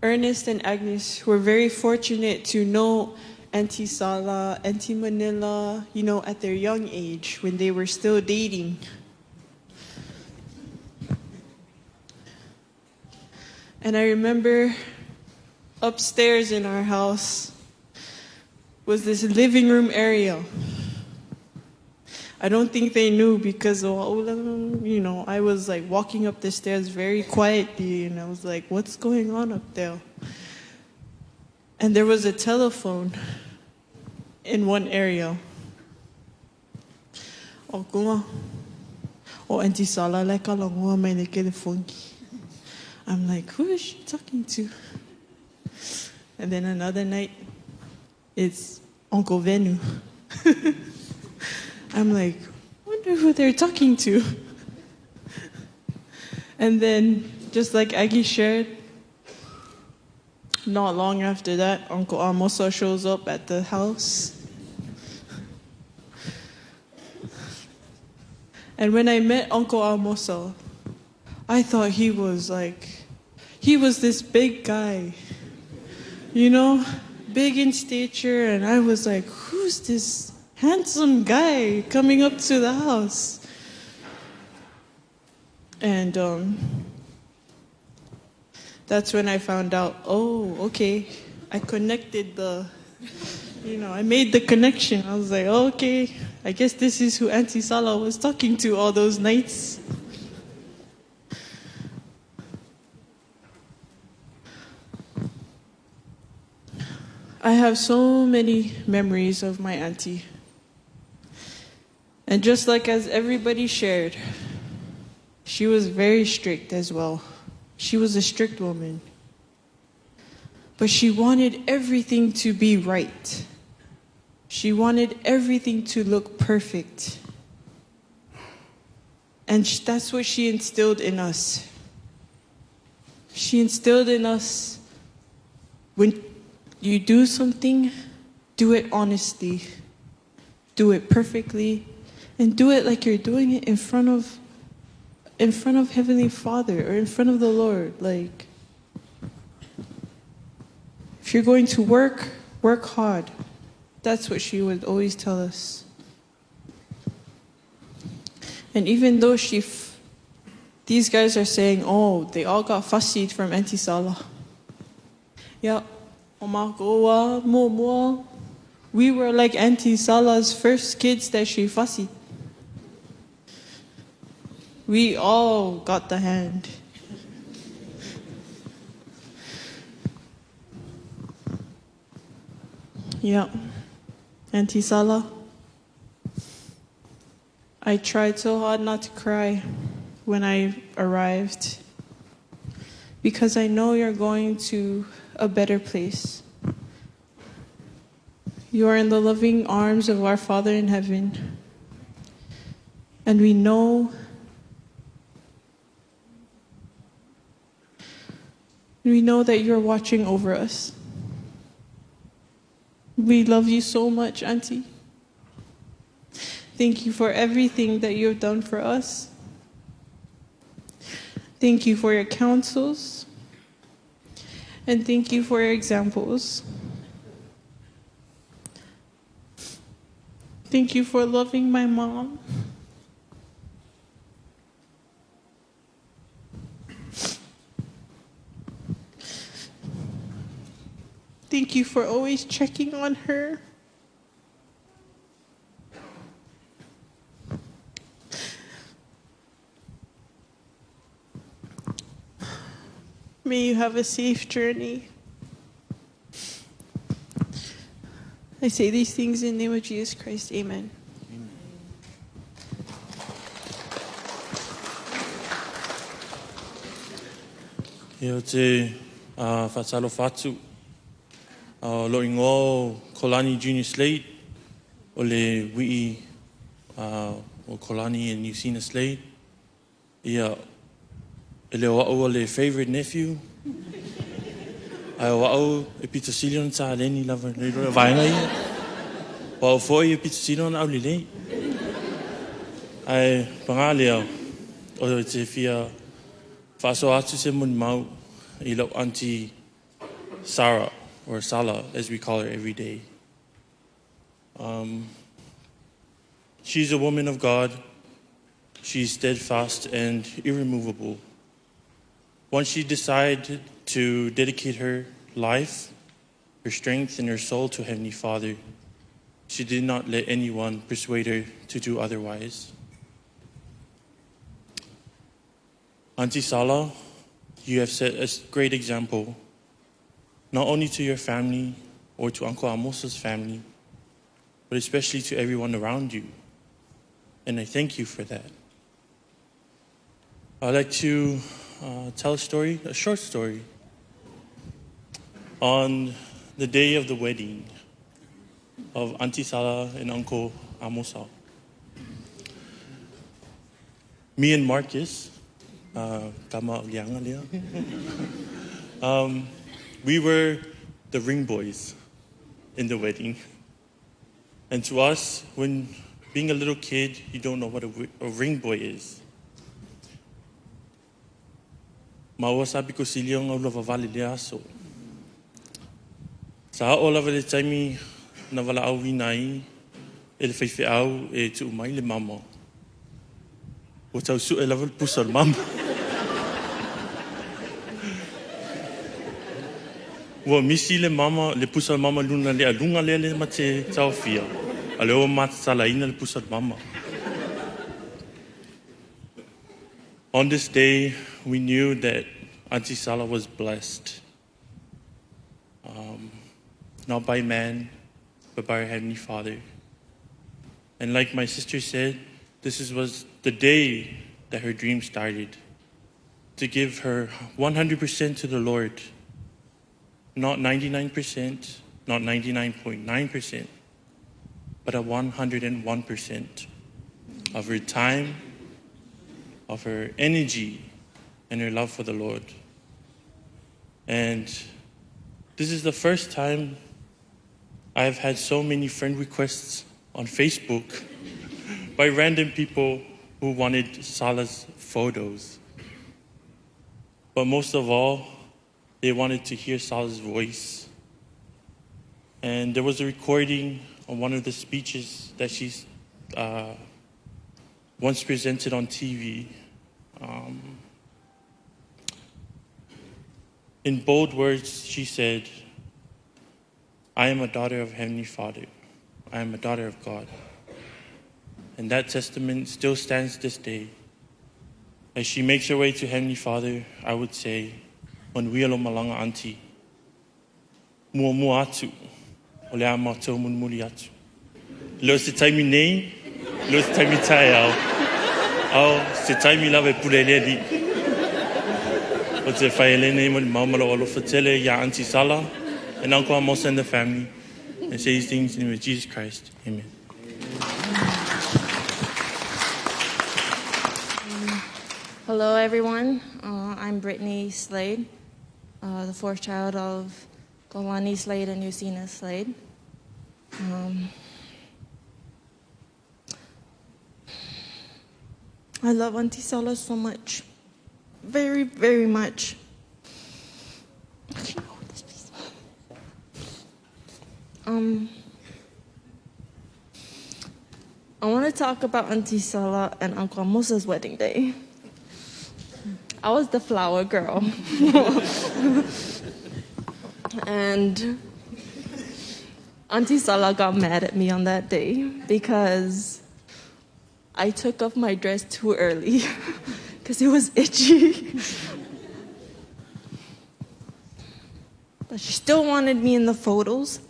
Ernest, and Agnes were very fortunate to know Auntie Sala, Auntie Manila, at their young age when they were still dating. And I remember upstairs in our house was this living room area. I don't think they knew because, I was like walking up the stairs very quietly and I was like, what's going on up there? And there was a telephone in one area. O kunga, o Auntie Sala le kalangua mai le telefoni. I'm like, who is she talking to? And then another night, it's Uncle Venu. I'm like, wonder who they're talking to. And then, just like Aggie shared, not long after that, Uncle Amosa shows up at the house. And when I met Uncle Amosa, I thought he was this big guy, big in stature. And I was like, who's this handsome guy coming up to the house? And that's when I found out, oh, okay. I connected the, you know, I made the connection. I was like, oh, okay, I guess this is who Auntie Sala was talking to all those nights. I have so many memories of my auntie. And just like as everybody shared, she was very strict as well. She was a strict woman. But she wanted everything to be right. She wanted everything to look perfect. And that's what she instilled in us. She instilled in us, when you do something, do it honestly, do it perfectly, and do it like you're doing it in front of Heavenly Father or in front of the Lord. If you're going to work, work hard. That's what she would always tell us. And even though these guys are saying, oh, they all got fussy from Auntie Sala. Yeah. Omagoa, Momoa. We were like Auntie Sala's first kids that she fussy. We all got the hand. Yeah. Auntie Sala, I tried so hard not to cry when I arrived because I know you're going to a better place. You are in the loving arms of our Father in heaven. And we know that you're watching over us. We love you so much, Auntie. Thank you for everything that you have done for us. Thank you for your counsels. And thank you for your examples. Thank you for loving my mom. Thank you for always checking on her. May you have a safe journey. I say these things in the name of Jesus Christ. Amen. Amen. Ia te whaatalo whatu. Lo ingoa o Kolani Junior Slade, o le wii o Kolani and Newsina Slade. Ia, e leo au o le favorite nephew. Ae o a'u e pito sili ona taleni lava i le vaega ia. O a'u foi e pito sili ona aulelei. Ae pagā lea, o te fia faasoa atu se molimau i lau aunty Sarah, or Sala as we call her every day. She's a woman of God. She's steadfast and irremovable. Once she decided to dedicate her life, her strength, and her soul to Heavenly Father, she did not let anyone persuade her to do otherwise. Auntie Sala, you have set a great example, not only to your family or to Uncle Amos's family, but especially to everyone around you. And I thank you for that. I'd like to tell a story, a short story, on the day of the wedding of Auntie Sala and Uncle Amosa. Me and Marcus, tama o lianga lea, we were the ring boys in the wedding. And to us, when being a little kid, you don't know what a ring boy is. Ma ua sa piko sili o ngau lava vale le aso. Sa o lava le taimi na wala au ina i e le whaiwhe au e tuu mai le mama. Ua tau su e lava le pusa o le mama. Ua misi le mama, le pusa o le mama luna le alunga lea le mate taofia. A le ua matatala ina le pusa o le mama. On this day, we knew that Auntie Sala was blessed. Not by man, but by our Heavenly Father. And like my sister said, this was the day that her dream started, to give her 100% to the Lord. Not 99%, not 99.9%, but a 101% of her time, of her energy, and her love for the Lord. And this is the first time I've had so many friend requests on Facebook by random people who wanted Sala's photos. But most of all, they wanted to hear Sala's voice. And there was a recording on one of the speeches that she's once presented on TV. In bold words, she said, "I am a daughter of Heavenly Father. I am a daughter of God." And that testament still stands this day. As she makes her way to Heavenly Father, I would say, Manuia lo malaga auntie, mua mua atu, o le a mātou mulimuli atu. Le o se taimi nei, le o se taimi taeao, ao se taimi lava e pule le Alii. O te whai elene mo le maumalo alofa tele ia Auntie Sala and Uncle Amos and the family. And say these things in the name of Jesus Christ. Amen. Hello, everyone. I'm Brittany Slade, the fourth child of Golani Slade and Yusina Slade. I love Auntie Sala so much. Very, very much. Can you hold this, please? I want to talk about Auntie Sala and Uncle Amosa's wedding day. I was the flower girl. And Auntie Sala got mad at me on that day because I took off my dress too early because it was itchy. But she still wanted me in the photos.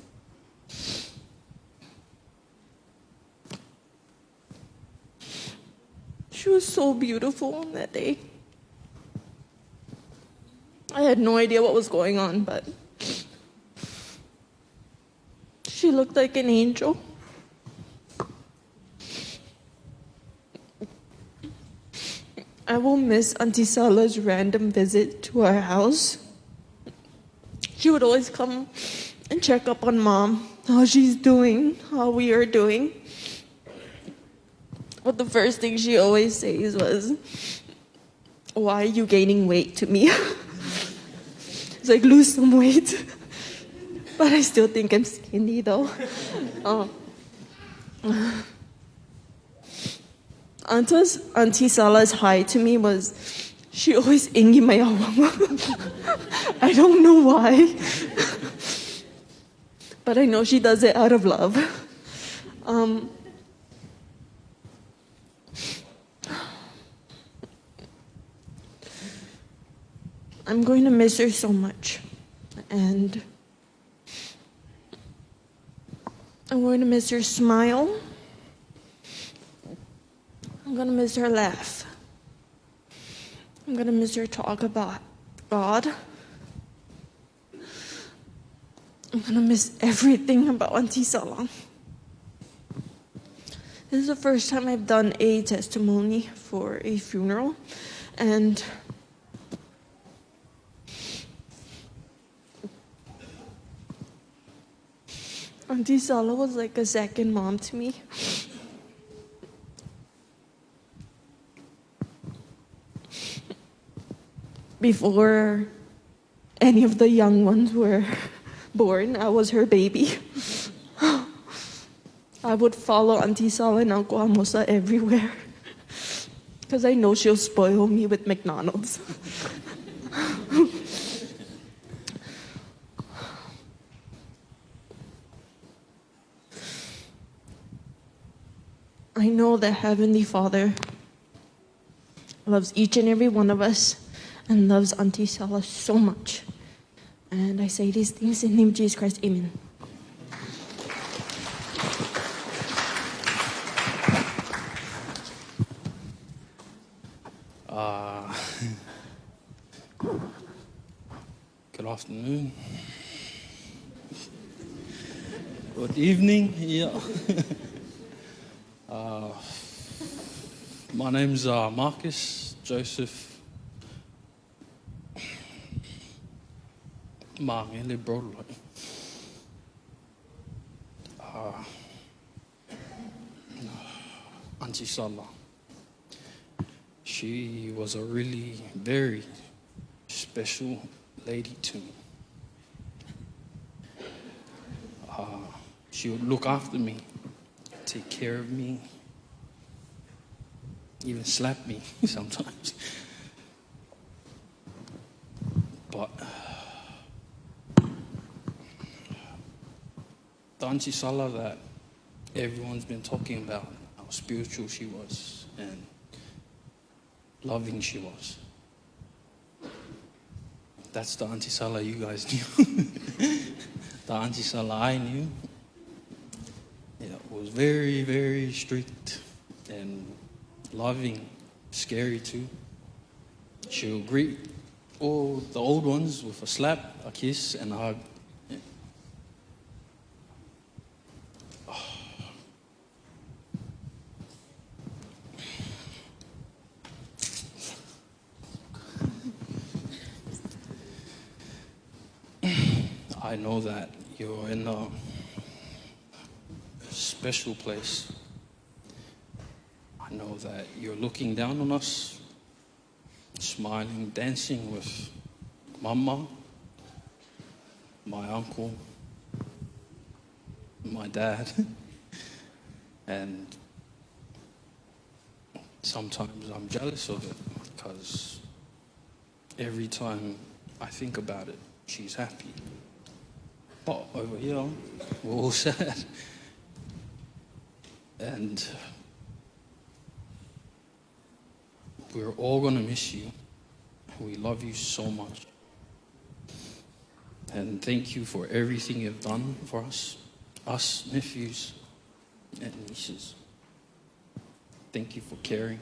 She was so beautiful on that day. I had no idea what was going on, but she looked like an angel. I will miss Auntie Sala's random visit to our house. She would always come and check up on mom, how she's doing, how we are doing. But the first thing she always says was, Why are you gaining weight to me? It's like, lose some weight. But I still think I'm skinny though. Auntie Sala's hi to me was, she always ingi mai awanga. I don't know why. But I know she does it out of love. I'm going to miss her so much. And I'm going to miss her smile. I'm going to miss her laugh. I'm going to miss her talk about God. I'm going to miss everything about Auntie Sala. This is the first time I've done a testimony for a funeral, and Auntie Sala was like a second mom to me. Before any of the young ones were born, I was her baby. I would follow Auntie Sala and Uncle Amosa everywhere because I know she'll spoil me with McDonald's. I know that Heavenly Father loves each and every one of us and loves Auntie Sala so much. And I say these things in the name of Jesus Christ. Amen. Good afternoon. Good evening. Yeah. My name's Marcus Joseph Mangele Brolo. Auntie Sala. She was a really very special lady to me. She would look after me, take care of me, even slap me sometimes. But the Auntie Sala that everyone's been talking about, how spiritual she was and loving she was. That's the Auntie Sala you guys knew. The Auntie Sala I knew, yeah, was very, very strict and loving, scary too. She would greet all the old ones with a slap, a kiss, and a hug. Yeah. I know that you're in a special place. I know that you're looking down on us, smiling, dancing with Mama, my uncle, my dad. And sometimes I'm jealous of it because every time I think about it, she's happy. But over here, we're all sad. And we're all going to miss you. We love you so much. And thank you for everything you've done for us, us nephews and nieces. Thank you for caring.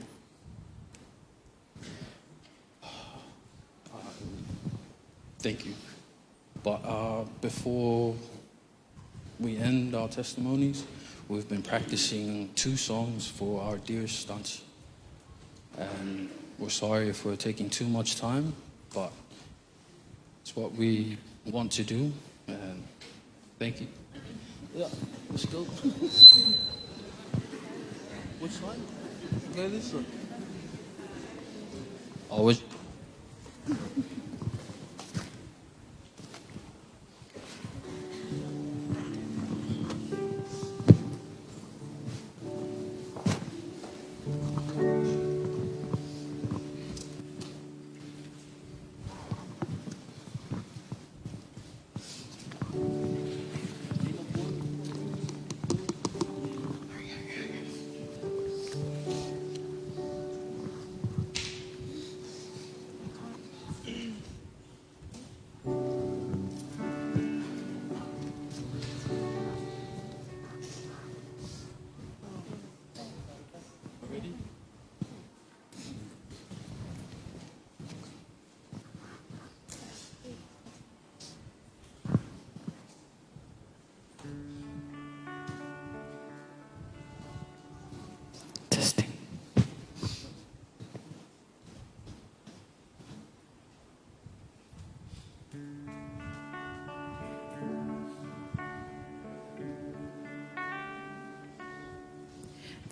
Thank you. But before we end our testimonies, we've been practicing 2 songs for our dearest auntie. And we're sorry if we're taking too much time, but it's what we want to do. And thank you. Yeah, let's go. Which one? Okay, this one. Always. Ready? Testing.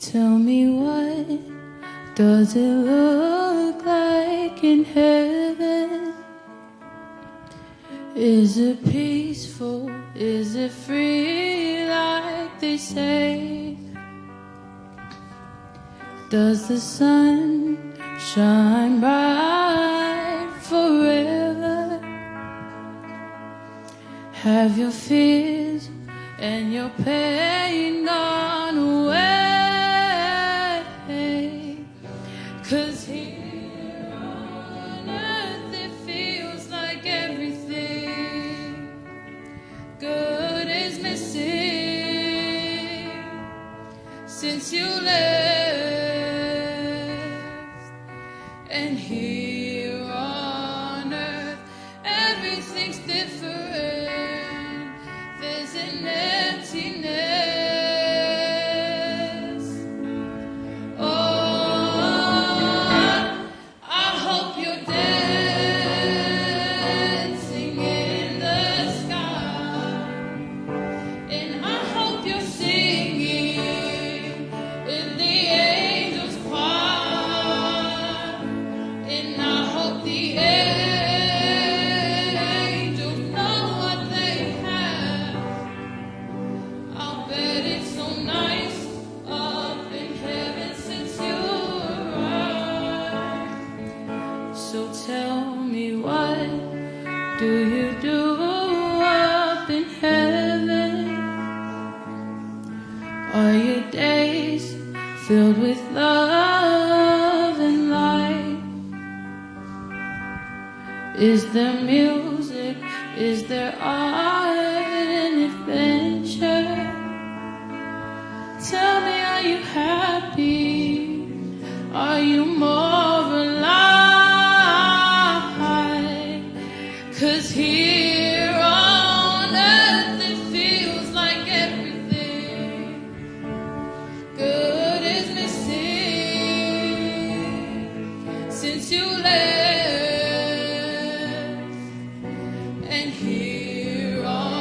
Tell me, what does it look like in heaven? Is it peaceful? Is it free like they say? Does the sun shine bright forever? Have your fears and your pain gone away? 'Cause here on earth it feels like everything good is missing since you left. And here on earth everything's different. There's an emptiness. Oh, I hope you're dancing in the sky. And I hope you're singing in the angels' choir. And I hope the angels know what they have. I'll bet it's so nice up in heaven since you arrived. So tell me, what do you do up in heaven? Are your days filled with love and light? Is there music? Is there art and adventure? Tell me, are you happy? Are you more alive? 'Cause here on earth it feels like everything good is missing since you left. And here on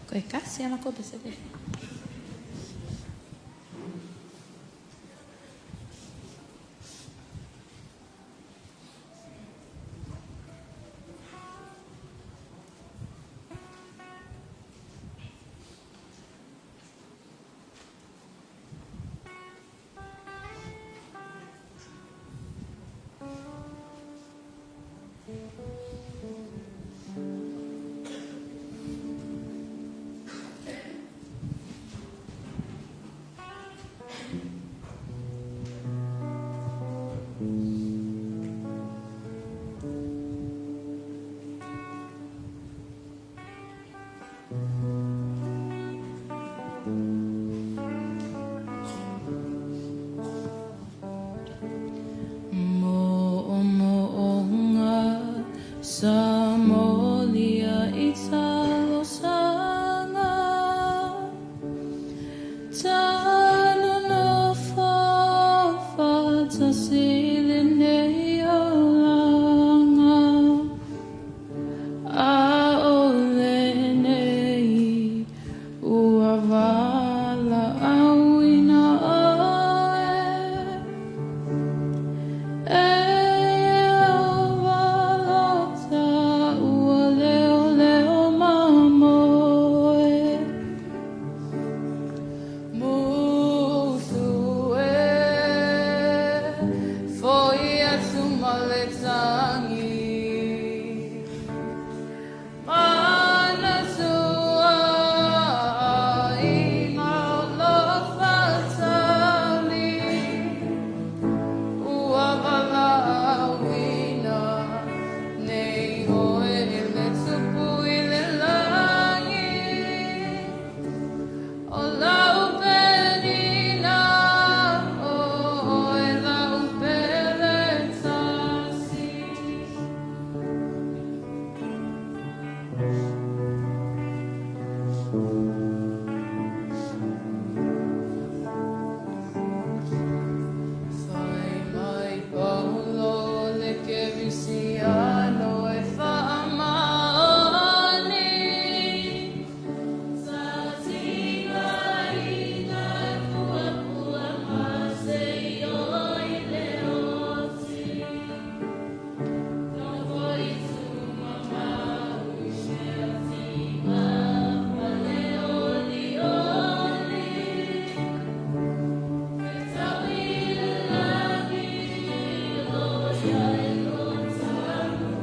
Koe kasi ana ko pese. Mo o mo o ngā sa molia i talosanga Tana no whawhata sile nei olanga A o le nei ua vala au ina oe E valota ua leo leo mamoe Musu e foi atu maletangi Manatua i maulofatali Ua valauina nei oe i le tupu i le lagi O lau penina o oe lau pele tasi. Fai mai paulo le ke visiano e whaamaoni. Sa tinga inga pua pua ma se i o i le oti. No voi tu mamau i shea tima ma le oli oli. Te tau i le lagi lo ia e lo tamu.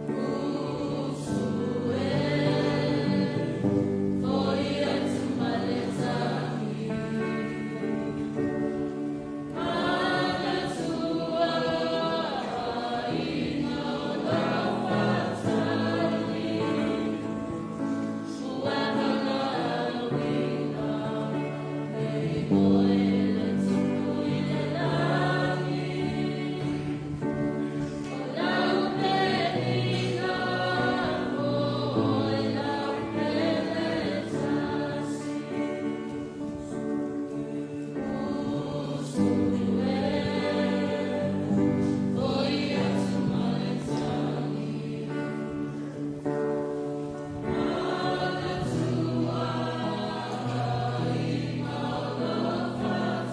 Musu e foi atu maletangi. Manatua i maulofatali. Ua valauina nei oe le tupu i le lagi. O lau penina o oe lau pele tasi. Musu e foi atu maletangi. Manatua i maulofatali.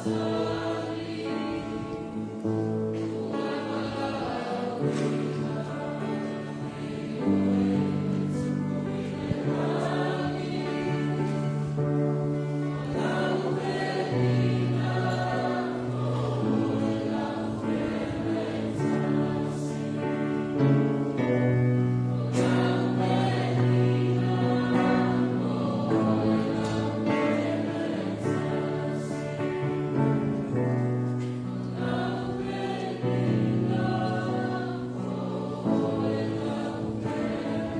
Ua valauina nei oe le tupu i le lagi. O lau penina o oe lau pele tasi. O lau penina o oe lau pele tasi. O lau penina o oe lau pele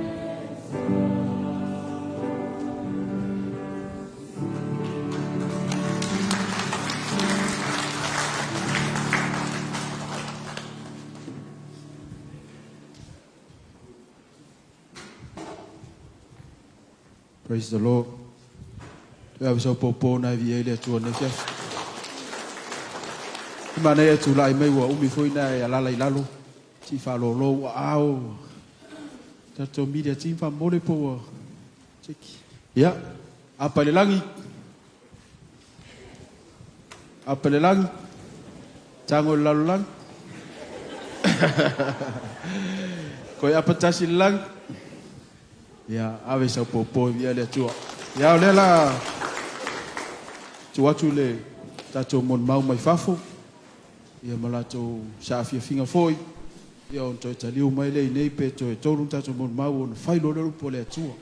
Praise the Lord. Toe ave sau popo na e vi ai le Atua nei fiafi. I manaia tulai mai ua umi foi na e alala i lalo. Si whaalolo ua ao. Tatou media team faamolemole po ua cheki. Ia, apa i le lagi. Apa i le lagi. Tago i le lalolagi. Toe apa tasi i le lagi. Ia, ave sau pōpō e viia le Atua. Ia, o lea la tuu atu le tatou molimau mai fafo, ia ma latou saafiafiga foi, ia ona toe taliu mai lea i inei pe toe tolu ni tatou molimau ona fai loa lea o le upu a le Atua.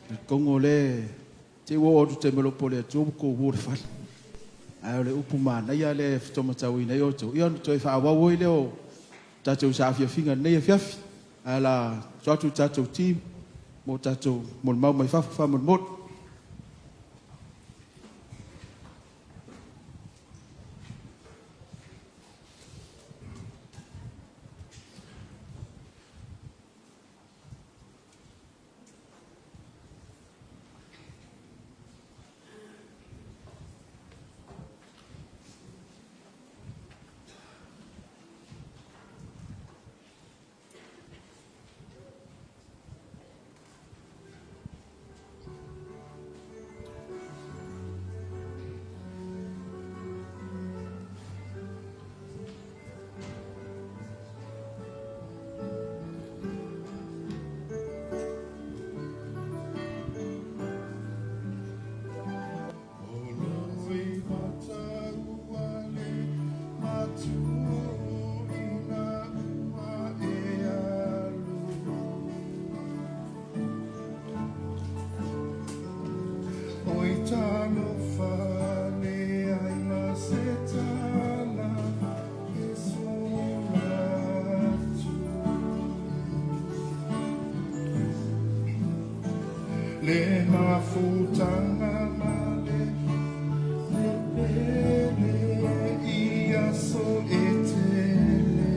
Talitonu o lea te i ua oo atu i le taimi o le upu a le Atua ua tou o i le fale. Ae o le upu manaia lea e faatoa matauina ai outou, ia ona toe faaauau ai lea o tatou saafiafiga i lenei afiafi. Ae o le a tuu atu i le tatou team mo tatou molimau mai fafo faamolemole. O loimatau a le Matua ina ua e alu. Oi talofa leai ma se tala e sola atu. Le mafutaga ma le pele i aso e tele.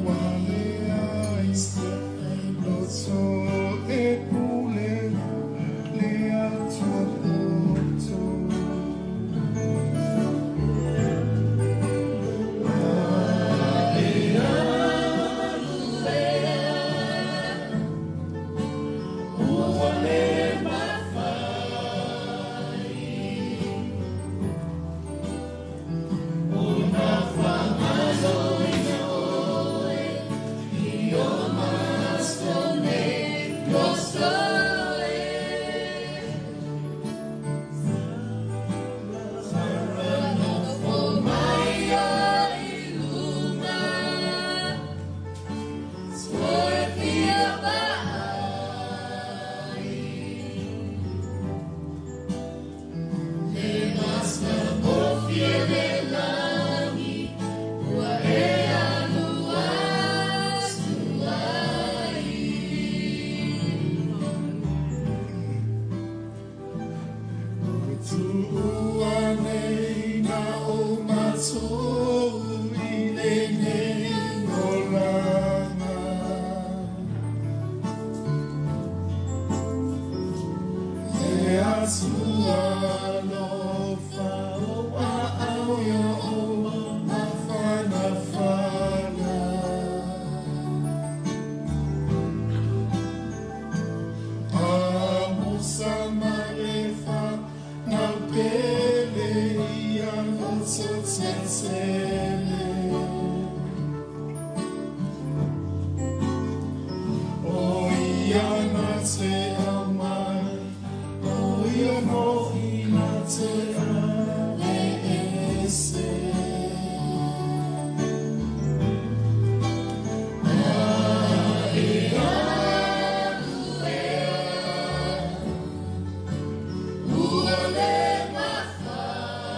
Ua leai se loto e pule le Atua poto. A e alu ea, ua le mafai ona faagaloina oe i o maso nei loso e. Nofo mai ai luga, toe fia vaai. Le matagofie le lagi, ua e alu atu ai. Ua tuua nei na o matou i lenei olaga. Le Atua alofa o aao ia o mafanafana. Amosa ma le fanau pele ia loto tetele. O ia na te aumai, o ia hoʻi na te ave ese. A e alu ea, ua le mafai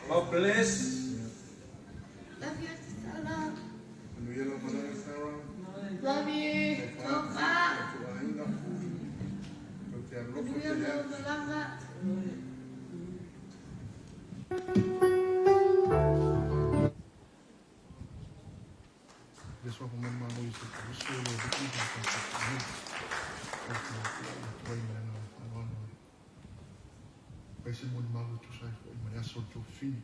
God bless. Love you, Sarah. Love you. Tofa. Pai se mo ni malu tu sai fo i ma aso tō whini.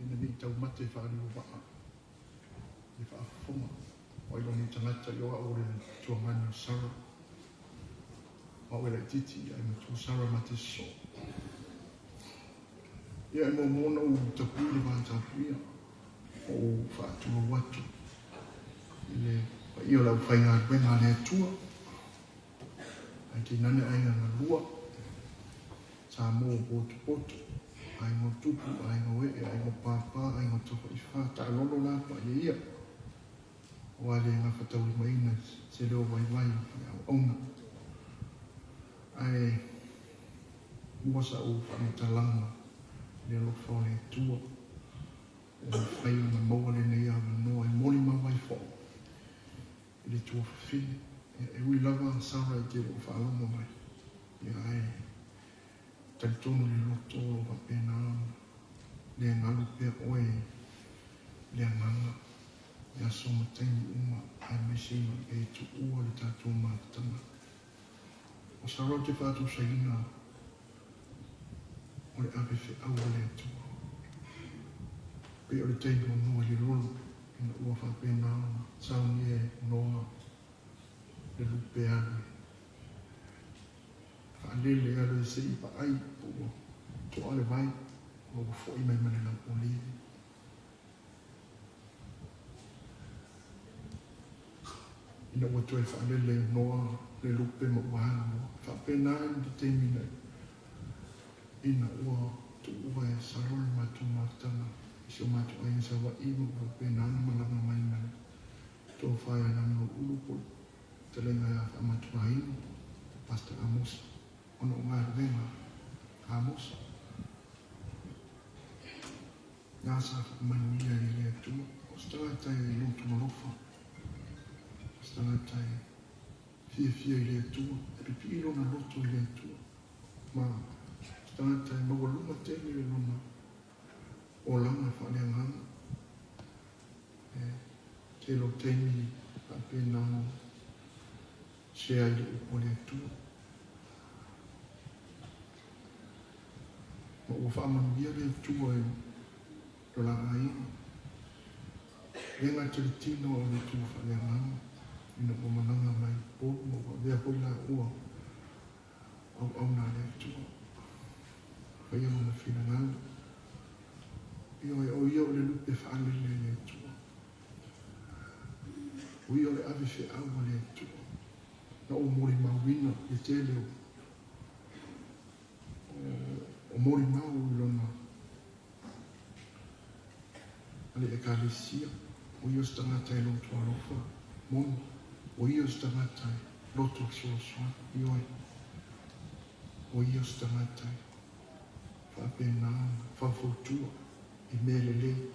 Ina ni tau mate whaariu waa. I whaafonga. O ilo ni tangata i oa ore tua ngani o Sarah. Ma oe lai titi ai ma tō Sarah mate so. Ia e mō mōna u tapui le wā tapuia. O whaatua watu. I le pa ia lau whainga wenga le atua. Ai te nane ainga ngā lua. Sa mō poto poto. Ai ngō tupu, ai ngō ee, ai ngō pāpā, ai ngō toko i whā, ta lolo la pa ia ia. O ale ngā whatauri maina, se leo vai vai, i au auna. Ai, mua sa o whamatalanga, le alofa o le tua. O whai o na maua le nei awa noa, e moli mawai fo. I le tua whawhine. E ui lava Sarah i te o whaalongo mai. Ia ai, talitonu le loto o wapena le ngalu pea oe le anganga ia so mataini uma ai mese ma e tu ua le tātou mātanga. O sa rau te whātou saina o le awe whe au le atua. Pe o le teini o noa le lolo ina ua whapena sauni e noa le lupe alu. Whaalele alu e se i pa ai o toa le vai o ua foi mai mane lau o livi. Ina ua toe whaalele noa le lupe ma ua alu. Whapena ni te teimi nei. Ina ua tuua e sarole mātou mātanga. I se o mātou ai sa wa iwa ua pena ana malanga mai mane. Tō whai ana no ulu po. Te lenga ia whaamatua inu. Pastor Amos. Ona o ngā ruenga Amos. Ngā sa whakamanuia i le atua. O stangata e lotu malofa. O stangata e fia fia i le atua. E pipi lona loto i le atua. Ma stangata e mawalunga tele le lona o langa whaaleanganga. E te lo teimi whapena Share i le upu a le Atua. Ma ua faamanuia le Atua i lo la aiga. E le gata i le tino a o le Atua faaleagaga ina ua malaga mai i Upolu ma ua avea foi laua ma auauna a le Atua. Faia lona finagalo. Ioe, o ia o le lupe faalele a le Atua. O ia o le ave feau a le Atua. Na ou molimauina le tele o, o, o molimau i lona a le Ekalesia. O ia o se tagata e loto alofa, moni. O ia o se tagata e loto fesoasoani, ioe. O ia o se tagata e faapena ona faufautua i mea lelei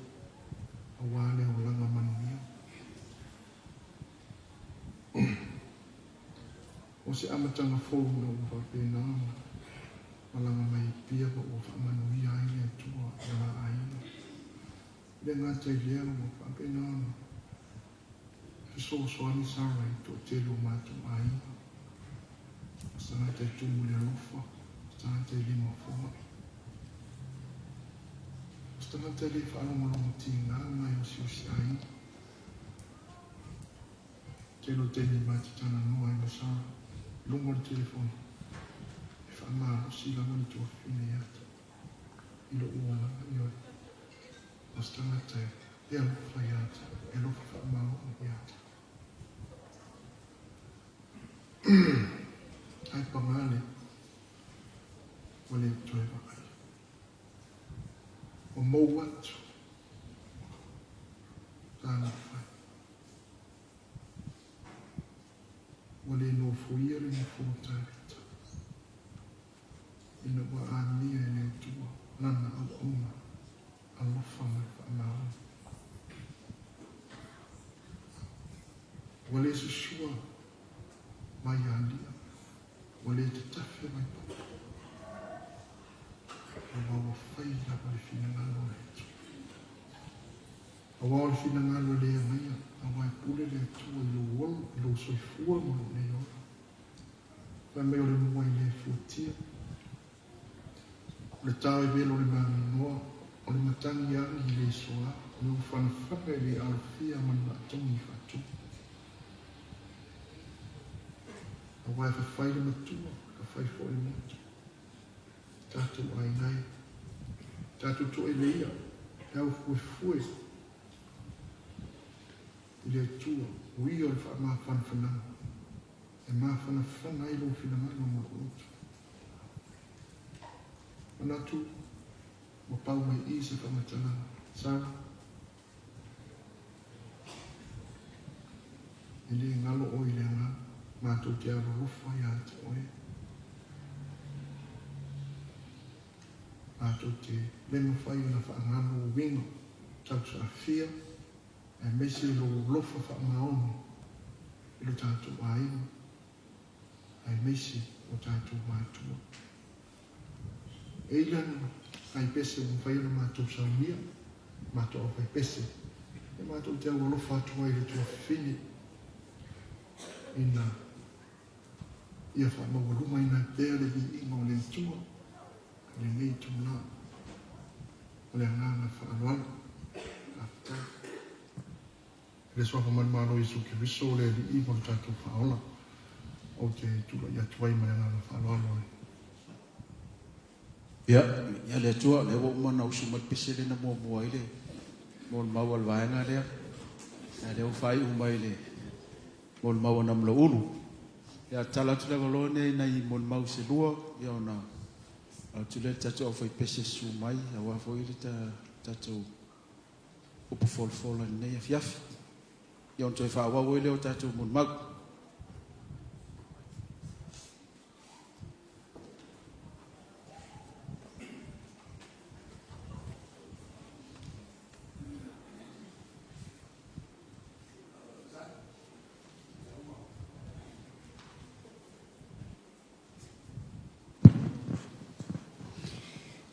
aua le olaga manuia. O se amataga fou ina ua faapena ona malaga mai i Apia ma ua faamanuia ai le Atua i lo la aiga. E le gata i lea, ua faapena ona fesoasoani Sarah i le toatele o matou aiga. O se tagata e tumu i le alofa, o se tagata e le mafoai. O se tagata e le faalogologo tiga ma e osiosiaiga. Tele o taimi ma te talanoa ai ma Sarah i luga o le telefoni, e faamalosi lava le tuafafine ia te i lou olaga, ioe. O se tagata e alofa ia te, e alofa faamaoni ia te. Ae paga lea, ua le toe vaai. Ua mou atu talofa e. Ua le nofoia le nofoa o Tavita ina ua amia e le Atua lana auauna alofa ma le faamaoni. Ua le susua mai alia, ua le tatafe mai papa, aua ua fai lava le finagalo o le Atua. Aua o le finagalo e le agaia, aua e pule le Atua i lou ola, i lou soifua ma lou nei ola. Fai mai o le mua e le fuatia. O le tao e velo i le maminoa, o le matagi agi e le soa, o le ufanafana e le alofia ma le vaatogi i faatumu. Aua e fafai le matua, e fafai foi le motu. Tatou aiga e, tatou toeleia, e aufuefue i le Atua, o ia o le faamafanafanaga, e mafanafana ai lou finagalo ma lou loto. Manatu ua pau mai i i se faamatalaga. Sarah, e le galo oe i le agaga, matou te alolofa ia te oe. Matou te le mafai ona faagalo uiga tausaafia aemaise lou alofa faamaoni i lo tatou aiga aemaise o tatou matua. E i lana nai pese ua mafai ona matou saunia, matou aufaipese, e matou te aualofa atu ai i le tuafafine ina ia faamaualugaina ai pea le viiga o le Atua i lenei itula. Ma le agaga faaaloalo. Faafetai. I le Suafa ma le Malo Iesu Keriso o le Alii ma lo tatou Faaola, ou te tulai atu ai ma le agaga faaaloalo e. Ia, ia le Atua, lea ua uma ona usu mai le pese lea na muamua ai le molimau a le vaega lea. A lea ua faaiu mai le molimau a Namulauulu. Ia, tatala atu le avanoa lenei i nai molimau se lua, ia ona atu lea i le tatou aufaipese e susu mai, aua foi le tatou upu folafola i lenei afiafi. Ia ona toe faaauau ai lea o tatou molimau.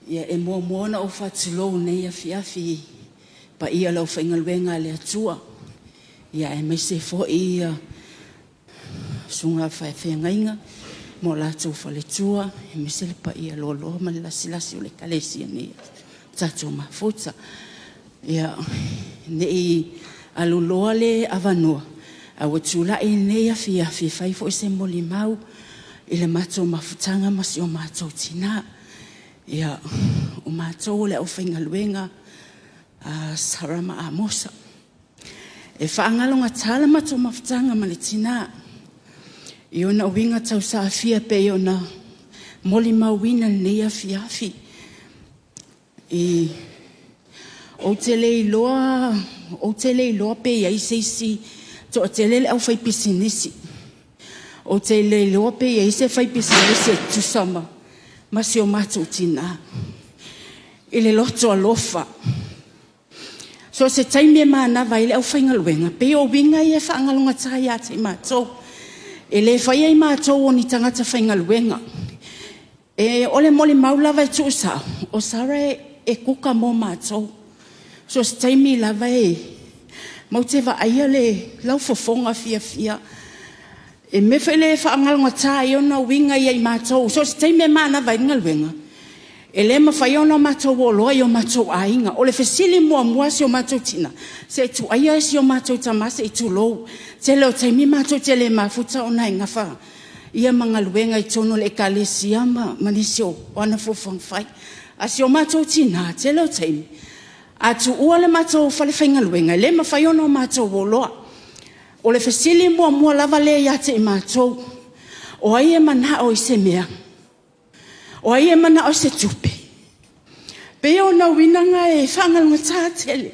Ia, e muamua ona ou faatulou i lenei afiafi i paia o le aufaigaluega a le Atua, ia aemaise foi susuga faafeagaiga ma o latou faletua, aemaise le paia loaloa ma le lasilasi o le Ekalesia nei tatou mafuta. Ia, ne i aluloa le avanoa, a ua tulai i lenei afiafi e fai foi se molimau i le matou mafutaga ma si o matou tina. Ia, o matou o le aufaigaluega a Sara ma Amosa. E faagalogata le matou mafutaga ma le tina i ona uiga tausaafia e pei ona molimauina i lenei afiafi. Ou te le iloa pe i ai se isi, e toatele le aufaipisinisi, ou te le iloa pe i ai se faipisinisi e tutusa ma si o matou tina i le loto alofa. So o se taimi e manava ai le aufaigaluega, pei o uiga ia e faagalogata ia te i matou. E le faia i matou o ni tagata faigaluega. O le molimau lava e tuusao, o Sarah e kuka mo matou. So o se taimi lava matou te vaaia le laufofoga fiafia. E mea foi lele e faagalogata ai ona uiga ia i matou, so o se taimi e manava ai le galuega, e le mafai ona matou o loa i o matou aiga. O le fesili muamua a si o matou tina, se i tuu aia si o matou tama se i tulou. Tele o taimi matou te le mafuta ona e nafa ma galuega i totonu o le Ekalesia ma nisi o ana fuafuaga fai. A o si o matou tina, tele o taimi, a tuua le matou falefaigaluega, e le mafai ona matou o loa. O le fesili muamua lava lea ia te i matou, o ai e manao i se mea? O ai e manao i se tupe? E pei o uiga na e faagalogata tele.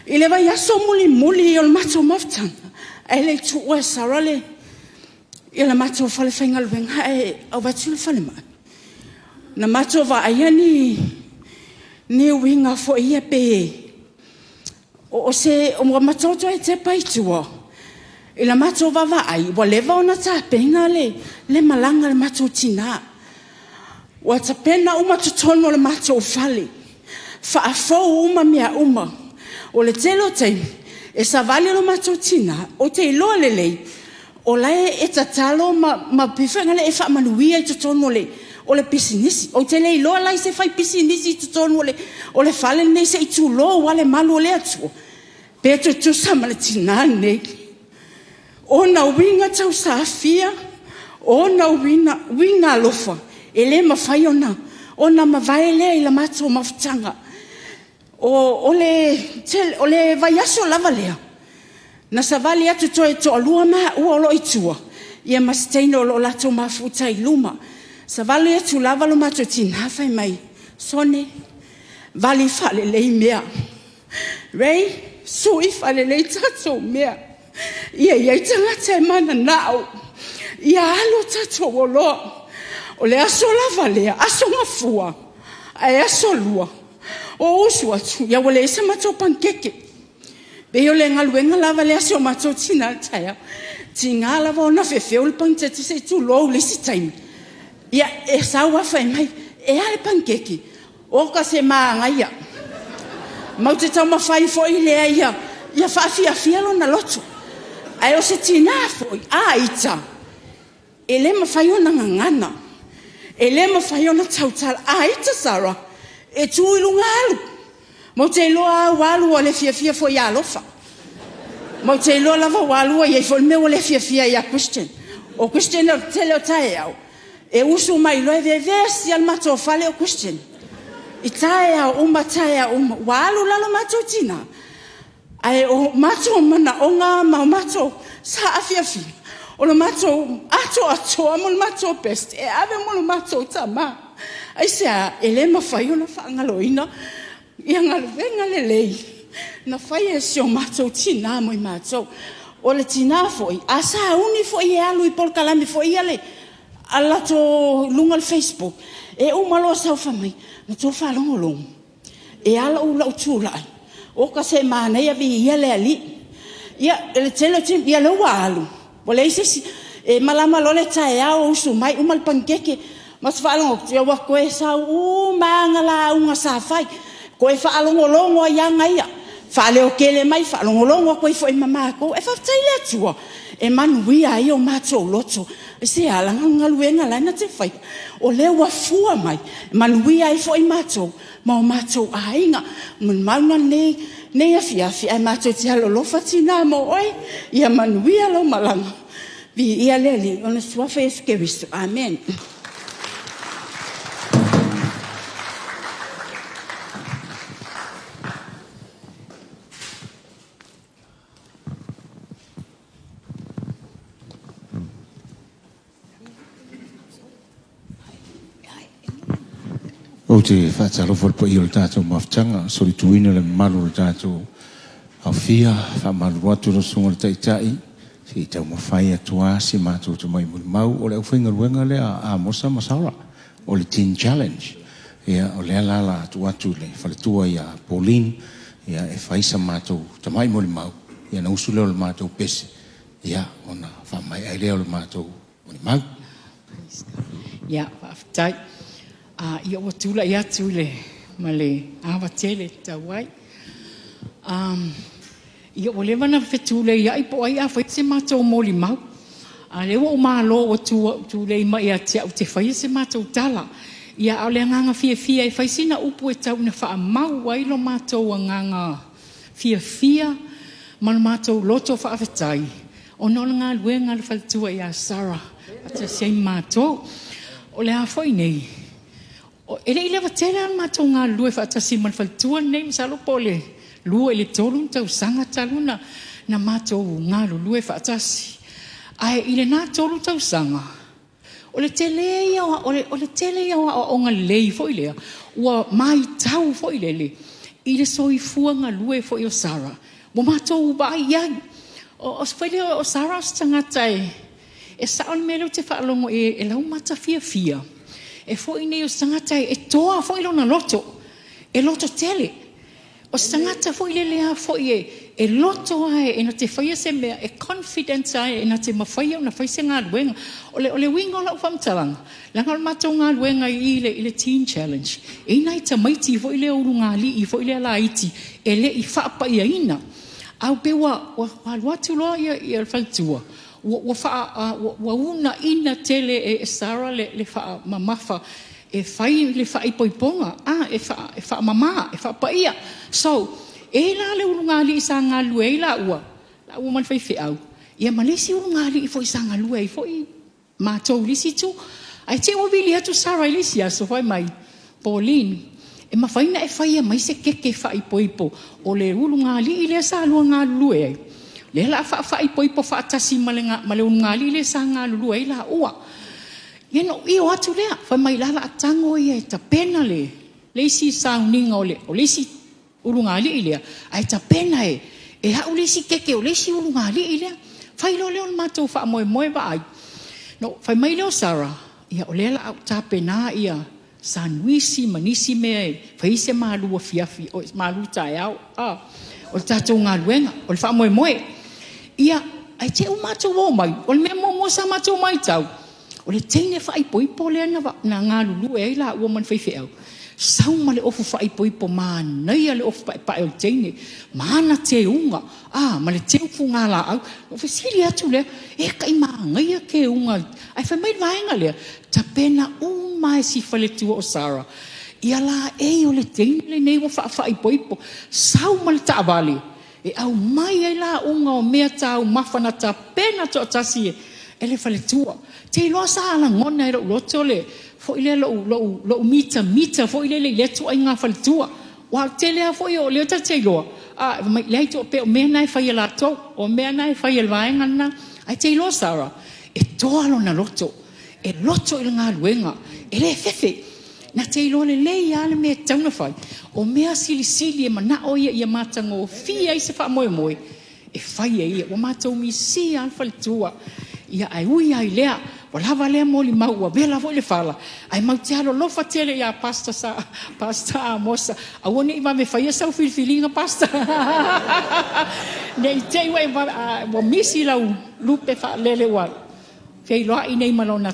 I le vaiaso mulimuli o le matou mafutaga, ae le i tuua e Sarah le matou falefaigaluega ae avatu i le falemai, na matou vaaia ni uiga foi ia pei ua matou toe tepa i tua i le matou vaavaai, ua leva ona tapena le malaga a le matou tina. Ua tapena uma totonu o le matou fale, faafou uma mea uma. O le tele o taimi, e savali lo matou tina, ou te iloa lelei o la e tatalo ma pei foi lele e faamanuia i totonu o le pisinisi. Ou te le iloa la i se faipisinisi i totonu o le fale lenei se i tulou lava le malu o le Atua, pe tutusa ma le tina lenei. O ona uiga tausaafia, o ona uiga alofa, e le mafai ona mavae lea i le matou mafutaga. O le vaiaso lava lea, na savali atu toe toalua maua o lo o i tua, ia ma si teine o lo o latou mafuta i luma. Savali atu lava lo matou tina fai mai, “Sone, vali faalelei mea. Ray, sui faalelei tatou mea, ia i ai tagata e mananao, ia alu a tatou oloa.” O le aso lava lea, Aso Gafua, ae Aso Lua ou usu atu, ia ua leai se matou panikeke. Pei o le galuega lava lea a si o matou tina i le taeao, tiga lava ona fefeo le panikeke se i tulou i le isi taimi, ia e sau lava fai mai, e a le panikeke? Oka se manaia! Matou te taumafai foi lea ia faafiafia lona loto. Ae o se tina foi a ita, e le mafai ona gagana, e le mafai ona tautala. A ita Sarah, e tu i luga alu. Matou te iloa lava ua alu ua le fiafia foi ia Alofa. Matou te iloa lava ua alu ua i ai foi le mea ua le fiafia ai ia Christian. O Christian o le tele o taeao, e usu mai loa e vevesi lava le matou fale o Christian. I taeao uma, taeao uma. Ua alu la lo matou tina, ae o matou manaoga ma matou saafiafiaga, o le matou atoatoa ma le matou best e ave mo le matou tama. Aisea? E le mafai ona faagaloina galuega lelei na faia e si o matou tina mo i matou. O le tina foi, a sauni foi e alu i polokalame foi ia a le latou i luga o le Facebook, e uma loa sau fai mai, “Na outou faalogologo? E a lou tulai? Oka se manaia, viia le Alii.” Ia, o le tele o taimi, ia lea ua alu, ua leai se isi. E malama loa le taeao usu mai uma le panikeke, matou faalogo atu, ia ua toe sau uma lava ana lauga sa fai, toe faalogologo ai lava ia, faaleotele mai, faalogologo atu ai foi ma matou. Ae faafetai i le Atua, e manuia ai o matou loto. Aisea? Leaga o le galuega la e na te faia, o lea ua fua mai, e manuia ai foi matou ma o matou aiga. Molimau lenei afiafi, ae matou te alolofa tina mo oe, ia manuia lau malaga. Viia le Alii i ona Suafa Iesu Keriso. Amene. Ou te faatalofa i le paia o le tatou mafutaga, solituina le mamalu o le tatou aofia. E faamalulu atu i lau Susuga i le Taitai, se i taumafai atu lava si matou tamai molimau. O le aufaigaluega lea a Amosa ma Sarah o le Teen Challenge. Ia, o lea la o le a tuu atu i le faletua ia Pauline e fai sa matou tamai molimau, ia ona usu lea o le matou pese, ia ona faamaea ai lea o le matou molimau. Ia, faafetai. Ia ua tulai atu ma le ava tele e tatau ai. Ia ua leva ona fetuleiai po o ai a faia se matou molimau, a o lea ua ou malo ua tulei mai ia te au ou te faia se matou tala. Ia, a o le agaga fiafia e fai sina upu e tau ina faamau ai lo matou agaga fiafia ma lo matou loto faafetai ona o le galuega a le faletua ia Sarah faatasi ai ma matou. O le a foi nei, e le i leva tele lava le matou galulue faatasi ma le faletua lenei, masalo po o le 2 i le 3 tausaga talu ona matou galulue faatasi. Ae i lena 3 tausaga, o le tele ia o aoaoga lelei foi lea, ua matau foi lele i le soifua galue foi o Sarah, ua matou vaai i ai. O Sarah o se tagata e sao le mea lea ou te faalogo i ai e laumata fiafia, e foi nei o se tagata e toa foi lona loto, e loto tele. O se tagata foi lele lava foi e loto lava ina te faia se mea, e confident lava ina te mafaia ona fai se galuega. O le uiga o lau faamatalaga, leaga o le matou galuega i i le Teen Challenge, e i ai nai tamaiti foi lea ulugalii foi lea laiti e le i faapaiaina. Ae pei ua alu atu loa le faletua, ua uunaina tele e Sarah le faamamafa e fai le faaipoipoga, e faamama, e faapaia. So, e i ai la le ulugalii sa galulue ai laua ma le faifeau, ia ma le isi ulugalii foi sa galue ai foi matou i le isi itu. Ae te i ua vili atu Sarah i le isi aso fai mai, Pauline, e mafai ona e faia mai se keke faaipoipo o le ulugalii lea sa lua galulue ai, lea o le a faafaaipoipo faatasi ma le ulugalii lea sa galulue ai laua. Ia ona ou io atu lea, fai mai o la o le a tago ia e tapena le isi sauniga o le isi ulugalii lea, ae tapena e au le isi keke o le isi ulugalii lea. Fai loa lea o le matou faamoemoe vaai, fai mai lea o Sarah, ia o lea o le a ou tapena sanuisi ma nisi mea e fai ai se malu afiafi, malu taeao. O le tatou galuega, o le faamoemoe. Ia, ae te i ua matou o mai, o le mea muamua sa matou matau, o le teine faaipoipo lea na galulue ai laua ma le faifeau, sau ma le ofu faaipoipo manaia le ofu paepae o le teine, ma ana teuga, ma le teu fugalaau. Ona ou fesili atu lea, e tai manaia teuga, ae fai mai le vaega lea, tapena uma lava e si faletua o Sarah laei o le teine lenei ua faafaaipoipo. Sau ma le taavale e aumai ai lauga o meataumafa na tapena toatasi e le faletua. Ou te iloa sa lagona e lou loto le foi lea lou mitamita foi lele i lea ituaiga faletua. Aua o le tele lava foi o lea ta te iloa, fai mai, leai, pei o mea na e fai e latou, o mea na e fai e le vaega lena. Ae te iloa Sarah, e toa lona loto, e loto i le galuega, e le fefe. Na te iloa lelei lava le mea e tatau ona fai. O mea silisili e manao ia ia matagofie ai se faamoemoe, e fai e ia. Ua matou misia lava le faletua. Ia, ae ui lava i lea, ua lava lea molimau ua vela foi le fala, ae matou te alolofa tele ia Pastor Amosa, aua ne i vave faia sau filifiliga Pastor, ne i te i ua misi lau lupe faalele ua feiloai nei ma lona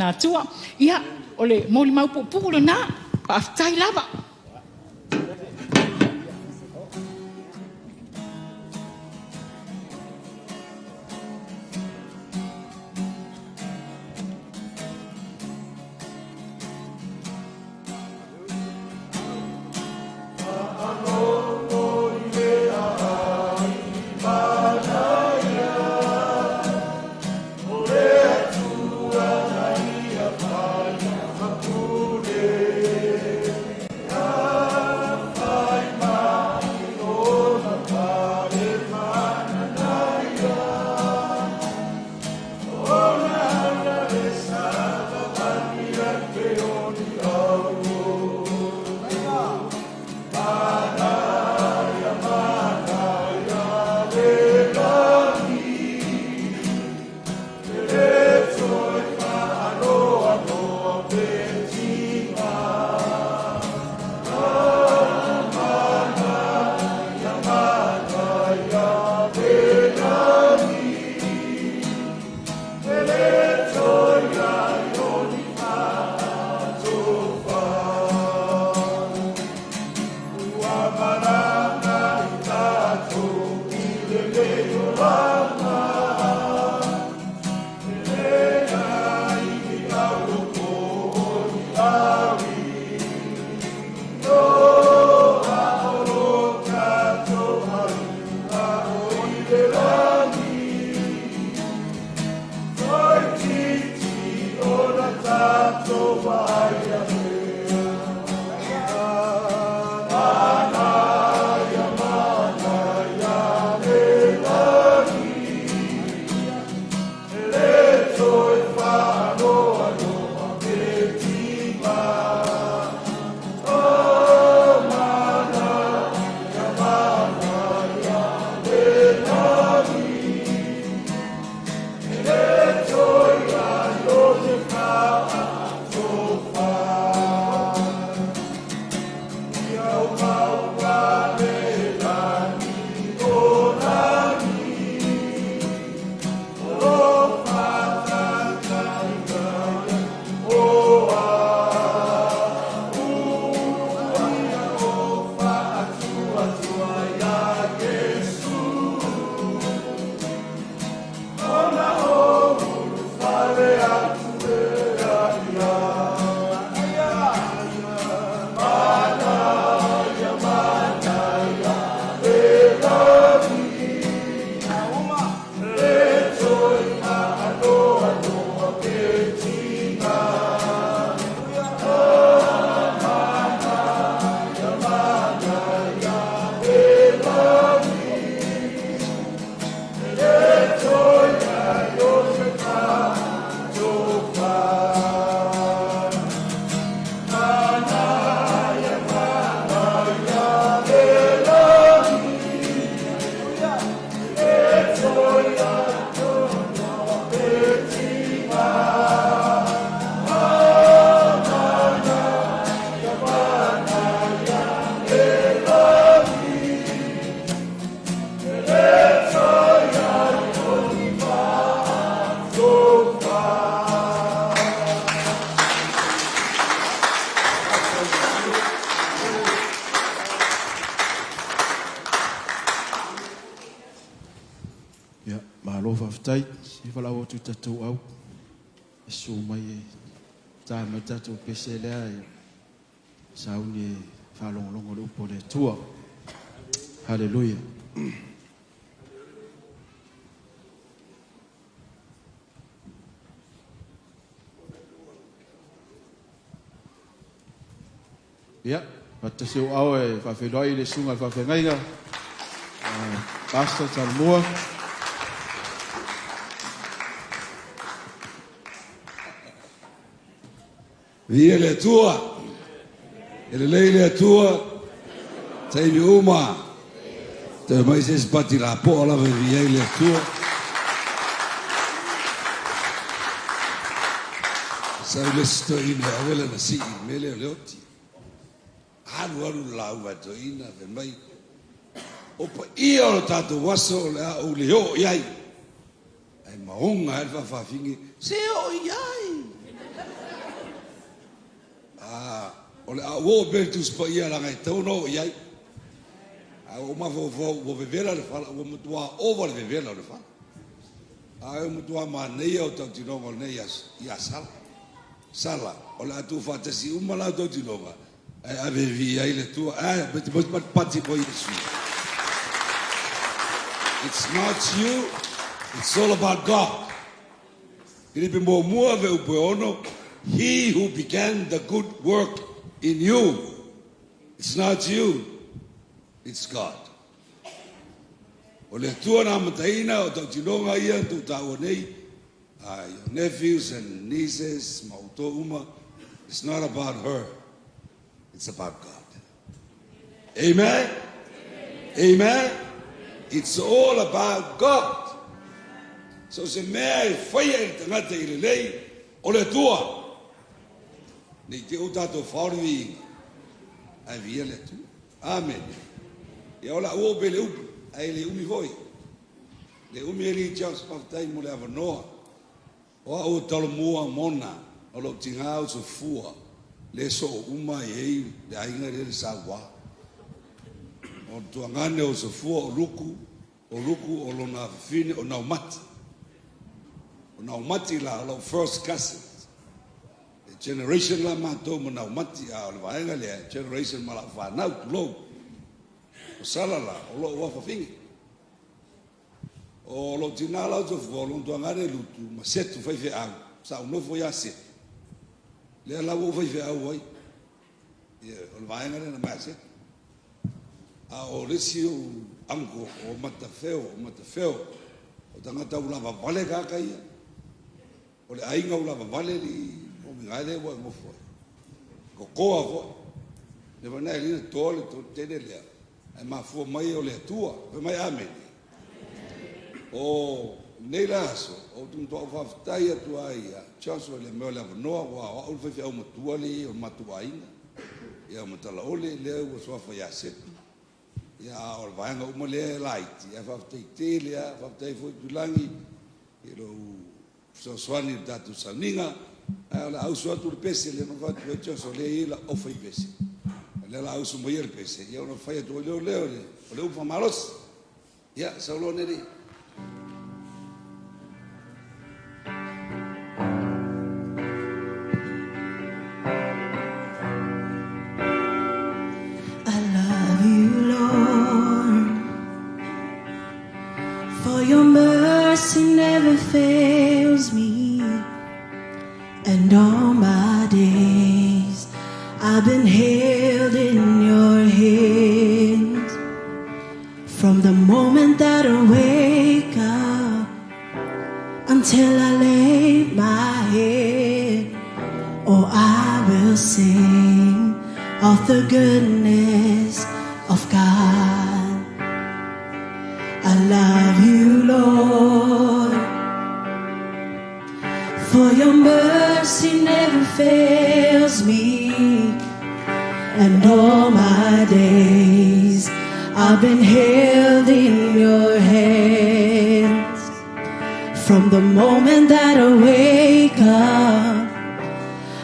Atua. Ia, o le molimau puupuu lena. Faafetai lava. Ia, malo faafetai. Se i valaau atu i tatou au e susu mai e ta mai le tatou pese lea e sauni e faalogologo i le upu a le Atua. Haleluia. Ia, faatasi ou ao e faafeiloai i le susuga i le faafeagaiga, Pastor Talomua. Viia le Atua. E lelei le Atua, taimi uma. Toe mai se isi pati lapoa lava e viia ai le Atua. Sau le isi toeaina e ave lana sii i le mea lea o le oti. Alu alu le lauga a le toeaina fai mai, o paia o le tatou aso o le a ou le oo i ai. Ae maoga ai le faafafine, se oo i ai! Ah, o le a ou oo pea i le Tusi Paia leaga e tatau ona oo i ai. Ae ua ou mafaufau ua vevela le fala, ua matua ova le vevela o le fala. Ae ua matua manaia o tautinoga o lenei aso ia Sala. Sala, o le a tuufaatasi uma la outou tinoga ae ave e viia ai le Atua. Ae, pati mo Iesu. It's not you, it's all about God. Filipi muamua fuaiupu e 6, He who began the good work in you, it's not you, it's God. O le Atua na amataina o tautinoga ia na tou taua nei, your nephews and nieces ma outou uma, it's not about her, it's about God. Amen? Amen? It's all about God. So se mea e faia e le tagata i lelei, o le Atua. Nei te ua tatou fao le viiga, ae viia le Atua. Amene. Ia o le a ou oo pea i le upu, ae le umi foi. Le umi alii Charles, faafetai mo le avanoa. O au o Talomua Mona, o lou tiga o Sofua, le soo uma ai ai le aiga lea le Saua. O le tuagane o Sofua o Luku, o Luku o lona afafine o Naumati. O Naumati la o lau first cousin. E generation la matou ma Naumati, a o le vaega lea e generation ma lau fanau, tulou. O Sala la o lou afafine. O lou tinā la o Tofua, o lona tuaga le lutu ma Setu faifeau, sa ou nofo ia Setu, lea la ua ou faifeau ai. Ia, o le vaega lea na aumai a Setu. A o le isi ou uncle o Matafeo, o Matafeo, o tagata ulavavale tagata ia. O le aiga ulavavale alii o Migae lea ua e nofo ai. Totoa foi. Le foi na e lina toa le tele lea. Ae mafua mai o le Atua. Fai mai amene. O lenei la aso, ou te matuai faafetai atu ai ia Joshua i le mea o le avanoa, aua o au le faifeau matua alii o le matou aiga. Ia o Matalaole lea ua suafa ia Setu. Ia a o le vaega uma lea e laiti, ae faafetai tele lava, faafetai foi Tuilagi i lou fesoasoani i le tatou sauniga, ae o le a usu atu le pese lea na fai atu ai Joshua lea e i ai lau aufaipese. O lea o le a usu maia le pese, ia ona fai atu ai lea o lea o le upu faamalosi. Ia, saunoa Nelly. I love you, Lord, for your mercy never fails me, and all my days I've been held in your hands. From the moment that I wake up until I lay my head, oh, I will sing of the goodness of God. I love you, Lord, for your mercy never fails me, and all my days I've been held in your hands. From the moment that I wake up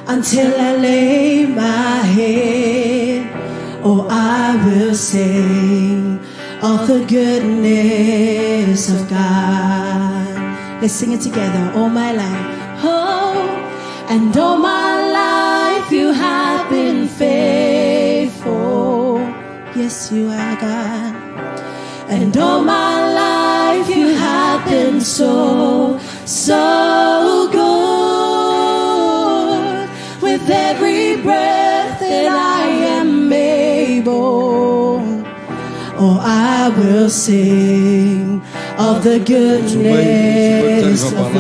until I lay my head, oh, I will sing of the goodness of God. Let's sing it together. All my life. Oh, and all my life you have been faithful. Yes, you are, God. And all my life you have been so, so good. With every breath that I am able, oh, I will sing of the goodness of You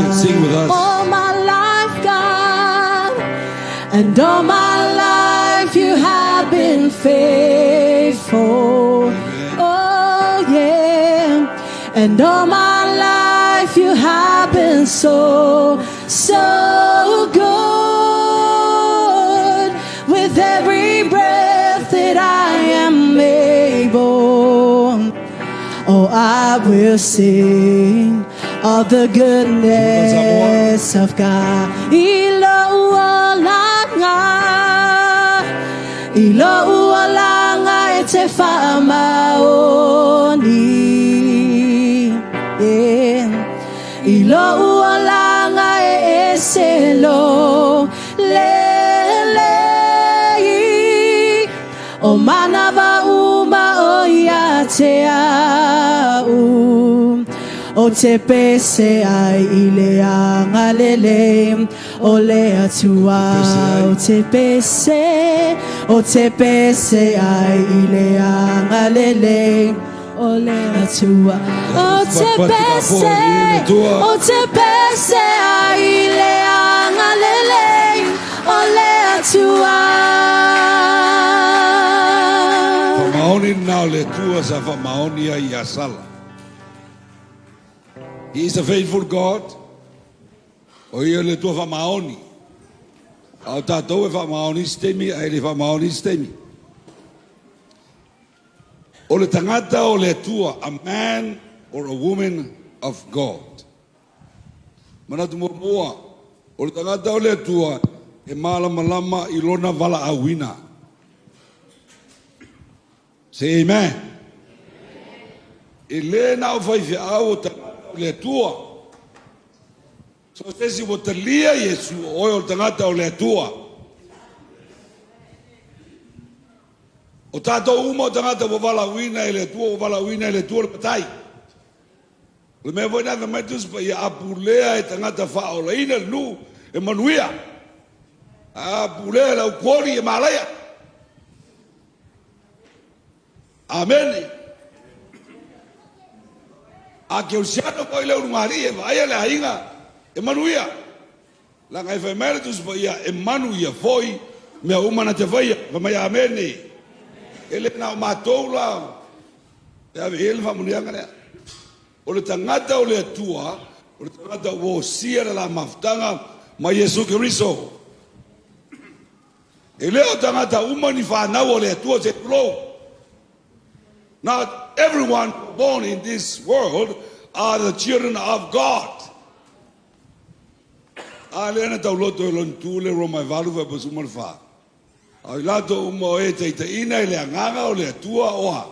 can sing with us. All my life, God, and all my life you have been faithful. Oh, yeah. And all my life you have been so, so good. With every breath that I am able, oh, I will sing of the goodness of God. I lou olaga, i lou olaga e te faamaoni. Yeah. I lou olaga e ese lou lelei, o manawa uma o ia te au. Ou te pese ai i le agalelei o le Atua. Ou te pese, ou te pese ai i le agalelei o le Atua. Ou te pese, ou te pese ai i le agalelei o le Atua. Faamaoni lena o le Atua sa faamaoni ai ia Sala. He is a faithful God. O ia le Atua faamaoni. A o tatou e faamaoni isi taimi ae le faamaoni isi taimi. O le tagata o le Atua, a man or a woman of God. Manatu muamua, o le tagata o le Atua e malamalama i lona valaauina. Say amen. E le na o faifeau o tagata o le Atua. So se isi ua talia Iesu o oe o le tagata o le Atua. O tatou uma o tagata ua valaauina e le Atua, ua valaauina e le Atua le matai. O le mea foi na fai mai Tusi Paia, a pulea e tagata faaolaina le nuu e manuia. A pulea e le aukuoli e malaia. Amene. A kerisiano foi le ulugalii e vaaia le aiga e manuia. Leaga e fai mai le Tusi Paia e manuia foi mea uma na te faia. Fai mai amene. E le na o matou la e ave i ai le faamanuiaga lea. O le tagata o le Atua, o le tagata ua osia le la mafutaga ma Iesu Keriso. E le o tagata uma ni whanau o le Atua se tulou. Not everyone born in this world are the children of God. A lea na tauloto e lona tu le Roma e valu faaipoa le fa. A i latou uma o e taitaiina i le agaga o le Atua oa.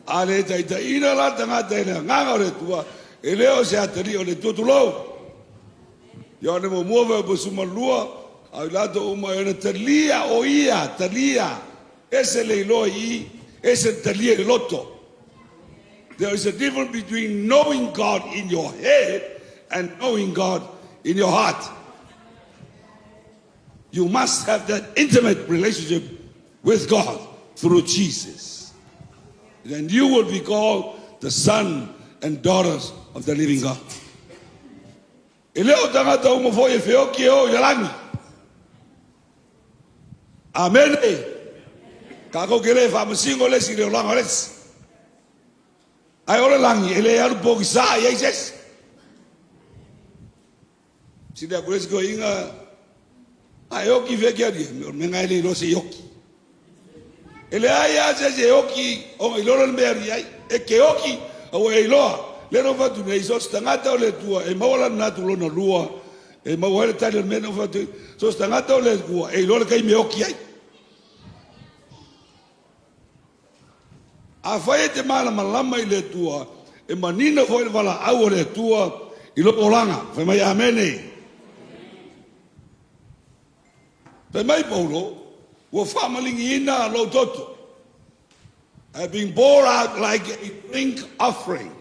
A le taitaiina la tagata i le agaga o le Atua, e le o se atalii o le Atua tulou. Ioane muamua 12, a i latou uma e na talia o ia, talia, ese le iloa i, ese le talia i le loto. There is a difference between knowing God in your head and knowing God in your heart. You must have that intimate relationship with God through Jesus. Then you will be called the son and daughters of the living God. E le o tagata uma foi e feoki e o i le lagi. Amene. Ka kou ke le faamasino le isi i le olaga o le isi. Ae o le lagi e le alu pogisa i ai se isi. Sili aku le isi toeaina a e oki fea ke alia o le mea lena e le iloa se i oki. E leai lava se isi e oki ona iloa lea o le mea e alu i ai. E ke oki a ua e iloa. Lea na ou fai atu nei, so o se tagata o le Atua e maua lana manatu lona lua, e maua ai le tali o le mea na ou fai atu ai. So o se tagata o le Atua e iloa le taimi e oki ai. Afai e te malamalama i le Atua, e manino foi le valaau o le Atua i lou olaga. Fai mai amene. Fai mai Paulo, ua faamaligiina lou toto. I have been poured out like a drink offering.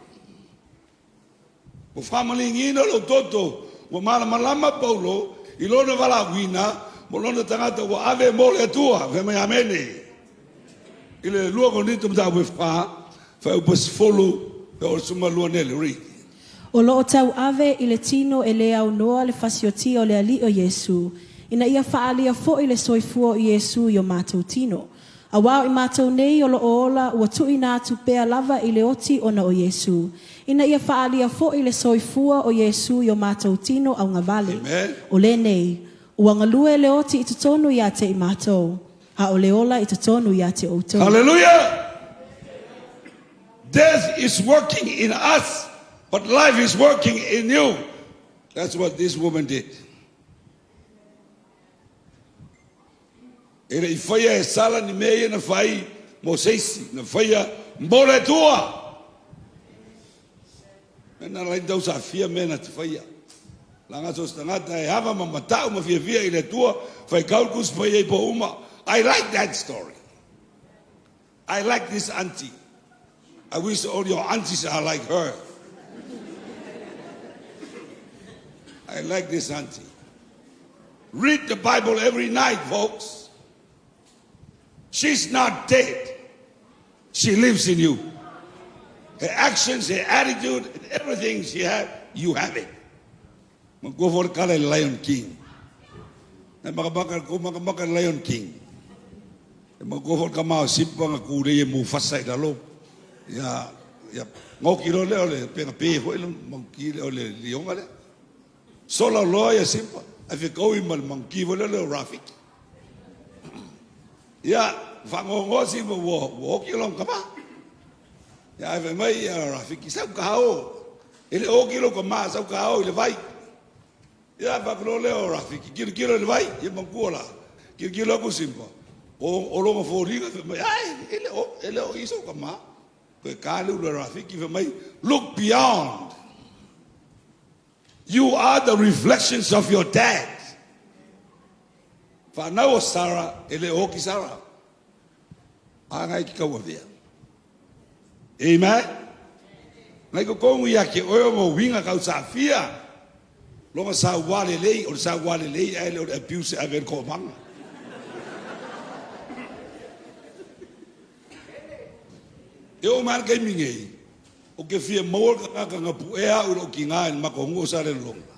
Ua faamaligiina lou toto, ua malamalama Paulo i lona valaauina mo lona tagata ua ave mo le Atua. Fai mai amene. I le 2 Korinito mataupu e 4, fuaiupu 10 e o le 12 nele, read. O loo tauave i le tino e le aunoa le fasiotia o le alii o Iesu, ina ia faaalia foi le soifua o Iesu i o matou tino. Auā o i matou nei o loo ola ua tuuina atu pea lava i le oti ona o Iesu, ina ia faaalia foi le soifua o Iesu i o matou tino augavale. Amen. O lenei, ua galue le oti i totonu ia te i matou, a o le ola i totonu ia te outou. Hallelujah! Death is working in us, but life is working in you. That's what this woman did. E le i faia e Sala ni mea ia na fai mo se isi, na faia mo le Atua. Mea na ala ai tau saafia mea na te faia. Leaga so o se tagata e ava ma matau ma fiafia i le Atua, faitau le Tusi Paia i po uma. I like that story. I like this auntie. I wish all your aunties are like her. I like this auntie. Read the Bible every night, folks. She's not dead. She lives in you. Her actions, her attitude, and everything she had, you have it. Manatua foi le tala i le Lion King. Na makamaka kou makamaka le Lion King. E manatua foi le tama o Simba na tulei e Mufasa i lalo. Ia, ia, gaoki loa lea o le pegape foi le manuki lea o le lioga lea. Sola loa ia Simba, ae fetaui ma le manuki foi lea o Rafiki. Ia, faanoanoa Simba ua oti lona tama. Ia, ae fai mai ia Rafiki, sau ta o. E le o oti lou tama, sau ta o i le vai. Ia, faapea lea o Rafiki, tilotilo i le vai, ia manatua la. Tilotilo atu Simba, o lona foliga, fai mai, ai, e le o i sou tama. Toe ta le ulu a Rafiki, fai mai, look beyond. You are the reflections of your dad. Whanau o Sarah, e le o oti Sarah. A ngai ki kau avea. Amen. Ngai kokongu ia ke oe o mo winga kau sa fia. Longa sa wale lei, o sa wale lei, ai le o le abuse ave ko manga. E o man kai mingei, o ke fia maua ka ka nga pu e au lo ki ngā el mako ngu sa le longa.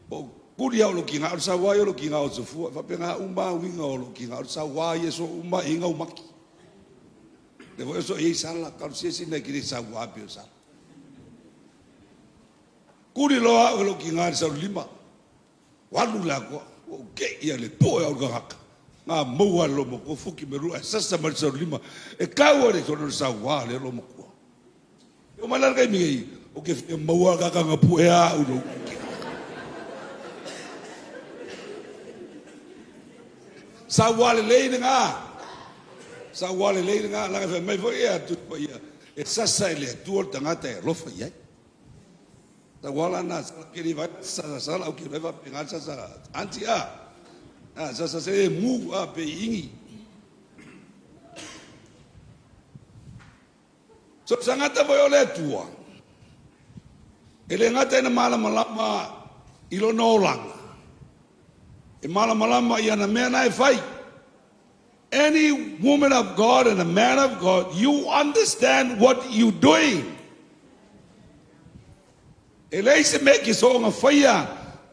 O kuri au lo ki ngā, o sa wai o lo ki ngā o se fua, fa pe ngā uma winga o lo ki ngā, o sa wai e so uma inga umaki. Le voi so i sala, ka si si nei ki sa wai pe sa. Kuri loa o lo ki ngā sa lima. Walu la ko, o ke ia le po e au ka haka. Ngā maua lo mo ko fuki me rua sasa ma sa lima. E kau le sono sa wa le lo mo ko. O mana kai mi o ke maua ka ka ngapu e a u lo. Sa wa le le ngā. Sa wa le le ngā la ka mai fo ia tu pa ia. E sasa le tu o tangata e lofa ia. Sa wala na sa kiri vai sa sa la o ki leva pe ngā sa sa anti a. A sa sa se mu a pe ingi. So sa ngata voi o le tua. E le ngata ina mala malama i lo no olanga. E mala malama i ana mea na e whai. Any woman of God and a man of God, you understand what you're doing. E lei se me ki so nga whaia,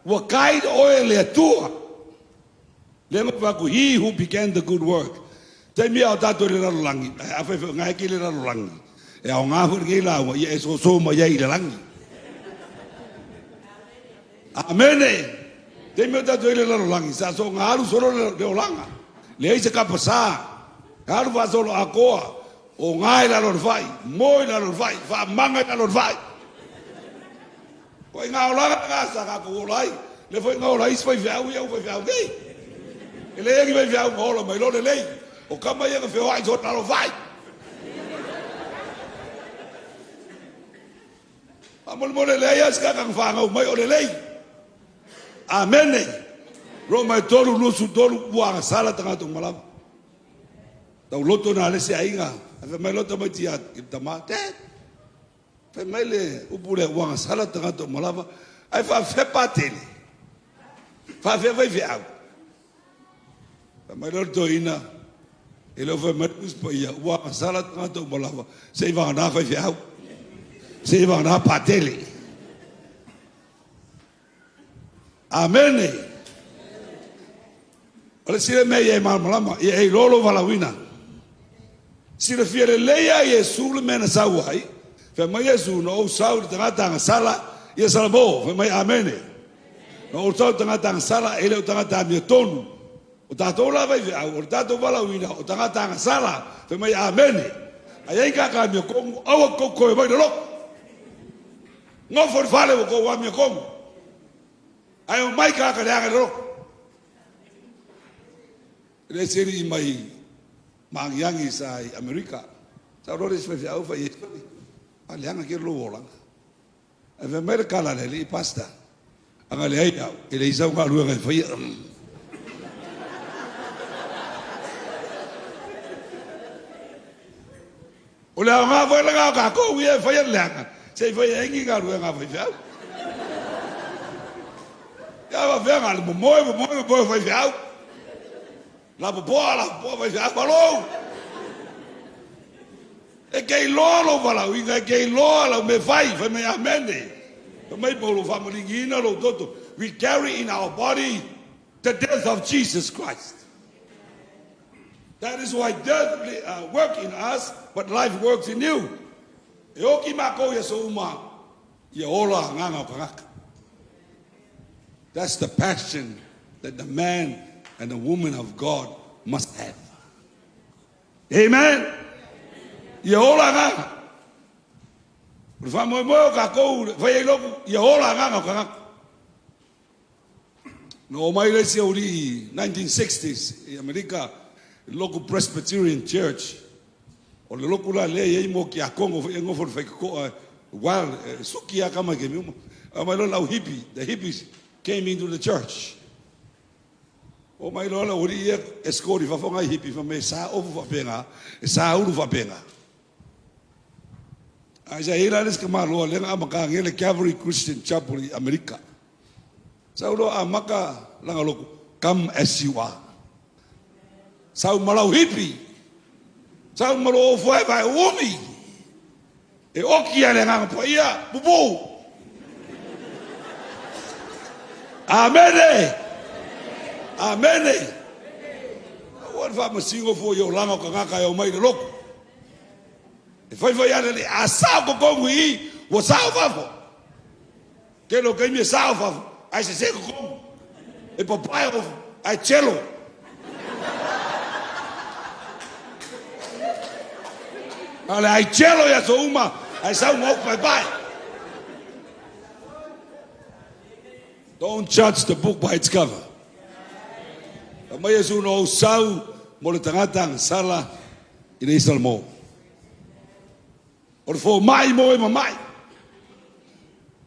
wa kai oe le atua. Le nga whaku, he who began the good work. Te mea o tātou le raro langi, a whai whai ngai ki le raro langi. E au ngā huri ki la, ia e so so ma ia i le langi. Amene. Te mea o tātou le raro langi, sa so ngā aru solo le olanga. Le eise kapa sa, aru wha solo a koa, o ngai lalo le whai, moi lalo le whai, wha manga lalo le whai. Ko i ngā olanga ngā sa ngā ko olai, le whai ngā ola isi whai whiau ia whai whiau nei. E le engi whai whiau ngā ola mai lo le lei, o kama ia ngā whiau ai so lalo whai. A mole mole le ia sika kang whangau mai o le lei. Amene. Ro mai tolu lusu tolu ua sala tanga tong malava. Tau loto na le se ainga. A mai loto mai tia i tama. Te. Fai mai le upu le ua sala tanga tong malava. Ai fa fepa tele. Fa fe vai fe au. Fai mai loto ina. E leo fai mai uspa ia ua sala tanga tong malava. Se i wangana fai fe au. Se i wangana patele. Amene. O le sile me ia e malamalama, ia e lolo walawina. Sile fia le leia i e su le mena sau ai. Fai mai Yesu no o sau le tangata nga sala, ia sala mo, fai mai amene. No o sau tangata nga sala, e le o tangata mia tonu. O tātou la vai au, o tātou walawina, o tangata nga sala, fai mai amene. Ai ai kaka mia kongu, aua koko e mai le loko. Ngofo le fale o ko wa mia kongu. Ai o mai kaka le anga le loko. Le seri i mai maangiangi sa i Amerika. Sa rore se whai au whai e a le anga ke lo olanga. A fe mai le kala le li pasta. Anga le ai au, e le isau ngā rua ngai whai. O le au ngā whai la ngā ka kou ia e whai le anga. Se i whai engi ngā rua ngā whai whiau. Ia wa whia ngā le momoe, momoe, momoe whai whiau. La popoa, la popoa whai whiau, malo. E kei loa lo walau, inga e kei loa lau me whai, whai mai amene. Whai mai paulo whaamaringina lo toto. We carry in our body the death of Jesus Christ. That is why death works in us, but life works in you. E oki mako ia so uma, ia ola nganga o kangaka. That's the passion that the man and the woman of God must have. Amen. Ia ola nganga. O le whamoe moe o kākou, whai ai loku, ia ola nganga o kangaka. No mai le si uri 1960s i Amerika, local Presbyterian Church. O le loku la le i mo ki a Kongo, e ngofo le whaikakoa, well, suki a kama ke miuma. A mai lo lau hippie, the hippies came into the church. O mai lo la uri ia escort i whawhonga i hippie, wha me sa ofu whapenga, e sa uru whapenga. Ae sa i ai la le isi tamaloa lea na amatagia le Calvary Christian Chapel i Amerika. Sau loa amata lana lotu, come as you are. Sau ma lau hipi, sau ma lou ofu vaevae uumi, e oti lava i le Agaga Paia, pupuu. Amene! Amene! Aua le faamasino fua i olaga o tagata e omai i le lotu. E fai fai lava le alii, a sao totonu i i, ua sao fafo. Tele o taimi e sao fafo, ae sese totonu. E papae ofu, ae telo. A o le ai telo i aso uma, ae sau ma ofu paepae. Don't judge the book by its cover. Fai mai Iesu, na ou sau mo le tagata agasala ina ia salamo. O le fomai mo e mamai.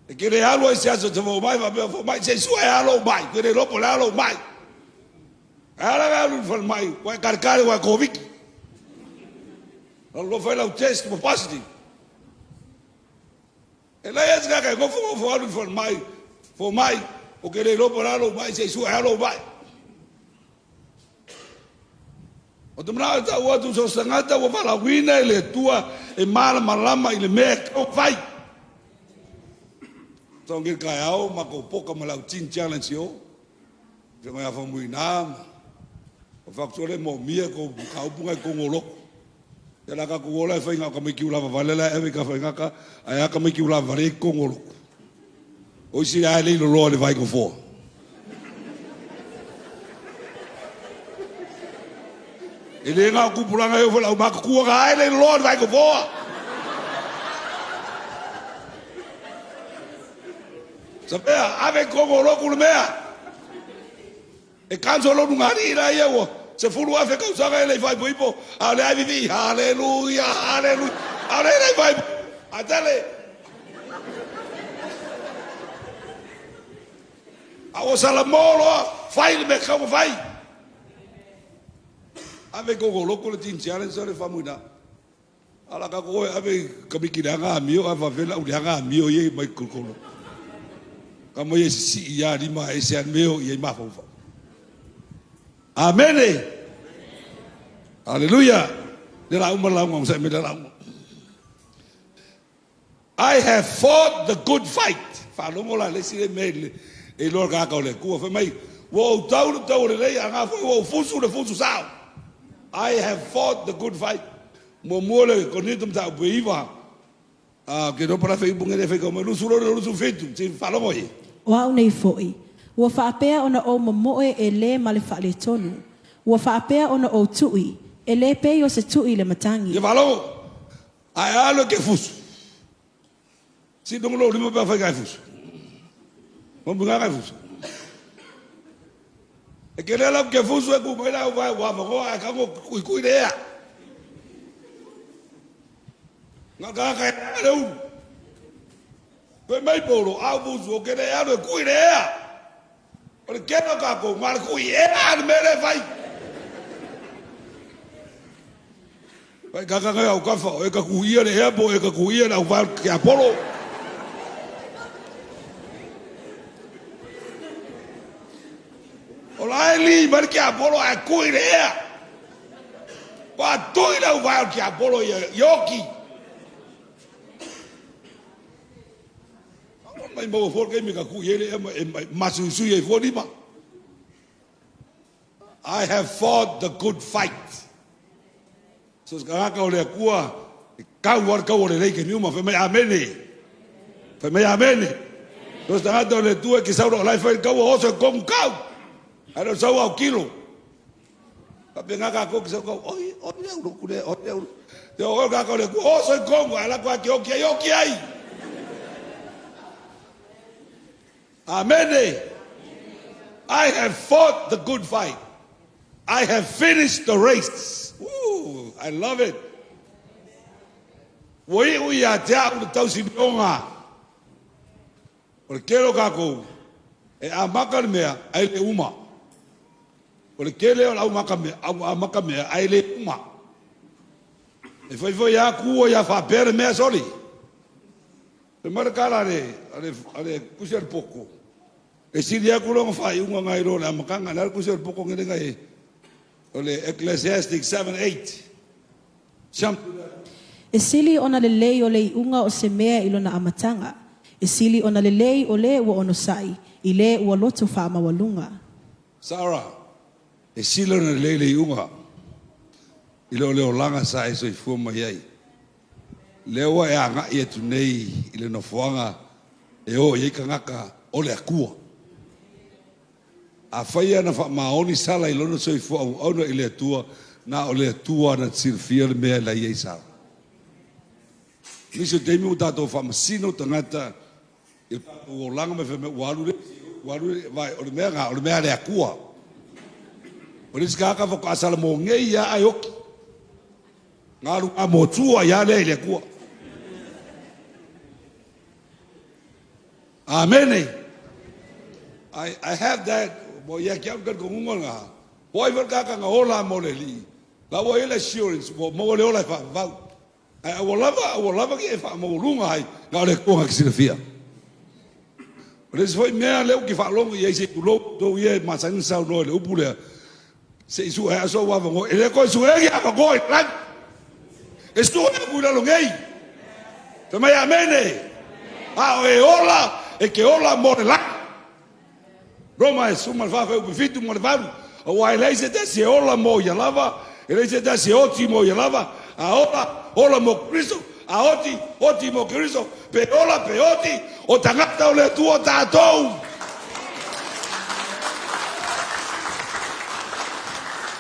E te le alu ai i se aso e te fomai faapea, fomai se i sue lava lou mai, ou te le iloa po o le a lou mai. Ae a la e alu i le falemai, ua e taletale ua e Koviti. Alu loa fai lau test ua positive. E leai lava se tagata e nofonofo alu i le falemai, fomai, ou te le iloa po o le a lou mai, se i sue lava lou mai. Ou te manao e tau atu so o se tagata ua valaauina e le Atua e malamalama i le mea e tatau ona fai. Sau nei i le taeao matou poka ma le au Teen Challenge i o, afioga ia Faumuina ma o fatu le moomia tou mataupu na i totonu o lotu. Ia o le a tatou o la e fai na o tamaiti ua lavavale la e ave i Tafaigata, ae a tamaiti ua lavavale i totonu o lotu. O isi lava e le loloa i le vaai nofoa. E le na o tupulaga e oo foi i le aumatutua na e le loloa i le vaai nofoa. Sapea, ave i totonu o lotu le mea. E cancel lou lugalii la ia ua 10,000 tausaga e le i faaipoipo, a o lea lava e vivii, Haleluia, Haleluia, a o lea e le i faaipoipo. Atele. A ua salamo loa, fai le mea e tatau ona fai. Ave i totonu o lotu le Teen Challenge o le faamoina. A o le a tatou o e ave i tamaiti leaga amio ae faapefea le au leaga amio ia e omai i totonu. Tama ia e sisii lava lima ae ese lava le mea e o i ai mafaufau. Amene! Aleluia! Le la uma le lauga, onosai mai le lauga. I have fought the good fight. Faalogo la le isi le mea e iloa le tagata o le Atua. Fai mai, ua ou tau le tau o lelei, a na foi ua ou fusu le fusu sao. I have fought the good fight. Muamua le Korinito mataupu e 9. Ah, ke iloa po o le a fai upu nei le faitau mai 22 27. Se i faalogo ai. O au nei foi, ua faapea ona ou momoe e lē ma le faaletonu, ua faapea ona ou tu'i, e lē pei o se tu'i i le matagi. Ia faalogo. Ae alu e ke fusu. Si luga lou lima pe afai ka e fusu. Mo ka e fusu. E ke lea lau ke fusu e ku mai lau vai ua whangoa e kango kui kui le ea. Ngā kaka e le ulu. Koe mai polo, au fusu o ke le alu e kui le ea. O le kena o kākou, ngā le kui ea le mea le fai. Fai kaka ngai au kafa, o e ka kuia le ea po e ka kuia le au vai ke Apolo. O la e li mai le ke Apolo ae kui le ea. Ua tui le au vai o ke Apolo ia ioki. Mai maua fua le taimi ka kui ai le ea ma e masuisui ai fua lima. I have fought the good fight. So se tagata o le Atua e tau lava le taua lelei i taimi uma. Fai mai amene. Fai mai amene. So se tagata o le Atua e te sau loa o la e fai le taua oso e tonu tau. Ae le o sau ao kilo. Faapena tatou ke sau kau, oi, oi le au lotu le, oi le au. Te o oe tagata o le Atua, oso i tonu, ae lako a ke oki ai, oki ai. Amene. I have fought the good fight. I have finished the race. Ooh, I love it. Ua iu ia te au le tausilioga. O le tele o kākou, e amata le mea, ae le uma. O le tele o le au maka mea, au amata mea, ae le uma. E fai foi a kua ia faapea le mea soli. Fai mai le tala a le, a le, a le tusi a le poto, e sili atu lona faaiuga nai lo le amataga. Le a le tusi a le poto nei lea e o le Ecclesiastic 7:8. Something E sili ona lelei o le iuga o se mea i lona amataga. E sili ona lelei o le ua onosa'i, i le ua loto faamaualuga. Sarah, e sili ona lelei le iuga i lo le olaga sa e soifua mai ai. Lea ua e agai atu nei i le nofoaga e o i ai tagata o le Atua. Afai na faamaoni Sala i lona soifua auauna i le Atua, na o le Atua na silafia le mea la i ai Sala. Nisi o taimi ua tatou faamasino tagata i le tatou olaga ma fai mai ua alu le ua alu le vai o le mea na o le mea a le Atua. O le isi tagata faatoa salamo nei lava ae oti. Na alu amotua ia lea i le Atua. Amene. I have that. Mo ia ki au ka kongunga nga. Po ai ka ka ola mo le li. La ua ile assurance mo mo le ola fa vau. Ai ua lava ki e fa mo lunga ai na le ko ki silafia. O le isi foi mea lea ou te faalogo i ai se tulou tou ia e masani saunoa i le upu lea. Se i su'e aso ua avanoa. E le toe su'ea ni avanoa i le lagi. E su'e aku i lalo nei. Fai mai amene. A o e ola, e ke ola mo le lagi. Roma e suma le 4 fuaiupu 7 ma le 8. Aua e leai se tasi e ola mo ia lava, e leai se tasi e oti mo ia lava, a ola, ola mo Keriso, a oti, oti mo Keriso, pe ola, pe oti, o tagata o le Atua tatou.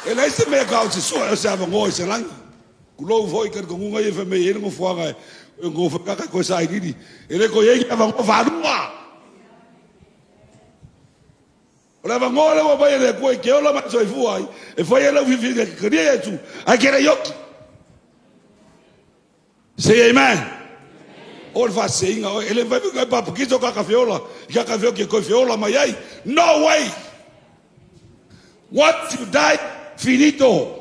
E leai se mea tau o se su'e o se avanoa i se lagi. Tulou foi talitonuga ia fai mai e i ai le nofoaga e nofo ai tagata e toe sailiili. E le toe i ai ni avanoa faalua. O le avanoa lea ua aumai e le Atua e te ola ma e soifua ai, e fai ai lau filifiliga e te talia Iesu, ae te le i oti. Say amen. O le faaseseina oe. E le mafai foi ona e papatiso tagata feola i tagata feoti e toe feola mai ai. No way! Once you die, finito.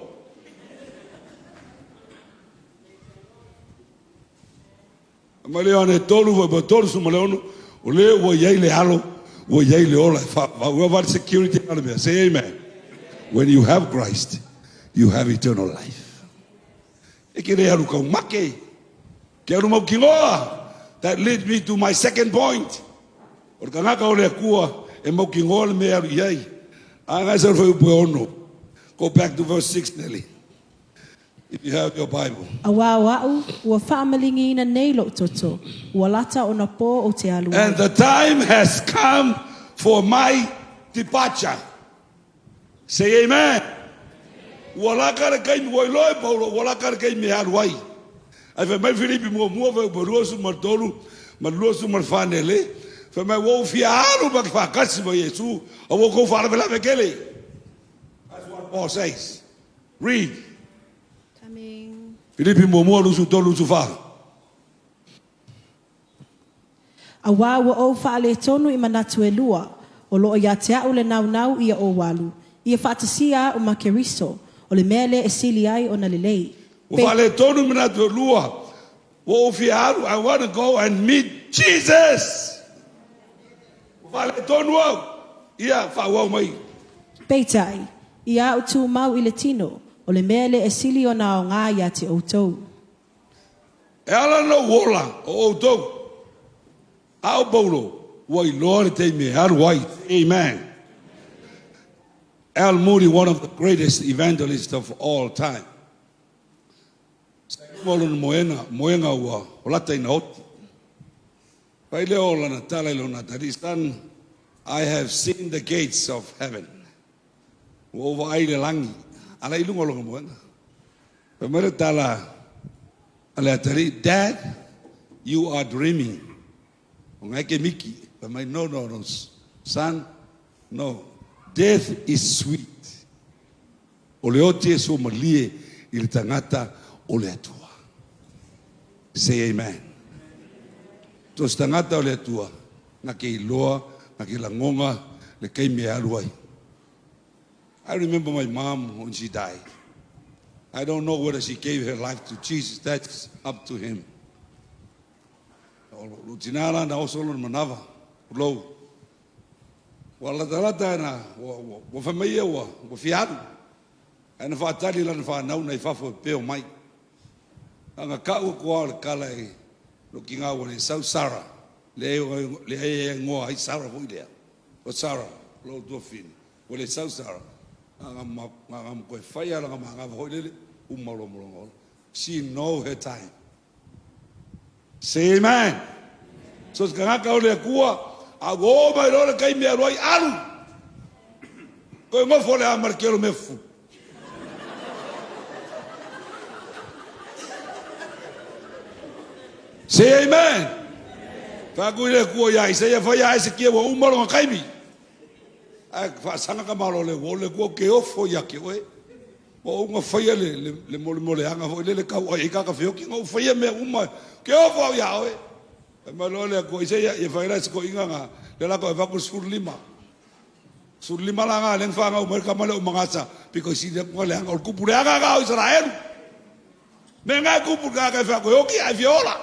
Mai le Ioane 3, fuaiupu 36, o lea ua i ai le alo, ua i ai le ola e faavavau. Ua vale security na le mea. Say amen. When you have Christ, you have eternal life. E ke le alu taumate, ke alu mautinoa. That leads me to my second point. O le tagata o le Atua e mautinoa le mea e alu i ai. A ngai sa le fuaiupu e 6. Go back to verse 6, Nelly. If you have your Bible. Auā o a'u, ua faamaligiina nei lo'u toto, ua lata ona pō ou te alu ai. And the time has come for my departure. Say amen. Ua lata le taimi, ua iloa e Paulo, ua lata le taimi e alu ai. Ae fai mai Filipi muamua, fuaiupu 23 ma le 24 nele, fai mai ua ou fia alu ma te faatasi ma Iesu, a ua outou faalavelave tele. That's what Paul says. Read. Coming. Filipi muamua 23 24. Auā ua ou faaletonu i manatu e lua, o loo iā te a'u le naunau ia ou alu, ia faatasia a'u ma Keriso, o le mea lea e sili ai ona lelei. Ua Pe. faaletonu manatu e lua, ua ou fia alu, I want to go and meet Jesus. Ua faaletonu au, ia faaauau mai. Peitai, ia a'u tumau i le tino, o le mea lea e sili ona aogā iā te outou. E ala ona ou ola o outou, a o Paulo, ua iloa le taimi e alu ai. Amen. Al Moody, one of the greatest evangelists of all time. Sa i luma o lona moena, moega ua lata ina oti. Fai lea o lana tala i lona atalii, Son, I have seen the gates of heaven. Ua ou vaai i le lagi, a la i luga o lona moega. Fai mai le tala a le atalii, Dad, you are dreaming. O ngai ke miki. Fai mai, no, no, no, son, no. Death is sweet. O le oti e suamalie i le tagata o le Atua. Say amen. So se tagata o le Atua, na ke iloa, na ke lagoga le taimi e alu ai. I remember my mom when she died. I don't know whether she gave her life to Jesus. That's up to him. O lou tinā la na oso lona manava, tulou. Ua latalata na, ua fai mai ia ua fia alu. Ae na faatali lana fanau nai fafo e peo mai. Aga ka'u aku lava o le tala i lou tiga ua le sau Sarah, lea e igoa ai Sarah foi lea. O Sarah, o lou tuafafine, ua le sau Sarah, na ona toe fai lava o lana manava foi lele, uma loa ma lona ola. She know her time. Say amen. So se tagata o le Atua, a ua oo mai loa le taimi e alu ai, alu! Toe nofo le ama i le tele o mea fufulu. Say amen. Fai atu i le Atua ia Isaia, fai ia Esekia ua uma lona taimi. Ae faasaga tamaloa le ua o le Atua ou te ofo ia te oe. Ua ou gafaia le molemoleaga foi lele tau ai ai tagata feoti na ou faia mea uma ke ofo au iā oe. Fai mai loa le Atua, Isaia, ia fai la se toeaina na, lea la toe avatu le 15. 15 la na lea na fanau mai le tama lea o Manasa, pito i sili atu na leaga, o le tupu leaga na o Isaraelu. Mea na e tupu i le tagata e fai atu e oti ae fia ola.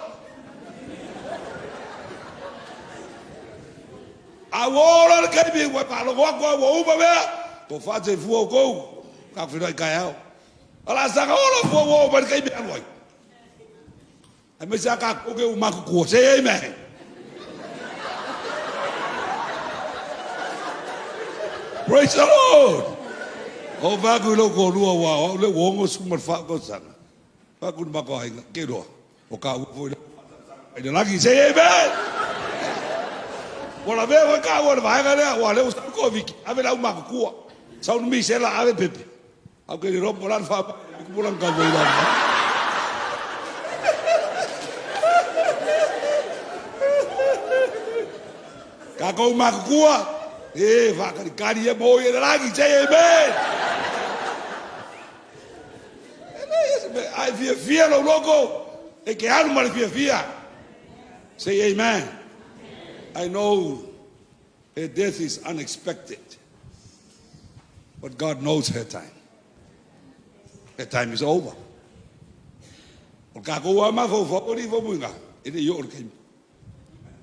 A ua oo loa le taimi ua e faalogo atu a ua uma mea, tofa soifua outou, tatou feiloai taeao. A o le a saga ola fua ua oo mai le taimi e alu ai. Aemaise a tatou ke ua matutua. Say amen. Praise the Lord. O fai atu i lou toalua ua o au lea ua 64 tausaga. Fai atu i le matou aiga, ke iloa, o taua foi lea ua i le lagi. Say amen. Ua lavea foi taua i le vaega lea, aua lea ua sau le Koviti, ave le au matutua. Sau le misela, ave pepe. Au ke le iloa po o le a le faamai e tupu lana taua i lalo. Tatou matutua, e faatalikali ia ma o i le lagi, say amen. E leai se mea, a e fiafia lou loto, e te alu ma le fiafia. Say amen. I know her death is unexpected, but God knows her time. Her time is over. O tatou lava mafaufau alii faumuiga, e le i oo le taimi.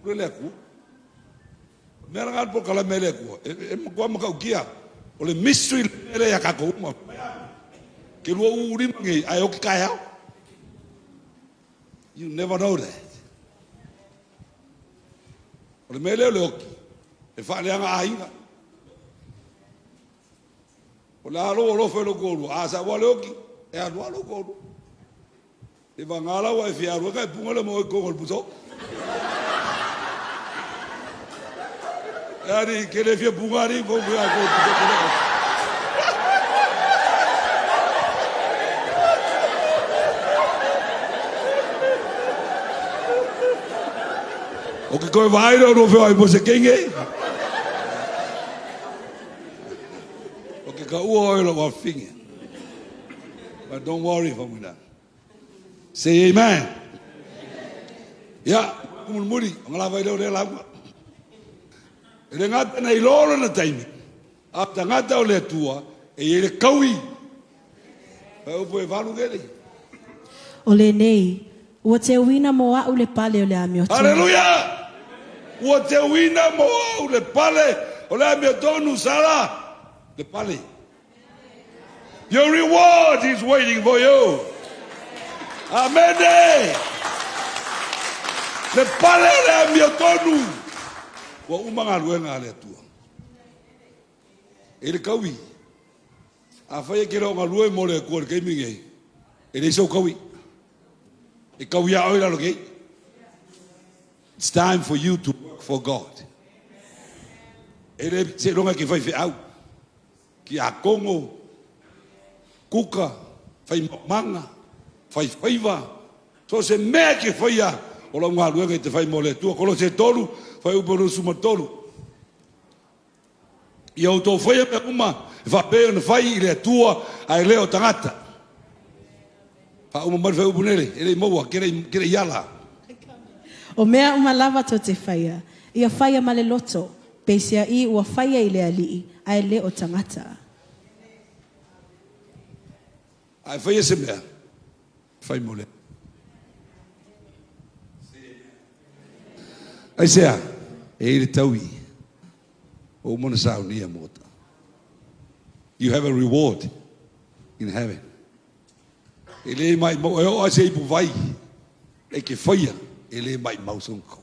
Pule le Atua. O le mea lena le polokalame a le Atua, e matua matautia. O le mystery le mea lea ia tatou uma. Ke lua uu lima nei, ae oti taeao. You never know that. O le mea lea o le oti, e faaleaga aiga. O le a lou alofa i lou toalua, a sau lava le oti, e alu lava lou toalua. E vagā la ua e fia alu ai ka e puga lea ma oe i totonu o le pusa E alii, ke le fia puga alii, fou fia alu pusa o le oti. O ke koe vaai lea o lua feoai mo se kenge. O ke kaua oe lou afafine. But don't worry, Faumuina. Say amen. Ia, mulimuli, o nga lava i leo lea lauga. E le gata na iloa lona taimi, a tagata o le Atua, e i ai le kaui. Fai upu e valu kele. O lenei, ua teuina mo a'u le pale o le amiotonu. Haleluia! Ua teuina mo a'u le pale o le amiotonu, Sara, le pale. Your reward is waiting for you. Amene! Le pale o le amiotonu. Ua uma galuega a le Atua. E le kaui. Afai e ke le o galue mo le Atua i le taimi nei, e leai sou kaui. E kaui ia oe i lalo nei. It's time for you to work for God. E le seiloga e ke faifeau. Tiakono, kuka, fai maumaga, fai faiva, so o se mea e te faia o lau galuega e te fai mo le Atua. Kolose 3, fuaiupu 23. Ia outou faia mea uma e faapea ona fai i le Atua ae le o tagata. Faauma mai le fuaiupu nei, e le i maua, ke le i ala. O mea uma lava tou te faia, ia faia ma le loto, peiseai ua faia i le Alii, ae le o tagata. A e faia se mea, fai mo le. Aisea, e i le taui. O mana saunia mota. You have a reward in heaven. E le mai mau, e o ase ipu vai. E ke whaia, e le mai mau song koi.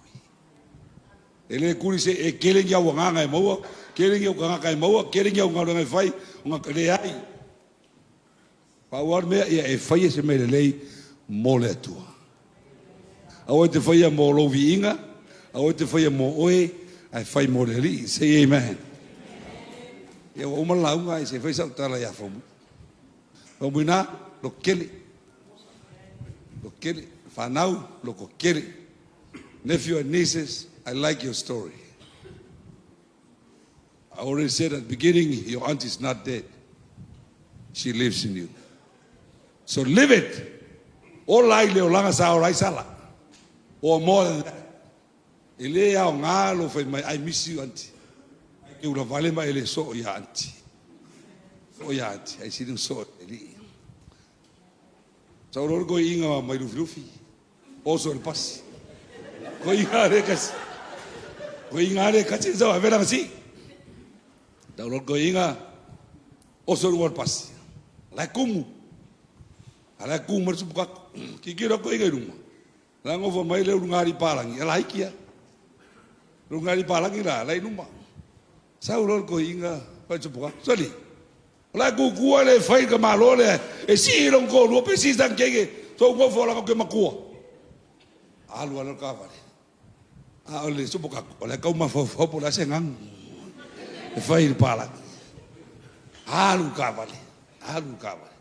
E le kuri se e kele ngi au nganga e maua, kele ngi au nganga e maua, kele ngi au nganga e whai, o le ai. Pa uar mea ia e whaia se mele lei mo le atua. Aua te whaia mo lovi inga, aua te whaia mo oe, ai whai mo le li. Say amen. Ia wa uma launga ai se whai sa utala ia whamu. Whamu ina, lo kele. Lo kele. Whanau, lo ko kele. Nephew and nieces, I like your story. I already said at the beginning, your aunt is not dead. She lives in you. So live it. O lai le olanga sa o lai sala. Or more than that. E le ao ngā lo whai mai, I miss you, auntie. Ai ke ula vale mai le so ia auntie. So ia auntie. Ai sinu so e li. Sa uro ko inga mai lufi lufi. Oso le pasi. Ko inga re kasi. Ko inga re kasi sa avera kasi. Ta uro ko inga oso le pasi. La kumu. Ala kumu mar supu kako. Kikira ko inga iruma. La ngofa mai le urungari palangi. Ala haikia. Urungari palangi la la inuma. Sa uro ko inga pa supu kako. Sali. La kukua le fai ka malo le e si long ko lu pe si sang kege so ngo fo la ko ke makua. Alu ala ka vale. A ole supu kako. Ole kau ma fo fo po la se ngang. E fai le pala. Alu ka vale. Alu ka vale.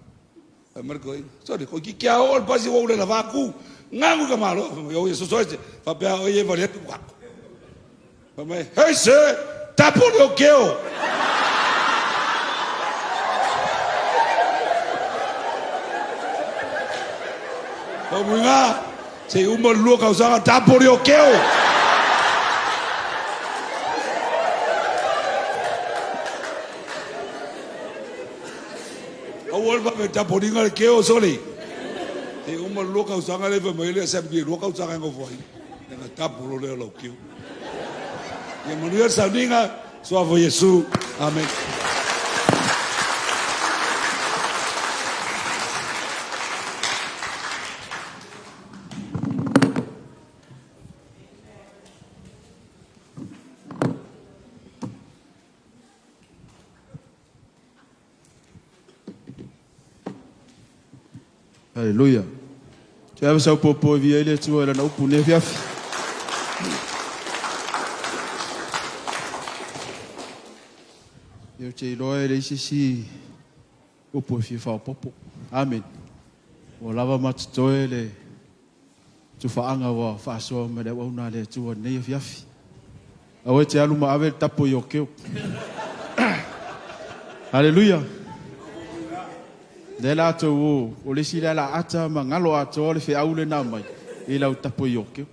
E marko i. Sorry, ko ki kia o pasi o le la vaku. Ngangu ka malo. Yo so so fa pe o ye vale tu kako. Fa mai, hey sir, tapu le o keo. O muinga, se uma lua kausanga tapu le o keo. Au alba me tapu ringa le keo soli. Se uma lua kausanga le fa mai le sa bi lua kausanga ngo foi. Nga tapu lo le lo keo. Ia manuia sauninga, soavo Yesu. Amen. Hallelujah. Te ave sau popo e via ile tua e lana upu ne fiafi. Ia te iloa e le isi si upu e fia whaopopo. Amen. Ua lava matutoe le tufaanga ua whaasoa me le wauna le tua nei e fiafi. Awe te alu ma ave le tapo i o keo. Hallelujah. Le la tau o, o le si le la ata ma ngalo ato le fe aule nā mai. I lau tapo i o keo.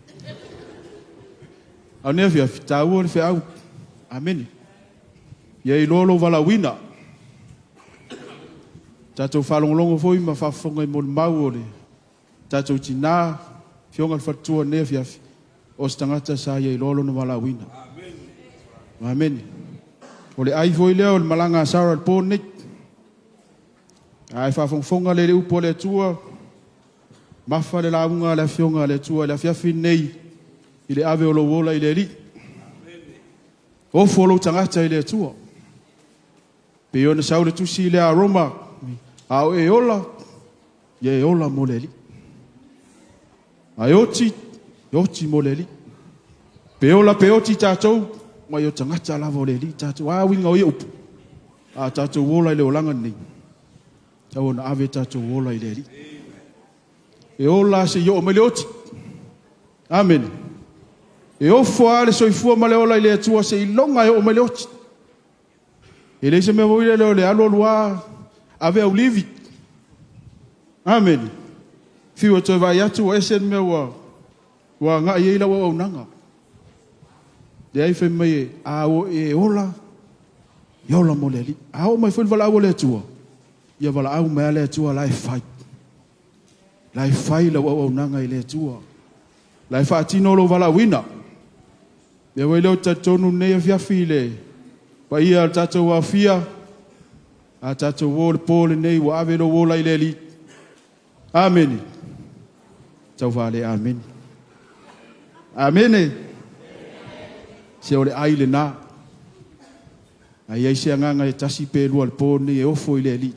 Au nea fiafi, tā ua le fe au. Amen. Ia i loa lo walawina. Tātou whalongolongo foi ma whafonga i molu mau o le. Tātou tina, fionga le whatua nea fiafi. O se tangata sa ia i loa lona walawina. Amen. O le ai foi lea o le malanga a Sarah le pō nei. Ai whafongafonga le le upo le atua. Mafa le launga le afionga le atua le afiafi nei. I le ave o lo wola i le li. Ofo lo tangata i le atua. Pe ona sau le tusi i le a Roma. A o e ola. Ia e ola mo le li. Ai oti. Oti mo le li. Pe ola pe oti tātou. Mai o tangata lava o le li tātou. A winga o ia upu. A tātou ola i le olanga nei. Tau ona ave tātou ola i le li. E ola se i o mai le oti. Amen. E ofo a le soifua ma le ola i le atua se i longa e o mai le oti. E le se mea voi le le alu alua ave au livi. Amen. Fiu atu e vai atu o ese mea ua ua ngai ei lau au nanga. Le ai fai mai e a o e ola. I ola mo le ali. A o mai foi le wala au le atua. Ia wala au mea le atua la e fai. La e fai lau au nanga i le atua. La e whaatino lo wala wina. Lea foi lea ou te talitonu lenei afiafi i le paia o le tatou aofia, a tatou o i le po lenei ua ave lou ola i le Alii. Amene. Tau faale amene. Amene. Se o le ai lena. A i ai se agaga e tasi pe lua i le po lenei e ofo i le Alii.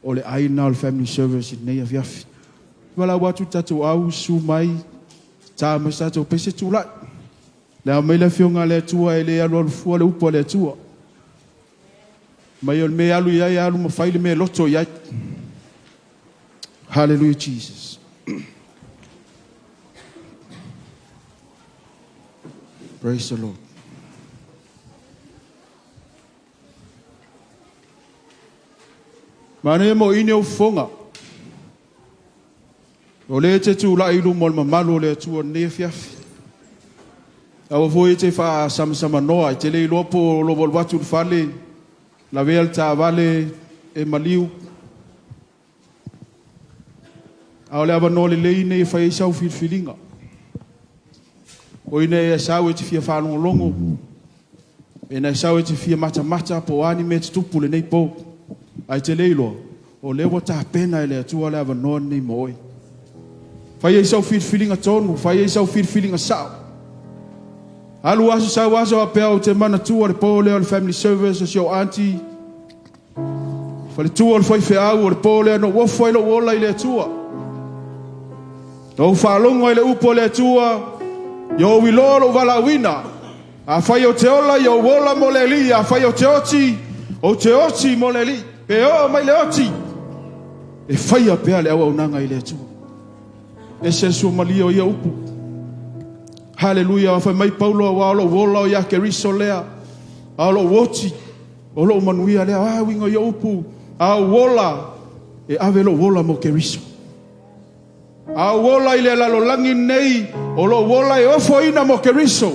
O le ai lena o le family service i lenei afiafi. Valaau atu i le tatou au, susu mai, ta mai se tatou pese tulai. Le ao mai le afioga a le Atua e le alualu fua le upu a le Atua. Mai o le mea e alu i ai, alu ma fai le mea e loto i ai. Hallelujah, Jesus. Praise the Lord. Manaia mo ine o fofoga. O lea e te tulai i luma o le mamalu o le Atua i lenei afiafi. Aua foi e te faasamasamanoa, e te le iloa po o lou alu atu i le fale, lavea le taavale, e maliu. A o le avanoa lelei lenei e fai ai sau filifiliga. O ina e sau e te fia faalogologo, e na e sau e te fia matamata po o a ni mea e tutupu lenei po. Ae te le iloa, o lea ua tapena e le Atua le avanoa lenei mo oe. Fai ai sau filifiliga tonu, fai ai sau filifiliga sao. Alu aso sau aso faapea ou te manatua le po lea o le family service o si ou auntie. Faletua o le faifeau o le po lea na ou ofo ai lou ola i le Atua. Na ou faalogo ai le upu a le Atua, ia ou iloa lou valaauina. Afai ou te ola, ia ou ola mo le Alii. Afai ou te oti, ou te oti mo le Alii. Pe oo mai le oti, e faia pea le auaunaga i le Atua. Ese le suamalie o ia upu. Haleluia, fai mai Paulo, aua o lou ola o ia Keriso lea, a o lou oti, o lou manuia lea. A uiga o ia upu, a ou ola, e ave lou ola mo Keriso. A ou ola i le lalolagi lenei, o lou ola e ofoina mo Keriso.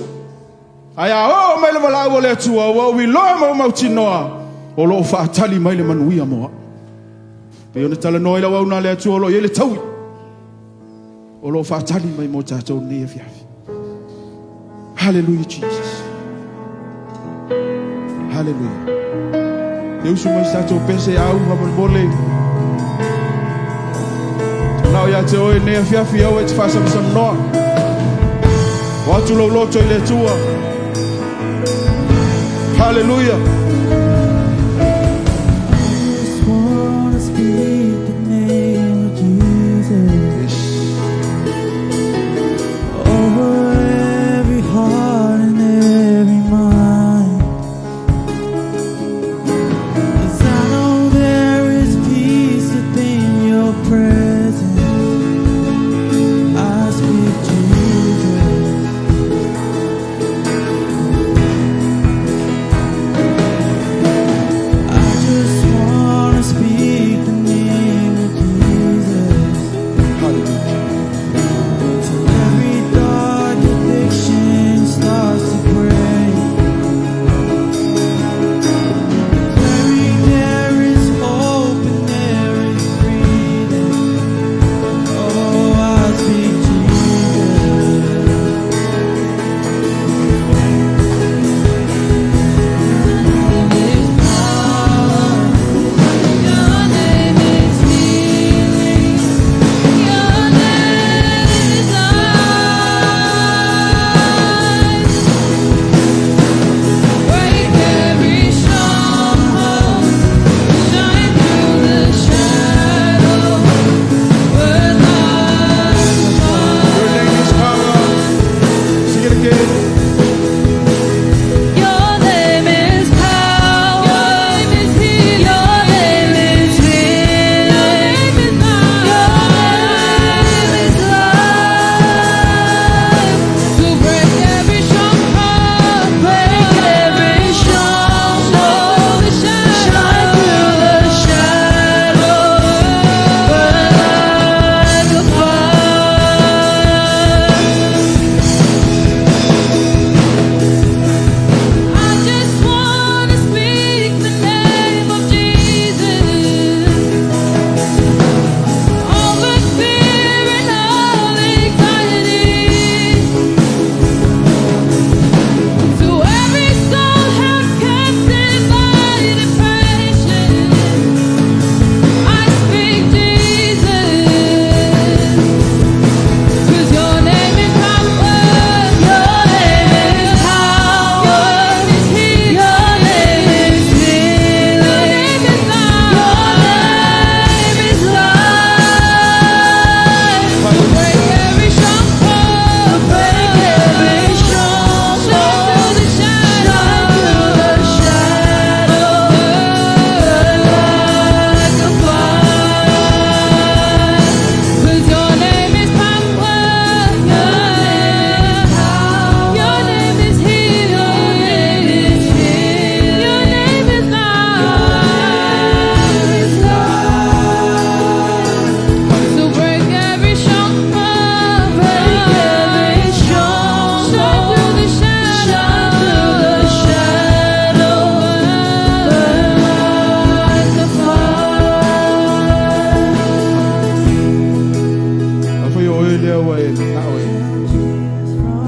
Ae a oo mai le valaau a le Atua, ua ou iloa ma ou mautinoa, o lo o faatali mai le manuia mo au. Pei ona talanoa i lau auauna a le Atua o lo o i ai le taui, o lo o faatali mai mo tatou lenei afiafi. Hallelujah, Jesus. Hallelujah. Te usu mai se tatou pese au faamolemole. Manao ia te oe lenei afiafi aua e te faasamsamanoa. O atu lou loto i le Atua. Hallelujah. Just wanna speak the name of Jesus over every heart and every mind. 'Cause I know there is peace within your presence. I speak Jesus.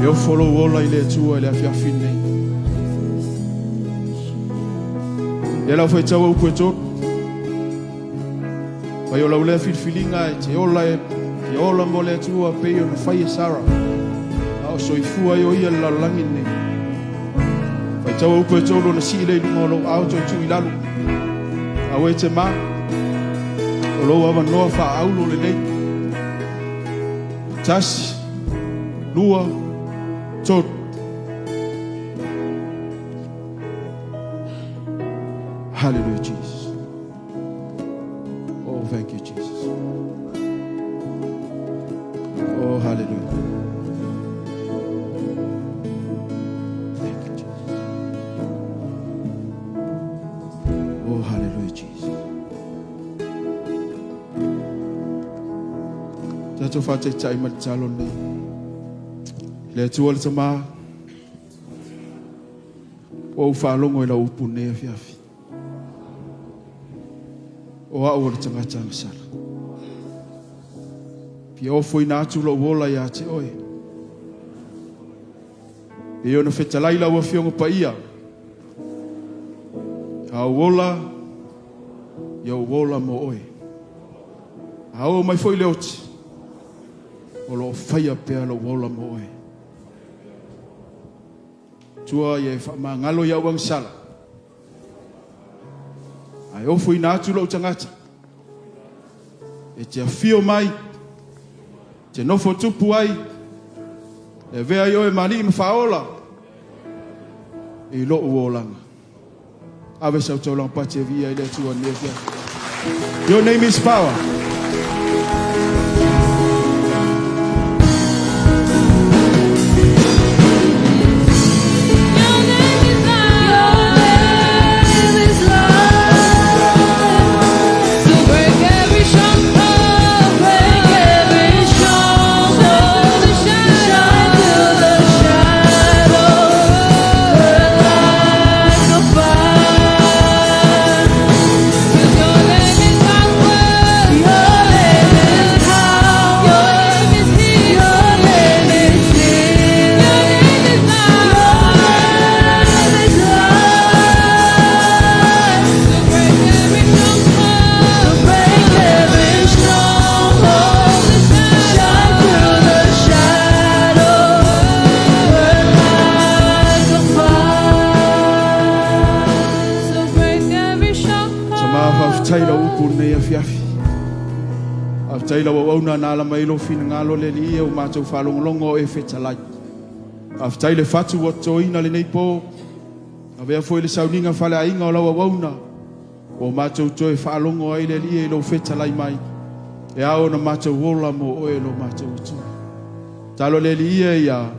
E ofo lou ola i le Atua i le afiafi lenei. Ia lau faitau upu e tolu. Mai o lau lea filifiliga e te ola e te ola mo le Atua pei ona fai e Sara. A o soifua ai o ia i le lalolagi lenei. Faitau upu e tolu ona sii lea i luga o lou ao toe tuu i lalo. Aua e te ma. O lou avanoa faaaulo lenei. 1, 2, 3. Hallelujah, Jesus. Oh, thank you, Jesus. Oh, hallelujah. Thank you, Jesus. Oh, hallelujah, Jesus. Tatou faataitai ma le tatalo lenei. Le Atua le Tama, ua ou faalogo i lau upu nei afiafi. O au o le tagata agasala. Fia ofoina atu lou ola ia te oe. E ona fetalai lau afioga paia. A ou ola, ia ou ola mo oe. A oo mai foi le oti, o loo faia pea lou ola mo oe. Tua ia e faamagalo i au agasala. Ae ofoina atu lou tagata. E te afio mai, te nofo tupu ai, e avea ai oe ma alii ma faaola i lou olaga. Ave sau taulaga pati e viia i le Atua nei afiafi. Your name is power. Your name is love. To break every stronghold, break every stronghold. Shine through the shadows, burn like a fire. 'Cause your name is power, your name is power, your name is healing, your name is healing, your name is love, your name is life. To break every stronghold, to break every stronghold, shine through the shadows, burn like a fire. So break every stronghold. Tama faafetai lau upu lenei afiafi. Faafetai lau auauna na ala mai lou finagalo le Alii ia ua matou faalogologo o e fetalai. Faafetai le fatu ua totoina lenei po. Avea foi le sauniga faleaiga o lau auauna. Ua matou toe faalogo ai le Alii i lou fetalai mai. E ao ona matou ola mo oe lo matou Atua. Talo le Alii ia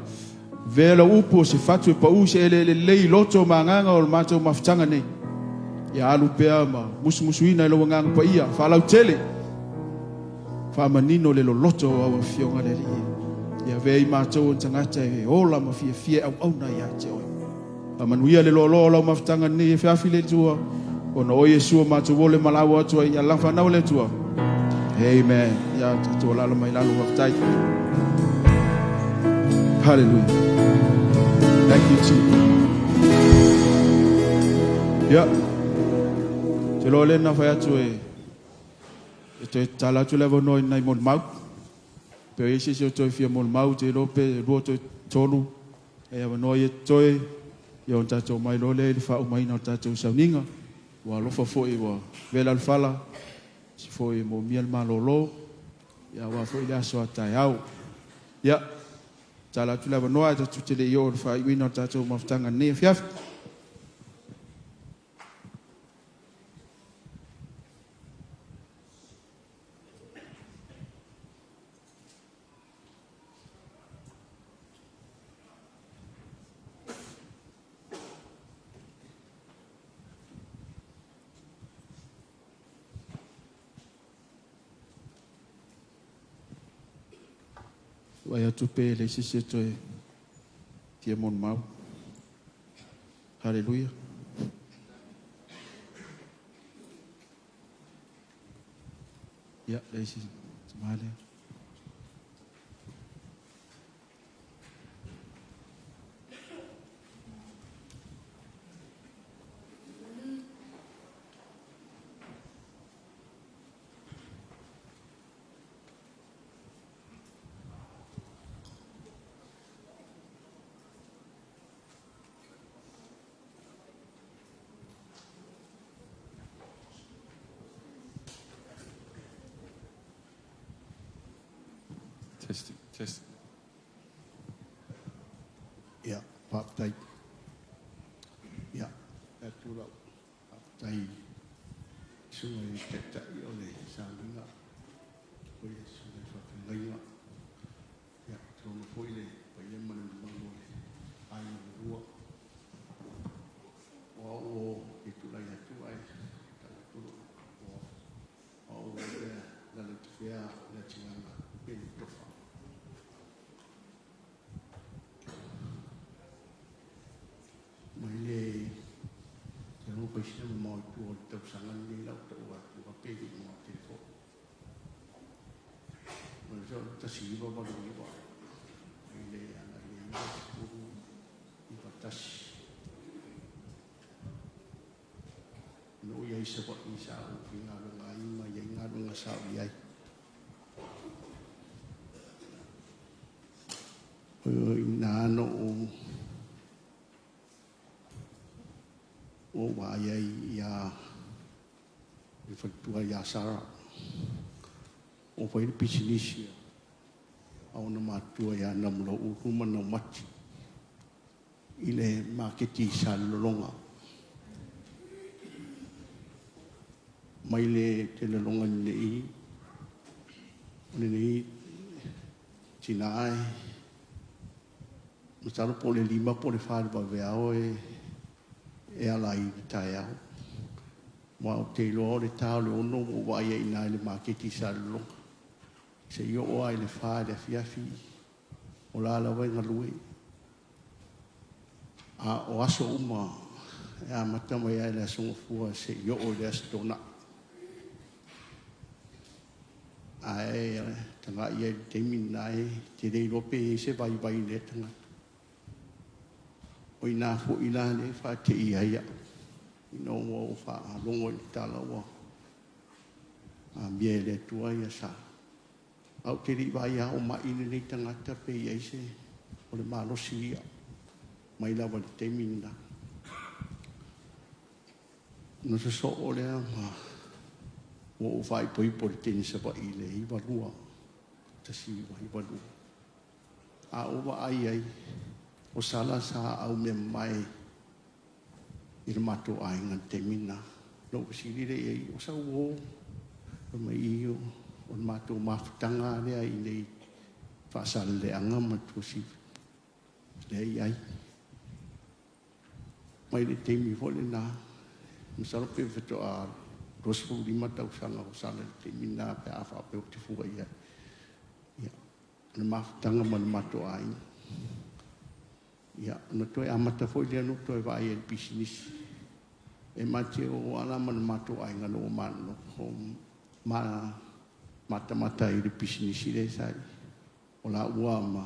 avea lau upu o se fatu e pau se eleele lelei i loto ma agaga o le matou mafutaga nei. Ia alu pea ma musumusuina i lau agaga paia, faalautele, faamanino le loloto o au afioga le Alii. Ia avea i matou o tagata e ola ma fiafia e auauna ia te oe. Faamanuia le loaloa o lau mafutaga nei e feafi le Atua. Ona o Iesu o matou ole ma lau atu ai ia la whanau le Atua. Amen. Ia tatou lalo mai lalo faafetai. Hallelujah. Thank you, Jesus. Ia. Te loa le na whai atu e e toe tatala atu le avanoa i nai molimau. Pe o i se isi o toe fia molimau te iloa pe 2 toe 3 e avanoa ia toe ia o tatou mai loa lea i le faaumaina o le tatou sauniga. Ua alofa foi ua vela le fala si foi e moomia le malolo ia aua foi le aso a taeao. Ia, tala atu le avanoa e tatou te le i oo i le faaiuina o le tatou mafutaga nei afiafi. Vai atu pe le isi se toe fia molimau. Hallelujah. Ia, le isi tama lea. Testing, testing. Ia, faafetai. Ia, e atu lau faafetai i susuga i le Taitai o le sauniga, o le susuga i faafeagaiga. Ia, tulou foi le paia ma le mamalu o le aiga lua. O au o te tulai atu ae tau atu o au o le lalautafea le atigaga pe le tofa. Mai le te alo paisina ma mau i tua o le tausaga lenei lau tau atu a pe le mo te fo. Ma le so 1989 mai le ana le 91. No ia i sa i sa o fi ngā lunga i ma ia i ngā lunga sa o i ai. O i nā no o o wa ia i ia i whatua ia Sara. O whai le pisinisi a ona matua ia namulau uru ma naumati i le maketi sa lolonga. Mai le te lolonga nei, o le nei tina ai, masalo po le 5 po le 4 le vaveao e ala i le taeao. Wa o te iloa o le tā o le ono o wa ia ina i le maketi sa lolonga. Se i o ai le 4 le afiafi o la la wai ngalue. A o aso uma e a mata mai ai le aso fua se i o le aso tona. Ae tanga ia i te mina e te rei rope e se vai vai le tanga. O ina fo ila le fa te ia ia. Ina ua o fa longo i tala ua. A mie le tua ia sa. Au te ri vai a o mai le nei tangata pe ia se o le malosi ia. Mai lava le te mina. No se so o lea ma o o fai poi po le teni sa i le iwa lua. Tasi iwa iwa lua. A o wa ai ai o sala sa au me mai i le matou aiga le taimi lena. Lou fesili lea i ai, o sau uō, fai mai i o le matou mafutaga lea i nei faasaleleaga ma tuasivi lea i ai. Mai le taimi foi lenā, masalo pe faatoa 25 tausaga o sala i le taimi lena pe a faapea ou te fua i ai. Ia, o le mafutaga ma le matou aiga. Ia, ona toe amata foi lea na ou toe vaai ai i le pisinisi. E ma te o ala ma le matou aiga na ua manonofo ma matamata i le pisinisi lea sa i. O la ua ma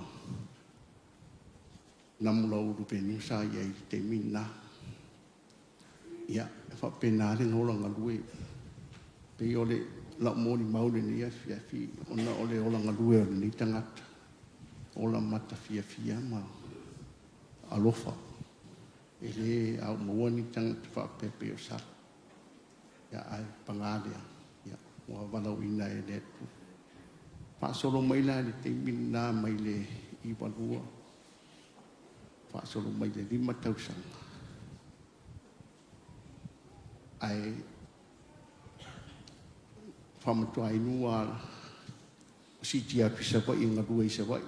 namulau ulu penu sa i ai i le taimi lena. Ia, e faapena le ola galue. Pei o le lau molimau lenei afiafi ona o le ola galue o lenei tagata. Ola matafiafia ma alofa. E le au maua ni tagata faapea pei o Sala. Ia, ai pagā lea. Ia, ua valauina e le Atua. Faasolo mai la le taimi lena mai le 92. Faasolo mai le 5 tausaga. Ai whamatoa inua siti atu i Savaii galue i Savaii.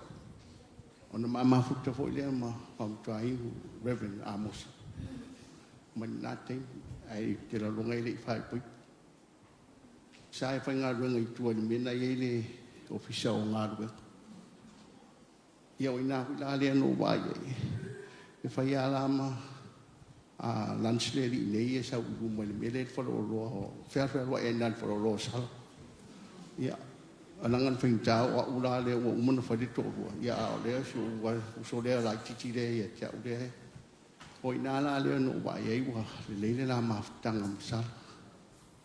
Ona mafuta foi lea ma whamatoa inu Reverend Amos. Mai nā taimi, ai te lalonga i le i whai pui. Sa e whai ngā ruenga i tua ni mena i le ofisa o ngā ruenga. Ia o ina hui la lea no wai ai. E whai a lama a lunch le li nei e sau i luma i le mele le whaloloa o whea whea roa e nā le whaloloa sala. Ia, alanga le whaingtā o a ula lea ua umana whai le tōrua. Ia a o lea si o uso lea lai titi lea ia tia u lea. O ina la lea no wai ai ua le leile la mafutanga masala.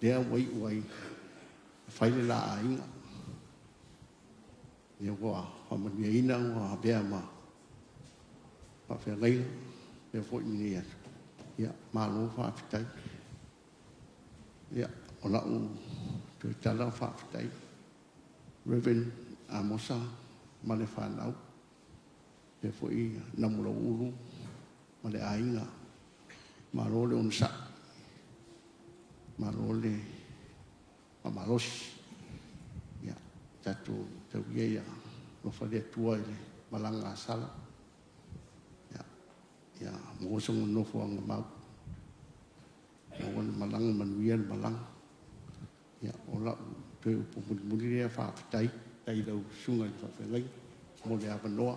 Lea wai wai whai le la ainga. Ia ua whamania ina ua bea ma whawhea leila. Lea foi ni atu. Ia, malo whaafetai. Ia, o lau toe tala whaafetai. Reverend Amosa, ma le fanau, faapea foi Namulauulu ma le aiga. Malo le onosai, malo le faamalosi. Ia, tatou tau ia ia alofa le Atua i le malaga a Sala, ia maua sona nofoaga mau, maua le malaga, manuia le malaga. Ia, o lau toe upu mulimuli lea, faafetai. Faafetai i lau susuga i le faafeagaiga mo le avanoa.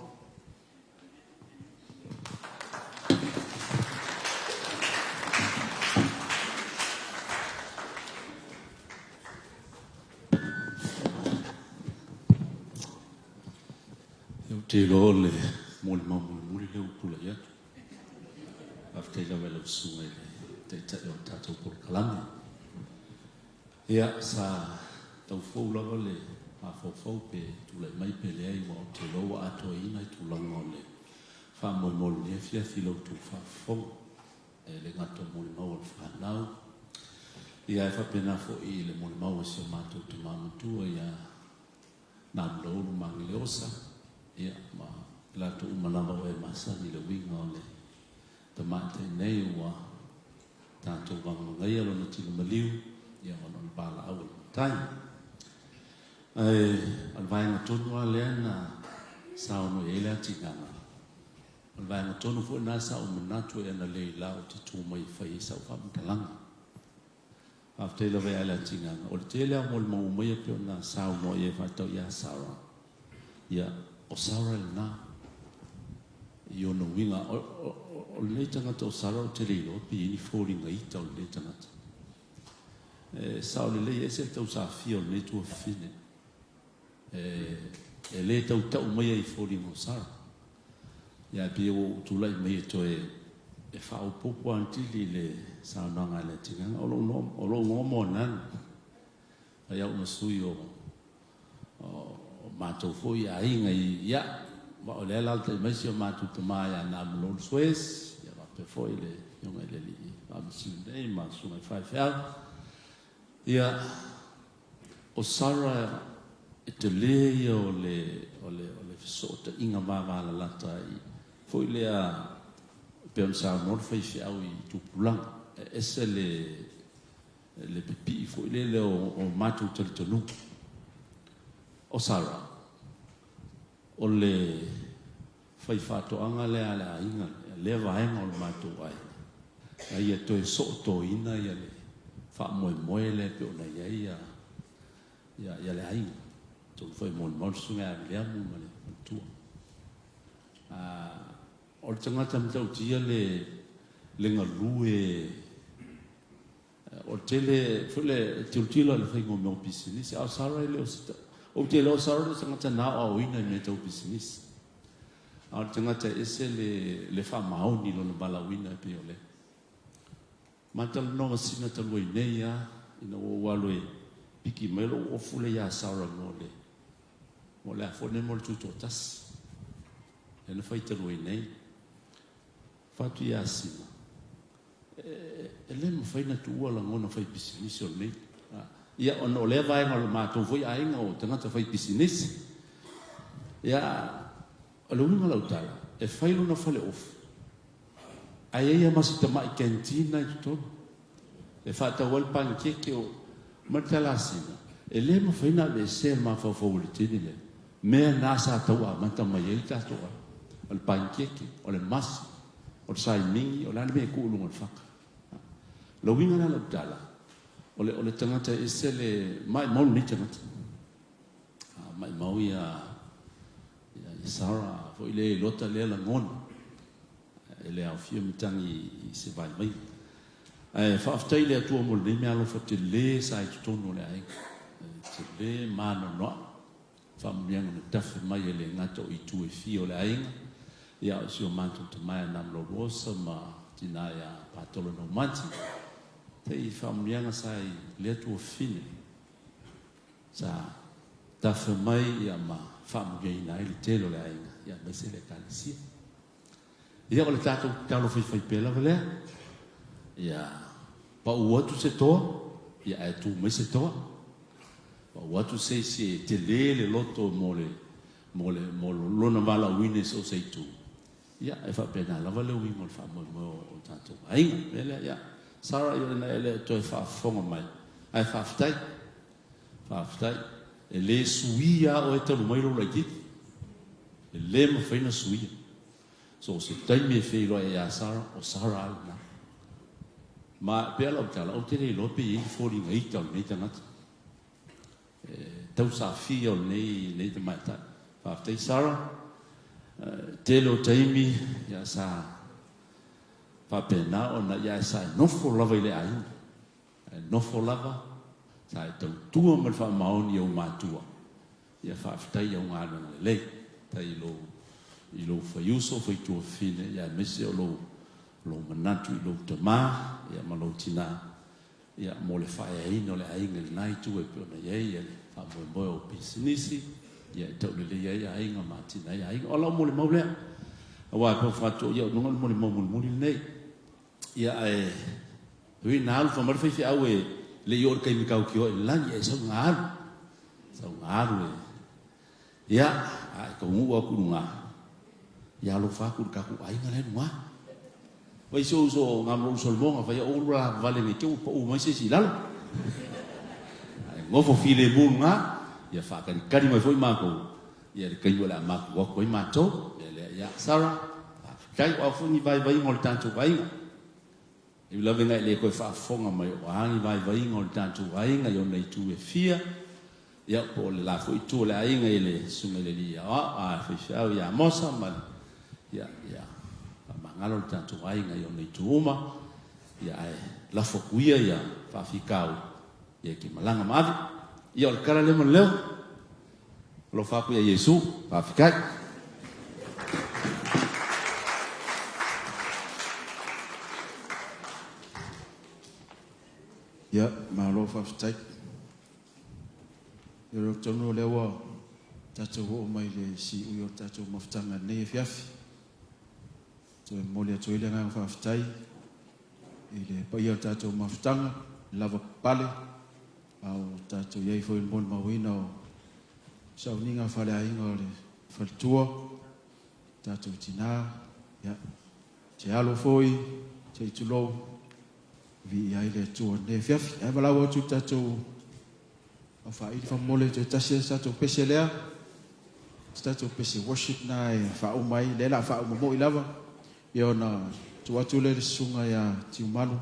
Ou te iloa o le molimau mulimuli lea ua tulai atu. Faafetai lava i lau susuga i le Taitai o le tatou polokalame. Ia, sa tau fou lava le mafaufau pe tulai mai pe leai, aua ou te iloa ua atoaina le tulaga o le faamoemoe o lenei afiafi i la outou faafofoga. E le gata o molimau a le fanau, ia ae faapena foi i le molimau a si o matou tama matua ia Namulauulu Mageleosa, ia, ma i latou uma lava o e masani i le uiga o le tamaitai nei ua tatou vagavagaia lona tino maliu, ia, ona o le valaau a le Matai. Ae o le vaega tonu lava lea na saunoa i ai le atinaga, o le vaega tonu foi lena sa ou manatu ai analeila ou te tu mai e fai ai sau faamatalaga. Faafetai lava ia Leatigaga. O le tele lava o molimau uma ia pei ona saunoa i ai faatatau ia Sarah. Ia, o Sarah lena. I ona uiga, o lenei tagata o Sarah ou te le iloa pe i ai ni foliga ita o lenei tagata. E sao lelei, e ese le tausafia o lenei tuafafine. E le tautau maia i foliga o Sarah. Ia ae pei ua ou tulai mai e toe e faaopoopo atili i le saunoaga a Leatigaga. O lou o lou igoa o Moananu. Fai au ma sui o o matou foi aiga i ia, ma o lea e alaalatai mai si o matou tama ia Namulolo Suez, ia faapea foi le afioga i le alii faamasino nei ma susuga i faifeau. Ia, o Sarah e tele ia o le, o le, o le fesootaiga vavalalata i, foi lea pei ona saunoa le faifeau i tupulaga, e ese le, le pipii foi lele o, o matou talitonuga. O Sarah, o le faifaatoaga lea a le aiga, lea vaega o le matou aiga, a ia toe sootoina ia le faamoemoe lea pei ona i ai ia, ia, ia le aiga. Atonu foi e molimau le susuga ia Viliamu ma le faletua. O le tagata matautia le, le galue o le tele foi le tilotilo i le faiga o mea o pisinisi. A o Sarah e le o se, ou te iloa o Sarah le tagata na aoaoina i mea tau pisinisi. A o le tagata e ese le, le faamaoni i lona valaauina e pei o lea. Ma talanoa ma sina talu ai nei lava, ina ua ou alu e piki mai lou ofu lea ia Sarah mo le, mo le a foi lenei mo le tutoatasi. Lea na fai talu ai nei. Fai atu ia Sina, e, e le mafai ona tuua lagona fai pisinisi o lenei. Ia, ona o lea vaega o le matou foi aiga o tagata fai pisinisi. Ia, o le uiga o lau tala, e fai lona fale ofu, ae i ai lava ma si tamai canteen i totonu e faatau ai le panikeke o ma le tala a Sina, e le mafai ona aveesea e le mafaufau o le teine lea mea na sa tau amata mai ai le tatou aiga. O le panikeke, o le masi, o le saimigi, o le a le mea e tuu i luga o le faka. O le uiga la o lau tala, o le, o le tagata e ese le maimau lenei tagata. Maimau ia, ia, ia Sarah foi lea i lota lea lagona. E le aofia matagi i se vaivaiga. Ae faafetai i le Atua mo lenei meaalofa tele sa i totonu o le aiga. E tele ma anoanoai faamanuiaga na tafe mai e le gata o itu e fia o le aiga, ia a o si o matou tama ia Namulauosa ma tina ia Patolo Naumati, tai faamanuiaga sa i lea tuafafine sa tafe mai ia ma faamanuiaina ai le tele o le aiga, ia aemaise le Ekalesia. Ia, o le tatou tatalo faifaipea lava lea, ia pau atu se toa, ia ae tu mai se toa. Pau atu se isi e tele le loto mo le mo le mo lona valaauina i so o se itu, ia, e faapena lava le uiga o le faamoemoe o tatou aiga. O le mea lea, ia, Sarah, ia lena e le o toe faafofoga mai, ae faafetai, faafetai. E le suia lava oe talu mai lou laitiiti. E le mafai ona suia. So o se taimi e feiloai ai ia Sarah, o Sarah lava lena. Ma e pei lava lau tala, ou te le iloa pe i ai ni foliga ita o lenei tagata. E tau safia o lenei lenei tamaitai. Faafetai Sarah. Tele o taimi ia sa faapena ona ia sa e nofo lava i le aiga. E nofo lava, sa e tautua ma le faamaoni i ou matua. Ia faafetai i au galuega lelei. Faafetai i lou i lou faiuso, faituafafine ia aemaise o lou lou manatu i lou tama ia ma lou tina ia mo le faaeaina o le aiga i lena itu e pei ona i ai le faamoemoe o pisinisi ia e taulelei ai aiga ma atinae ai aiga. O lau molimau lea aua e pei ona fai atu ia o luga o le molimau mulimuli lenei. Ia ae ui na alu fai mai le faifeau e le i oo i le taimi tautio i le lagi ae sau na alu. Sau na alu e ia a e taunuu atu i luga ia alofa atu i le tatou aiga la e i luga. Fai si ou uso o Gamolo Solomon fai ou alu lavavale ne i te i ua pau mai se isi i lalo. Ae nofo filemu i luga, ia faatalitali mai foi matou ia le taimi o le a matou atu ai matou. Ia lea, ia Sarah, faafetai, o a foi ni vaivaiga o le tatou aiga. E ui lava ina e le toe faafofoga mai o a ni vaivaiga o le tatou aiga i ona itu e fia, ia po o le la foi itu o le aiga i le Susuga i le Alii Aoao, a le faifeau ia Amosa ma le, ia, ia faamagalo le tatou aiga i ona itu uma, ia ae lafo atu ia ia faafitauli, ia e te malaga ma ave. Ia o le tala lea ma le leo. Alofa atu ia Iesu. Faafetai. Ia, malo faafetai. Ia, o le tonu o lea ua tatou oo mai i le siui o le tatou mafutaga i lenei afiafi. Toe momoli atu ai le agaga faafetai i le paia o le tatou mafutaga, le lavapapale, a o tatou i ai foi i le molimauina o sauniga faaleaiga o le faletua, tatou tina, ia, te alo foi, se i tulou, viia ai le Atua i lenei afiafi. Ae valaau atu i le tatou Aufaili faamolemole toe tasi lava si tatou pese lea, si tatou pese worship na e faauma ai, lea la a faauma moi lava, ia ona tuu atu lea i le susuga ia Tiumalu,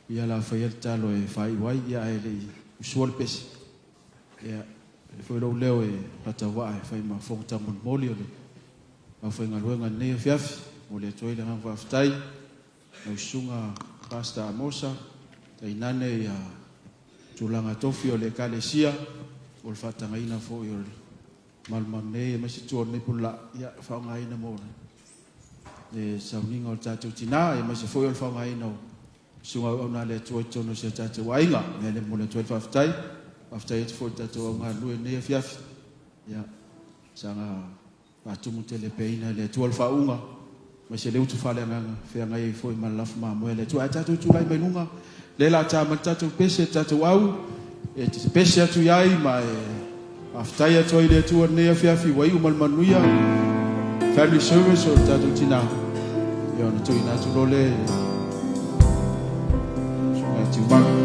ia la faia le tatalo e faaiu ai, ia ae le i usua le pese, ia e foi lou leo e faatauvaa e fai ma fofoga taumolimoli o le aufaigaluega i lenei afiafi. Momoli atu ai le agaga faafetai lau susuga Pastor Amosa, tainane ia tulaga tofi o le Ekalesia, mo le faatagaina foi o le malumalu nei aemaise tua o lenei pululaa, ia faaaogaina mo le sauniga o le tatou tina, aemaise foi o le faaaogaina o susuga auauna a le Atua i totonu o si o tatou aiga. O le mea lea e momoli atu ai le faafetai. Faafetai atu foi i le tatou au galulue i lenei afiafi. Ia, saga faatumu tele peaina e le Atua le faauuga, aemaise le utu faaleagaga, feagai ai foi ma le lafo mamoe a le Atua. Ae tatou tulai mai luga, lea o le a ta mai le tatou pese, le tatou au, e te pese atu i ai ma e faafetai atu ai i le Atua i lenei afiafi ua iu ma le manuia family service o le tatou tina, ia ona tuuina atu loa lea i le Susuga ia Tiumalu.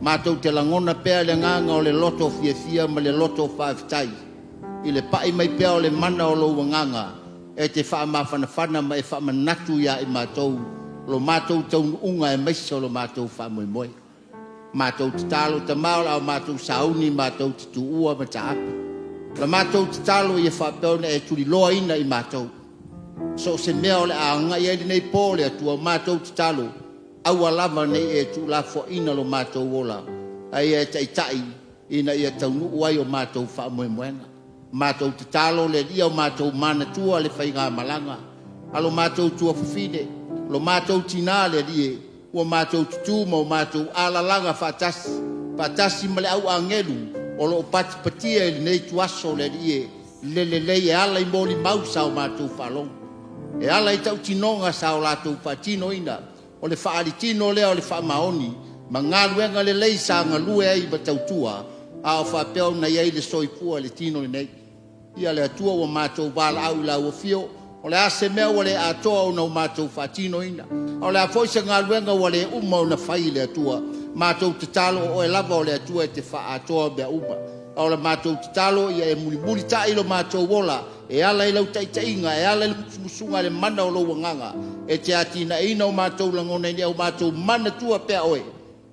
Matou te lagona pea le agaga o le loto fiafia ma le loto faafetai i le pa'i mai pea o le mana o lou agaga e te faamafanafana ma e faamanatu ia i matou lo matou taunuuga aemaise o lo matou faamoemoe. Matou tatalo Tamā, o le a matou sauni matou te tuua mataape. O la matou tatalo ia faapea ona e tuliloaina i matou so o se mea o le a agai ai lenei po le Atua. Matou tatalo, aua lava ne i e tuulafoaina lo matou ola, a ia e taitai ina ia taunuu ai o matou faamoemoega. Matou tatalo le Alii, ia o matou manatua le faigamalaga a lo matou tuafafine, lo matou tinā le Alii e, ua matou tutū ma o matou alalaga faatasi, faatasi ma le au agelu o lo o patipatia i lenei ituaso le Alii e, le lelei e ala i molimau sa o matou faalogo, e ala i tautinoga sa o latou faatinoina, o le faaalitino lea o le faamaoni ma galuega lelei sa galue ai ma tautua a o faapea ona i ai le soifua i le tino lenei. Ia le Atua, ua matou valaau i lau afio, o le a se mea ua le atoa ona o matou faatinoina, a o le a foi se galuega ua le uma ona fai i le Atua, matou tatalo o oe lava o le Atua e te faaatoa mea uma. A o le matou tatalo ia e mulimulita'i lo matou ola e ala i lau taitaiga, e ala i le musumusuga a le mana o lou agaga e te atinaeina o matou lagona ina ia o matou manatua pea oe,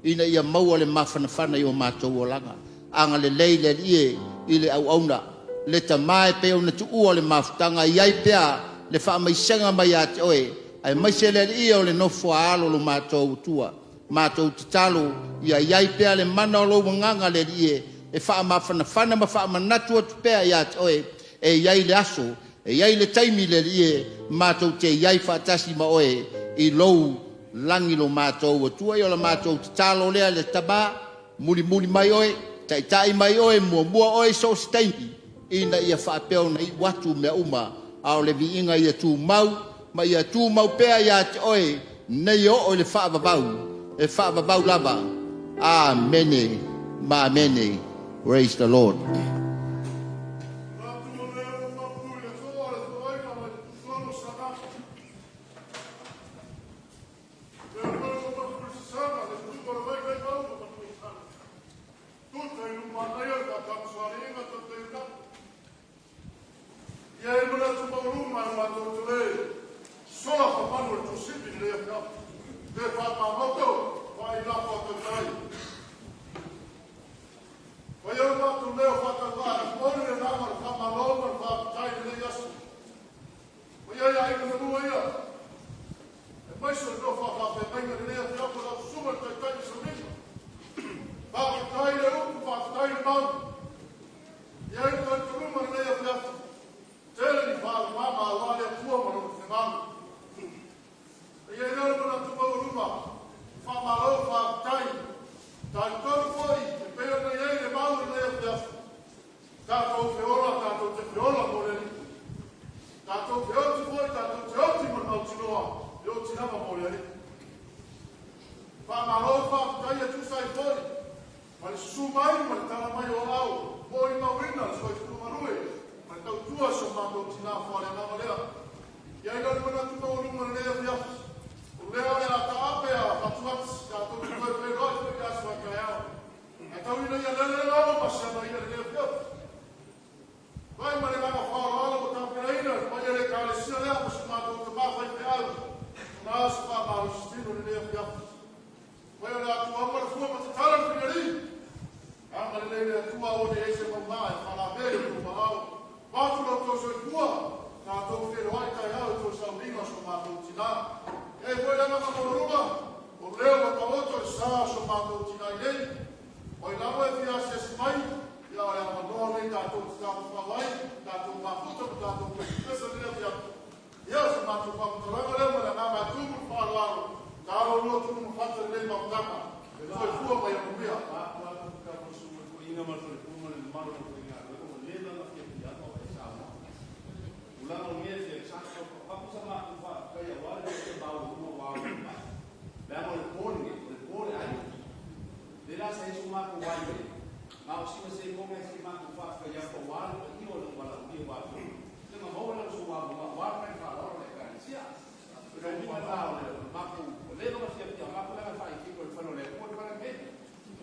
ina ia maua le mafanafana i o matou olaga. Agalelei le Alii e i le auauna, le Tama e pei ona tuua le mafutaga, i ai pea le faamaisega mai ia te oe, aemaise le Alii o le nofo a alo o lo matou Atua. Matou tatalo ia i ai pea le mana o lou agaga le Alii e, e faamafanafana ma faamanatu atu pea ia te oe, e i ai le aso, e i ai le taimi le Alii e, matou te i ai faatasi ma oe i lou lagi lo matou Atua. Ia o le matou tatalo lea le Tama, mulimuli mai oe, taitai mai oe, muamua oe i so o se taimi, ina ia faapea ona iu atu mea uma, a o le viiga ia tumau ma ia tumau pea ia te oe nei e oo i le faavavau, e faavavau lava. Amene ma amene. Praise the Lord.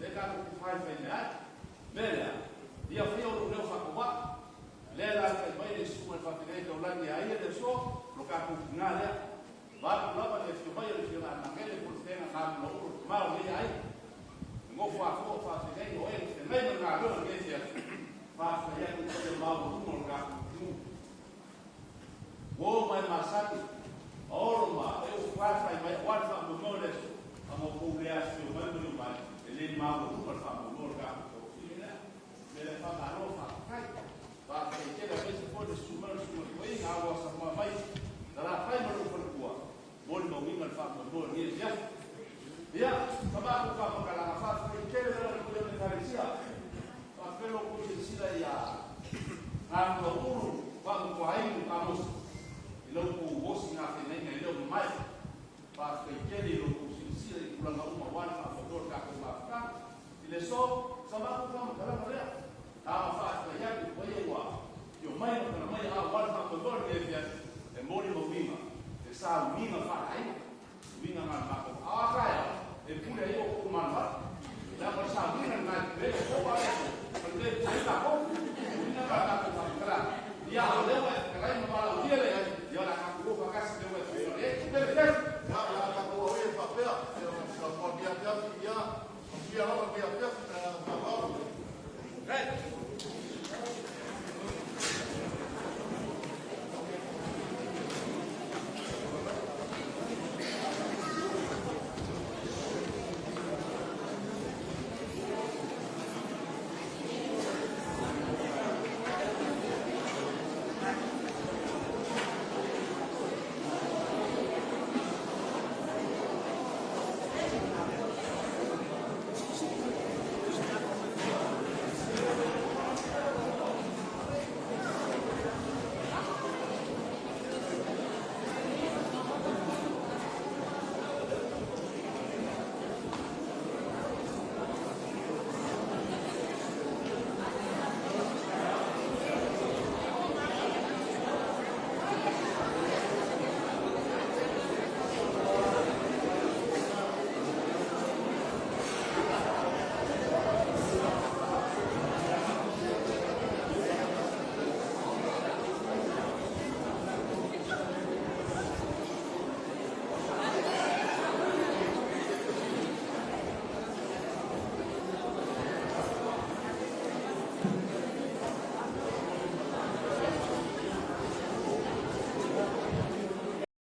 Le tatou te faifai mea ai. Mea lea, ia faia o lou leo faatauvaa. Lea la fai mai le susuga i le faafeagai taulagi a ia le aso, lo tatou tina lea. Vaeatu lava le afio mai o le Afioga a Magele po o le Feaga Gamula Ulu o le tama o lenei aiga. Le nofo a fua o faafeagaiga o e na feagai ma le galuega i lenei afiafi, faafetai atu i le paia maualuga o le tatou atunuu. Ua oo mai masani, a olo ma e ua faifai mai aua le faamoemoe o le aso, a ua outou le afifio mai ma lio mai, e le maualuga le faamoemoe o le tatou tauafiga lea. O le mea lea, faamalo faafetai. Faafetai tele aemaise foi le susu mai o le susuga i le toeaina a ua samoa mai Salafai ma lou faletua, molimauina le faamoemoe o lenei afiafi. Ia, sa matou faamatalaga, faafetai tele lava i le paia o le Ekalesia. Faafetai lo outou silasila ia Gamula Ulu Faamutuainu Kamosi i la outou osi gafeagaiga e le o mamae. Faafetai tele i lo outou silasila i tulaga uma aua le faamoemoe o le tatou mafutaga. I le aso, sa matou faamatalaga lea.